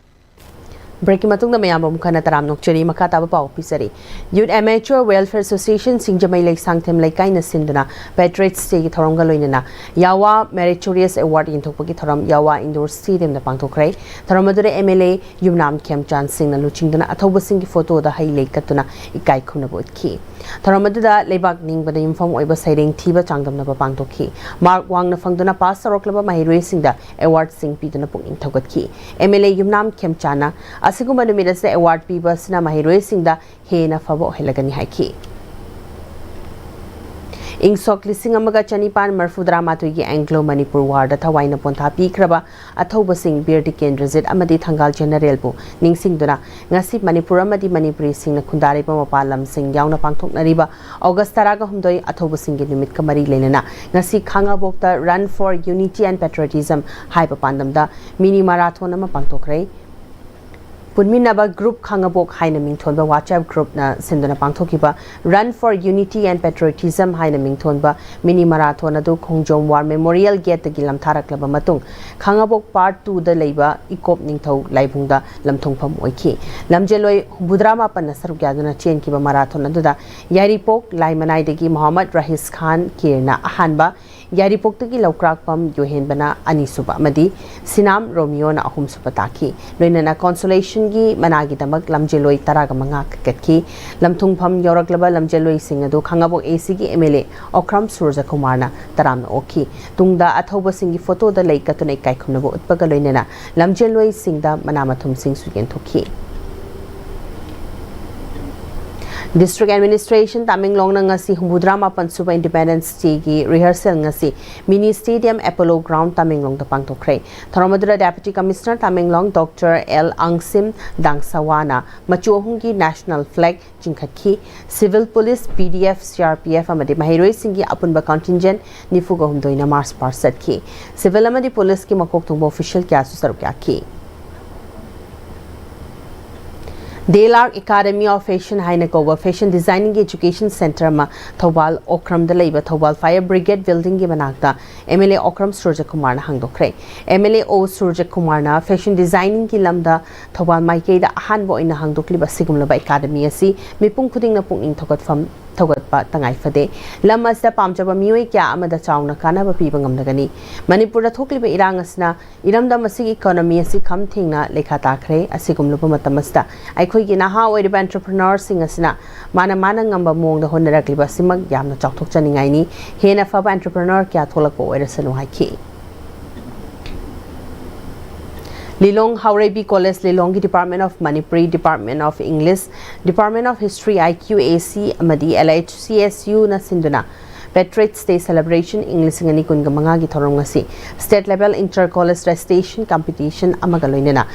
Breakꯀꯤ ꯃꯇꯨꯡꯗ ꯃꯌꯥꯝꯕꯨ ꯑꯃꯨꯛ ꯍꯟꯅ ꯇꯔꯥꯝꯅ ꯑꯣꯛꯆꯔꯤ꯫ ꯃꯈꯥ ꯇꯥꯕ ꯄꯥꯎ ꯄꯤꯖꯔꯤ꯫ Youth Amateur Welfare Association ꯁꯤꯡꯖꯃꯩ ꯂꯩꯁꯥꯡꯊꯦꯝ ꯂꯩꯀꯥꯏꯅ ꯁꯤꯟꯗꯨꯅ Patriots Dayꯒꯤ ꯊꯧꯔꯝꯒ ꯂꯣꯏꯅꯅ ꯌꯥꯋꯥ Meritorious Award ꯌꯦꯟꯊꯣꯛꯄꯒꯤ ꯊꯧꯔꯝ ꯌꯥꯋꯥ Indoor Stadiumꯗ ꯄꯥꯡꯊꯣꯛꯈ꯭ꯔꯦ꯫ ꯊꯧꯔꯝ ꯑꯗꯨꯗ M L A ꯌꯨꯝꯅꯥꯝ ꯈꯦꯝꯆꯥꯟ ꯁꯤꯡꯅ ꯂꯨꯆꯤꯡꯗꯨꯅ ꯑꯊꯧꯕꯁꯤꯡꯒꯤ photoꯗ ꯍꯩ ꯂꯩ ꯀꯠꯇꯨꯅ ꯏꯀꯥꯏ ꯈꯨꯝꯅꯕ ꯎꯠꯈꯤ꯫ ꯊꯧꯔꯝ ꯑꯗꯨꯗ ꯂꯩꯕꯥꯛ ꯅꯤꯡꯕꯗ ꯌꯨꯝꯐꯝ ꯑꯣꯏꯕ ꯁꯩꯔꯦꯡ ꯊꯤꯕ ꯆꯥꯡꯗꯝꯅꯕ ꯄꯥꯡꯊꯣꯛꯈꯤ꯫ Mark ꯋꯥꯡꯅ ꯐꯪꯗꯨꯅ pass ꯇꯧꯔꯛꯂꯕ ꯃꯍꯩꯔꯣꯏꯁꯤꯡꯗ awardꯁꯤꯡ ꯄꯤꯗꯨꯅ ꯄꯨꯛꯅꯤꯡ ꯊꯧꯒꯠꯈꯤ꯫ M L A ꯌꯨꯝꯅꯥꯝ ꯈꯦꯝꯆꯥꯅ ꯑꯁꯤꯒꯨꯝꯕ ꯅꯨꯃꯤꯠ ꯑꯁꯤꯗ award ꯄꯤꯕ ꯑꯁꯤꯅ ꯃꯍꯩꯔꯣꯏꯁꯤꯡꯗ ꯍꯦꯟꯅ ꯐꯕ ꯑꯣꯏꯍꯜꯂꯒꯅꯤ ꯍꯥꯏꯈꯤ꯫ ꯏꯪ ꯁꯣꯛ ꯂꯤꯁꯤꯡ ꯑꯃꯒ ꯆꯅꯤꯄꯥꯟ ꯃꯔꯤꯐꯨꯇꯔꯥꯃꯥꯊꯣꯏꯒꯤ ꯑꯦꯡꯒ꯭ꯂꯣ ꯃꯅꯤꯄꯨꯔ ꯋꯥꯔꯗ ꯊꯋꯥꯏꯅ ꯄꯣꯟꯊꯥ ꯄꯤꯈ꯭ꯔꯕ ꯑꯊꯧꯕꯁꯤꯡ ꯕꯤꯔ ꯇꯤꯀꯦꯟꯗ꯭ꯔꯖꯤꯠ ꯑꯃꯗꯤ ꯊꯪꯒꯥꯜ ꯖꯦꯅꯔꯦꯜꯕꯨ ꯅꯤꯡꯁꯤꯡꯗꯨꯅ ꯉꯁꯤ ꯃꯅꯤꯄꯨꯔ ꯑꯃꯗꯤ ꯃꯅꯤꯄꯨꯔꯤꯁꯤꯡꯅ ꯈꯨꯟꯗꯥꯔꯤꯕ ꯃꯄꯥꯟ ꯂꯝꯁꯤꯡ ꯌꯥꯎꯅ ꯄꯥꯡꯊꯣꯛꯅꯔꯤꯕ ꯑꯣꯒꯁ ꯇꯔꯥꯒ ꯍꯨꯝꯗꯣꯏ ꯑꯊꯧꯕꯁꯤꯡꯒꯤ ꯅꯨꯃꯤꯠꯀ ꯃꯔꯤ ꯂꯩꯅꯅ ꯉꯁꯤ ꯈꯥꯉꯕꯣꯛꯇ Run for Unity and Patriotism ꯍꯥꯏꯕ ꯄꯥꯟꯗꯝꯗ ꯃꯤꯅꯤ ꯃꯔꯥꯊꯣꯟ ꯑꯃ ꯄꯥꯡꯊꯣꯛꯈ꯭ꯔꯦ꯫ ꯄꯨꯟꯃꯤꯟꯅꯕ ꯒ꯭ꯔꯨꯞ ꯈꯥꯉꯕꯣꯛ ꯍꯥꯏꯅ ꯃꯤꯡꯊꯣꯟꯕ WhatsApp ꯒ꯭ꯔꯨꯞꯅ ꯁꯤꯟꯗꯨꯅ ꯄꯥꯡꯊꯣꯛꯈꯤꯕ Run for Unity and Patriotism ꯍꯥꯏꯅ ꯃꯤꯡꯊꯣꯟꯕ ꯃꯤꯅꯤ ꯃꯔꯥꯊꯣꯟ ꯑꯗꯨ ꯈꯣꯡꯖꯣꯝ ꯋꯥꯔ ꯃꯦꯃꯣꯔꯤꯌꯦꯜ ꯒꯦꯠꯇꯒꯤ ꯂꯝꯊꯥꯔꯛꯂꯕ ꯃꯇꯨꯡ ꯈꯥꯉꯕꯣꯛ ꯄꯥꯔꯠ ꯇꯨꯗ ꯂꯩꯕ ꯏꯀꯣꯞ ꯅꯤꯡꯊꯧ ꯂꯥꯏꯕꯨꯡꯗ ꯂꯝꯊꯨꯡꯐꯝ ꯑꯣꯏꯈꯤ꯫ ꯂꯝꯖꯦꯜꯂꯣꯏ ꯍꯨꯝꯐꯨꯇꯔꯥ ꯃꯥꯄꯟꯅ ꯁꯔꯨꯛ ꯌꯥꯗꯨꯅ ꯆꯦꯟꯈꯤꯕ ꯃꯔꯥꯊꯣꯟ ꯑꯗꯨꯗ ꯌꯥꯏꯔꯤꯄꯣꯛ ꯂꯥꯏꯃꯅꯥꯏꯗꯒꯤ ꯃꯣꯍꯝꯃꯗ ꯔꯍꯤꯁ ꯈꯥꯟ ꯀꯤꯔꯅ ꯑꯍꯥꯟꯕ, ꯌꯥꯏꯔꯤꯄꯣꯛꯇꯒꯤ ꯂꯧꯀ꯭ꯔꯥꯛꯄꯝ ꯌꯣꯍꯦꯟꯕꯅ ꯑꯅꯤꯁꯨꯕ ꯑꯃꯗꯤ ꯁꯤꯅꯥꯝ ꯔꯣꯃꯤꯌꯣꯅ ꯑꯍꯨꯝꯁꯨꯕ ꯇꯥꯈꯤ꯫ ꯂꯣꯏꯅꯅ ꯀꯣꯟꯁꯣꯂꯦꯁꯟꯒꯤ ꯃꯅꯥꯒꯤꯗꯃꯛ ꯂꯝꯖꯦꯜꯂꯣꯏ ꯇꯔꯥꯒ ꯃꯉꯥ ꯀꯛꯀꯠꯈꯤ꯫ ꯂꯝꯊꯨꯡꯐꯝ ꯌꯧꯔꯛꯂꯕ ꯂꯝꯖꯦꯜꯂꯣꯏꯁꯤꯡ ꯑꯗꯨ ꯈꯥꯉꯕꯣꯛ ACꯒꯤ MLA ꯑꯣꯀ꯭ꯔꯝ ꯁꯨꯔꯖꯀꯨꯃꯥꯔꯅ ꯇꯔꯥꯝꯅ ꯑꯣꯛꯈꯤ꯫ ꯇꯨꯡꯗ ꯑꯊꯧꯕꯁꯤꯡꯒꯤ ꯐꯣꯇꯣꯗ ꯂꯩ ꯀꯠꯇꯨꯅ ꯏꯀꯥꯏ ꯈꯨꯝꯅꯕ ꯎꯠꯄꯒ ꯂꯣꯏꯅꯅ ꯂꯝꯖꯦꯜꯂꯣꯏꯁꯤꯡꯗ ꯃꯅꯥ ꯃꯊꯨꯝꯁꯤꯡꯁꯨ ꯌꯦꯟꯊꯣꯛꯈꯤ꯫ District Administration ꯇꯥꯃꯦꯡꯂꯣꯡꯅ ꯉꯁꯤ ꯍꯨꯝꯐꯨꯇꯔꯥ ꯃꯥꯄꯟ ꯁꯨꯕ Independence Dayꯒꯤ rehearsal ꯉꯁꯤ Mini Stadium Apollo Ground ꯇꯥꯃꯦꯡꯂꯣꯡꯗ ꯄꯥꯡꯊꯣꯛꯈ꯭ꯔꯦ꯫ ꯊꯧꯔꯝ ꯑꯗꯨꯗ Deputy Commissioner Tamenglong doctor L Angshim ꯗꯥꯡꯁꯥꯋꯥꯅ ꯃꯆꯨ ꯑꯍꯨꯝꯒꯤ National Flag ꯆꯤꯡꯈꯠꯈꯤ꯫ Civil Police, PDF, CRPF ꯑꯃꯗꯤ ꯃꯍꯩꯔꯣꯏꯁꯤꯡꯒꯤ ꯑꯄꯨꯟꯕ contingent ꯅꯤꯐꯨꯒ ꯍꯨꯝꯗꯣꯏꯅ march past ꯆꯠꯈꯤ꯫ Civil ꯑꯃꯗꯤ Policeꯀꯤ ꯃꯀꯣꯛ ꯊꯣꯡꯕ official ꯀꯌꯥꯁꯨ ꯁꯔꯨꯛ ꯌꯥꯈꯤ꯫ ꯗꯦꯂꯥꯔ Academy of Fashion ꯍꯥꯏꯅ ꯀꯧꯕ fashion designingꯒꯤ education centre ꯑꯃ ꯊꯧꯕꯥꯜ ꯑꯣꯀ꯭ꯔꯝꯗ ꯂꯩꯕ ꯊꯧꯕꯥꯜ Fire Brigade buildingꯒꯤ ꯃꯅꯥꯛꯇ MLA ꯑꯣꯀ꯭ꯔꯝ ꯁꯨꯔꯖꯀꯨꯃꯥꯔꯅ ꯍꯥꯡꯗꯣꯛꯈ꯭ꯔꯦ꯫ MLA ꯑꯣ ꯁꯨꯔꯖꯀꯨꯃꯥꯔꯅ fashion designingꯒꯤ ꯂꯝꯗ ꯊꯧꯕꯥꯜ ꯃꯥꯏꯀꯩꯗ ꯑꯍꯥꯟꯕ ꯑꯣꯏꯅ ꯍꯥꯡꯗꯣꯛꯂꯤꯕ ꯑꯁꯤꯒꯨꯝꯂꯕ academy ꯑꯁꯤ ꯃꯤꯄꯨꯝ ꯈꯨꯗꯤꯡꯅ ꯄꯨꯛꯅꯤꯡ ꯊꯧꯒꯠꯐꯝ ꯊꯧꯒꯠꯄ ꯇꯉꯥꯏ ꯐꯗꯦ꯫ ꯂꯝ ꯑꯁꯤꯗ ꯄꯥꯝꯖꯕ ꯃꯤꯑꯣꯏ ꯀꯌꯥ ꯑꯃꯗ ꯆꯥꯎꯅ ꯀꯥꯟꯅꯕ ꯄꯤꯕ ꯉꯝꯂꯒꯅꯤ꯫ ꯃꯅꯤꯄꯨꯔꯗ ꯊꯣꯛꯂꯤꯕ ꯏꯔꯥꯡ ꯑꯁꯤꯅ ꯏꯔꯝꯗꯝ ꯑꯁꯤꯒꯤ economy ꯑꯁꯤ ꯈꯝ ꯊꯦꯡꯅ ꯂꯩꯈꯥ ꯇꯥꯈ꯭ꯔꯦ꯫ ꯑꯁꯤꯒꯨꯝꯂꯕ ꯃꯇꯝ ꯑꯁꯤꯗ ꯑꯩꯈꯣꯏꯒꯤ ꯅꯍꯥ ꯑꯣꯏꯔꯤꯕ entrepreneurꯁꯤꯡ ꯑꯁꯤꯅ ꯃꯥꯅ ꯃꯥꯅ ꯉꯝꯕ ꯃꯑꯣꯡꯗ ꯍꯣꯠꯅꯔꯛꯂꯤꯕ ꯑꯁꯤꯃꯛ ꯌꯥꯝꯅ ꯆꯥꯎꯊꯣꯛꯆꯅꯤꯡꯉꯥꯏꯅꯤ꯫ ꯍꯦꯟꯅ ꯐꯕ entrepreneur ꯀꯌꯥ ꯊꯣꯛꯂꯛꯄ ꯑꯣꯏꯔꯁꯅꯨ ꯍꯥꯏꯈꯤ꯫ ꯂꯤꯂꯣꯡ ꯍꯥꯎꯔꯩꯕꯤ College, ꯂꯤꯂꯣꯡꯒꯤ Department of Manipuri, Department of English, Department of History, IQAC ꯑꯃꯗꯤ LHCSUꯅ ꯁꯤꯟꯗꯨꯅ Patriots Day Celebration ꯏꯪ ꯂꯤꯁꯤꯡ ꯑꯅꯤ ꯀꯨꯟꯒ ꯃꯉꯥꯒꯤ ꯊꯧꯔꯝ ꯉꯁꯤ State Level Inter College Recitation Competition ꯑꯃꯒ ꯂꯣꯏꯅꯅ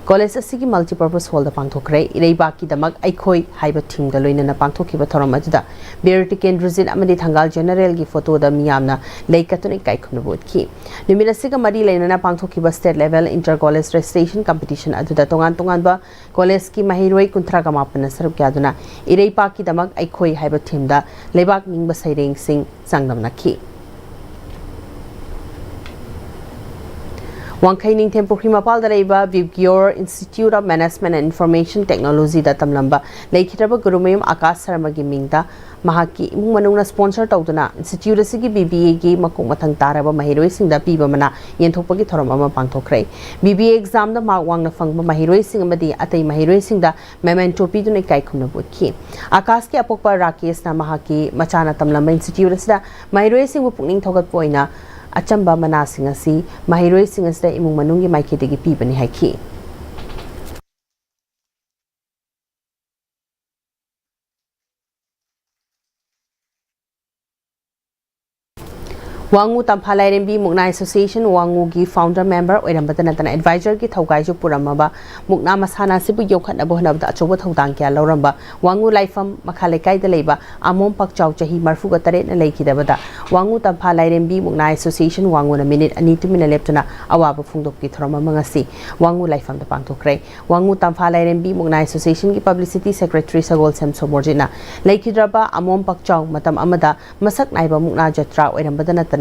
ꯀꯣꯂꯦꯖ ꯑꯁꯤꯒꯤ Multipurpose Hallꯗ ꯄꯥꯡꯊꯣꯛꯈ꯭ꯔꯦ꯫ "ꯏꯔꯩꯕꯥꯛꯀꯤꯗꯃꯛ ꯑꯩꯈꯣꯏ" ꯍꯥꯏꯕ themeꯒ ꯂꯣꯏꯅꯅ ꯄꯥꯡꯊꯣꯛꯈꯤꯕ ꯊꯧꯔꯝ ꯑꯗꯨꯗ ꯕꯤꯔ ꯇꯤꯀꯦꯟꯗ꯭ꯔꯖꯤꯠ ꯑꯃꯗꯤ ꯊꯪꯒꯥꯜ ꯖꯦꯅꯔꯦꯜꯒꯤ photoꯗ ꯃꯤꯌꯥꯝꯅ ꯂꯩ ꯀꯠꯇꯨꯅ ꯏꯀꯥꯏ ꯈꯨꯝꯅꯕ ꯎꯠꯈꯤ꯫ ꯅꯨꯃꯤꯠ ꯑꯁꯤꯒ ꯃꯔꯤ ꯂꯩꯅꯅ ꯄꯥꯡꯊꯣꯛꯈꯤꯕ State Level Inter College Recitation Competition ꯑꯗꯨꯗ ꯇꯣꯉꯥꯟ ꯇꯣꯉꯥꯟꯕ ꯀꯣꯂꯦꯖꯀꯤ ꯃꯍꯩꯔꯣꯏ ꯀꯨꯟꯊ꯭ꯔꯥꯒ ꯃꯥꯄꯟꯅ ꯁꯔꯨꯛ ꯌꯥꯗꯨꯅ "ꯏꯔꯩꯄꯥꯛꯀꯤꯗꯃꯛ ꯑꯩꯈꯣꯏ" ꯍꯥꯏꯕ themeꯗ ꯂꯩꯕꯥꯛ ꯅꯤꯡꯕ ꯁꯩꯔꯦꯡꯁꯤꯡ ꯆꯥꯡꯗꯝꯅꯈꯤ꯫ ꯋꯥꯡꯈꯩ ꯅꯤꯡꯊꯦꯝ ꯄꯨꯈ꯭ꯔꯤ ꯃꯄꯥꯜꯗ ꯂꯩꯕ Vigor Institute of Management and Information Technologyꯗ ꯇꯝꯂꯝꯕ ꯂꯩꯈꯤꯗ꯭ꯔꯕ ꯒꯨꯔꯨꯃꯌꯨꯝ ꯑꯀꯥꯁ ꯁꯔꯃꯒꯤ ꯃꯤꯡꯗ ꯃꯍꯥꯛꯀꯤ ꯏꯃꯨꯡ ꯃꯅꯨꯡꯅ sponsor ꯇꯧꯗꯨꯅ institute ꯑꯁꯤꯒꯤ BBAꯒꯤ ꯃꯀꯣꯛ ꯃꯊꯪ ꯇꯥꯔꯕ ꯃꯍꯩꯔꯣꯏꯁꯤꯡꯗ ꯄꯤꯕ ꯃꯅꯥ ꯌꯦꯟꯊꯣꯛꯄꯒꯤ ꯊꯧꯔꯝ ꯑꯃ ꯄꯥꯡꯊꯣꯛꯈ꯭ꯔꯦ꯫ BBA examꯗ mark ꯋꯥꯡꯅ ꯐꯪꯕ ꯃꯍꯩꯔꯣꯏꯁꯤꯡ ꯑꯃꯗꯤ ꯑꯇꯩ ꯃꯍꯩꯔꯣꯏꯁꯤꯡꯗ memento ꯄꯤꯗꯨꯅ ꯏꯀꯥꯏ ꯈꯨꯝꯅꯕ ꯎꯠꯈꯤ꯫ ꯑꯀꯥꯁꯀꯤ ꯑꯄꯣꯛꯄ ꯔꯥꯀꯦꯁꯅ ꯃꯍꯥꯛꯀꯤ ꯃꯆꯥꯅ ꯇꯝꯂꯝꯕ institute ꯑꯁꯤꯗ ꯃꯍꯩꯔꯣꯏꯁꯤꯡꯕꯨ ꯄꯨꯛꯅꯤꯡ ꯊꯧꯒꯠꯄ ꯑꯣꯏꯅ ꯑꯆꯝꯕ ꯃꯅꯥꯁꯤꯡ ꯑꯁꯤ ꯃꯍꯩꯔꯣꯏꯁꯤꯡ ꯑꯁꯤꯗ ꯏꯃꯨꯡ ꯃꯅꯨꯡꯒꯤ ꯃꯥꯏꯀꯩꯗꯒꯤ ꯄꯤꯕꯅꯤ ꯍꯥꯏꯈꯤ꯫ ꯋꯥꯉꯨ ꯇꯝꯐꯥ ꯂꯥꯏꯔꯦꯝꯕꯤ ꯃꯨꯛꯅꯥ Association ꯋꯥꯉꯨꯒꯤ founder member ꯑꯣꯏꯔꯝꯕꯇ ꯅꯠꯇꯅ advisorꯒꯤ ꯊꯧꯒꯥꯏꯁꯨ ꯄꯨꯔꯝꯃꯕ ꯃꯨꯛꯅꯥ ꯃꯁꯥꯟꯅ ꯑꯁꯤꯕꯨ ꯌꯣꯛꯈꯠꯅꯕ ꯍꯣꯠꯅꯕꯗ ꯑꯆꯧꯕ ꯊꯧꯗꯥꯡ ꯀꯌꯥ ꯂꯧꯔꯝꯕ ꯋꯥꯉꯨ ꯂꯥꯏꯐꯝ ꯃꯈꯥ ꯂꯩꯀꯥꯏꯗ ꯂꯩꯕ ꯑꯃꯣꯝ ꯄꯥꯛꯆꯥꯎ ꯆꯍꯤ ꯃꯔꯤꯐꯨꯒ ꯇꯔꯦꯠꯅ ꯂꯩꯈꯤꯗꯕꯗ ꯋꯥꯉꯨ ꯇꯝꯐꯥ ꯂꯥꯏꯔꯦꯝꯕꯤ ꯃꯨꯛꯅꯥ Association ꯋꯥꯉꯨꯅ minute ꯑꯅꯤ ꯇꯨꯃꯤꯟꯅ ꯂꯦꯞꯇꯨꯅ ꯑꯋꯥꯕ ꯐꯣꯡꯗꯣꯛꯄꯒꯤ ꯊꯧꯔꯝ ꯑꯃ ꯉꯁꯤ ꯋꯥꯉꯨ ꯂꯥꯏꯐꯝꯗ ꯄꯥꯡꯊꯣꯛꯈ꯭ꯔꯦ꯫ ꯋꯥꯉꯨ ꯇꯝꯐꯥ ꯂꯥꯏꯔꯦꯝꯕꯤ ꯃꯨꯛꯅꯥ Associationꯒꯤ publicity secretary ꯁꯒꯣꯜꯁꯦꯝ ꯁꯣꯃꯣꯔꯖꯤꯠꯅ ꯂꯩꯈꯤꯗ꯭ꯔꯕ ꯑꯃꯣꯝ ꯄꯥꯛꯆꯥꯎ ꯃꯇꯝ ꯑꯃꯗ ꯃꯁꯛ ꯅꯥꯏꯕ ꯃꯨꯛꯅꯥ ꯖꯇ꯭ꯔꯥ ꯑꯣꯏꯔꯝꯕꯗ ꯅꯠꯇꯅ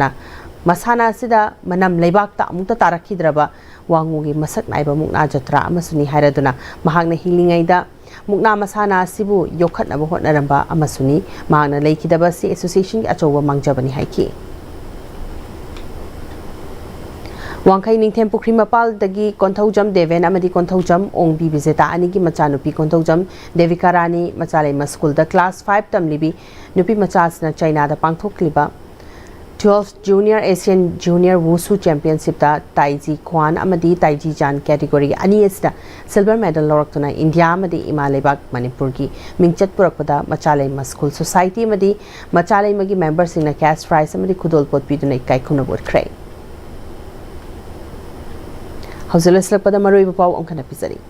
ꯃꯁꯥꯟꯅ ꯑꯁꯤꯗ ꯃꯅꯝ ꯂꯩꯕꯥꯛꯇ ꯑꯃꯨꯛꯇ ꯇꯥꯔꯛꯈꯤꯗ꯭ꯔꯕ ꯋꯥꯉꯨꯒꯤ ꯃꯁꯛ ꯅꯥꯏꯕ ꯃꯨꯛꯅꯥ ꯖꯇ꯭ꯔꯥ ꯑꯃꯁꯨꯅꯤ ꯍꯥꯏꯔꯗꯨꯅ ꯃꯍꯥꯛꯅ ꯍꯤꯡꯂꯤꯉꯩꯗ ꯃꯨꯛꯅꯥ ꯃꯁꯥꯟꯅ ꯑꯁꯤꯕꯨ ꯌꯣꯛꯈꯠꯅꯕ ꯍꯣꯠꯅꯔꯝꯕ ꯑꯃꯁꯨꯅꯤ꯫ ꯃꯍꯥꯛꯅ ꯂꯩꯈꯤꯗꯕ ꯑꯁꯤ Associationꯒꯤ ꯑꯆꯧꯕ ꯃꯥꯡꯖꯕꯅꯤ ꯍꯥꯏꯈꯤ꯫ ꯋꯥꯡꯈꯩ ꯅꯤꯡꯊꯦꯝ ꯄꯨꯈ꯭ꯔꯤ ꯃꯄꯥꯜꯗꯒꯤ ꯀꯣꯟꯊꯧꯖꯝ ꯗꯦꯕꯦꯟ ꯑꯃꯗꯤ ꯀꯣꯟꯊꯧꯖꯝ ꯑꯣꯡꯕꯤ ꯕꯤꯖꯦꯇꯥ ꯑꯅꯤꯒꯤ ꯃꯆꯥꯅꯨꯄꯤ ꯀꯣꯟꯊꯧꯖꯝ ꯗꯦꯕꯤꯀꯥ ꯔꯥꯅꯤ ꯃꯆꯥꯂꯩꯃ ꯁ꯭ꯀꯨꯜꯗ class five ꯇꯝꯂꯤꯕꯤ ꯅꯨꯄꯤ ꯃꯆꯥꯁꯤꯅ ꯆꯩꯅꯥꯗ ꯄꯥꯡꯊꯣꯛꯂꯤꯕ Twelfth Junior Asian Junior Wushu Championshipꯇ ꯇꯥꯏꯖꯤ ꯈ꯭ꯋꯥꯟ ꯑꯃꯗꯤ ꯇꯥꯏꯖꯤ ꯖꯥꯟ category ꯑꯅꯤ ꯑꯁꯤꯗ silver medal ꯂꯧꯔꯛꯇꯨꯅ ꯏꯟꯗꯤꯌꯥ ꯑꯃꯗꯤ ꯏꯃꯥ ꯂꯩꯕꯥꯛ ꯃꯅꯤꯄꯨꯔꯒꯤ ꯃꯤꯡꯆꯠ ꯄꯨꯔꯛꯄꯗ ꯃꯆꯥꯂꯩꯃ School Society ꯑꯃꯗꯤ ꯃꯆꯥꯂꯩꯃꯒꯤ memberꯁꯤꯡꯅ cash prize ꯑꯃꯗꯤ ꯈꯨꯗꯣꯜꯄꯣꯠ ꯄꯤꯗꯨꯅ ꯏꯀꯥꯏ ꯈꯨꯝꯅꯕ ꯎꯠꯈ꯭ꯔꯦ꯫ ꯍꯧꯖꯤꯛ ꯂꯣꯏꯁꯤꯜꯂꯛꯄꯗ ꯃꯔꯨꯑꯣꯏꯕ ꯄꯥꯎ ꯑꯃꯨꯛ ꯍꯟꯅ ꯄꯤꯖꯔꯤ꯫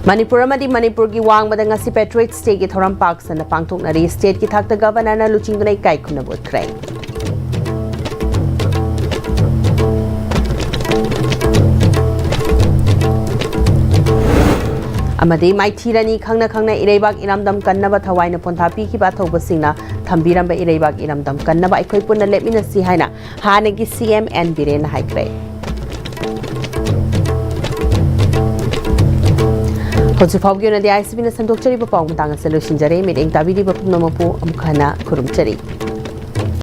ꯃꯅꯤꯄꯨꯔ ꯑꯃꯗꯤ ꯃꯅꯤꯄꯨꯔꯒꯤ ꯋꯥꯡꯃꯗ ꯉꯁꯤ Patriots Dayꯒꯤ ꯊꯧꯔꯝ ꯄꯥꯛ ꯁꯟꯅ ꯄꯥꯡꯊꯣꯛꯅꯔꯤ꯫ Stateꯀꯤ ꯊꯥꯛꯇ Governorꯅ ꯂꯨꯆꯤꯡꯗꯨꯅ ꯏꯀꯥꯏ ꯈꯨꯝꯅꯕ ꯎꯠꯈ꯭ꯔꯦ꯫ ꯑꯃꯗꯤ ꯃꯥꯏꯊꯤꯔꯅꯤ ꯈꯪꯅ ꯈꯪꯅ ꯏꯔꯩꯕꯥꯛ ꯏꯔꯝꯗꯝ ꯀꯟꯅꯕ ꯊꯋꯥꯏꯅ ꯄꯣꯟꯊꯥ ꯄꯤꯈꯤꯕ ꯑꯊꯧꯕꯁꯤꯡꯅ ꯊꯝꯕꯤꯔꯝꯕ ꯏꯔꯩꯕꯥꯛ ꯏꯔꯝꯗꯝ ꯀꯟꯅꯕ ꯑꯩꯈꯣꯏ ꯄꯨꯟꯅ ꯂꯦꯞꯃꯤꯟꯅꯁꯤ ꯍꯥꯏꯅ ꯍꯥꯟꯅꯒꯤ C M N ꯕꯤꯔꯦꯟꯅ ꯍꯥꯏꯈ꯭ꯔꯦ꯫ ꯍꯧꯖꯤꯛ ꯐꯥꯎꯕꯒꯤ ꯑꯣꯏꯅꯗꯤ ICBꯅ ꯁꯟꯗꯣꯛꯆꯔꯤꯕ ꯄꯥꯎ ꯃꯇꯥꯡ ꯑꯁꯤ ꯂꯣꯏꯁꯤꯟꯖꯔꯦ꯫ ꯃꯤꯠꯌꯦꯡ ꯇꯥꯕꯤꯔꯤꯕ ꯄꯨꯝꯅꯃꯛꯄꯨ ꯑꯃꯨꯛ ꯍꯟꯅ ꯈꯨꯔꯨꯝꯖꯔꯤ꯫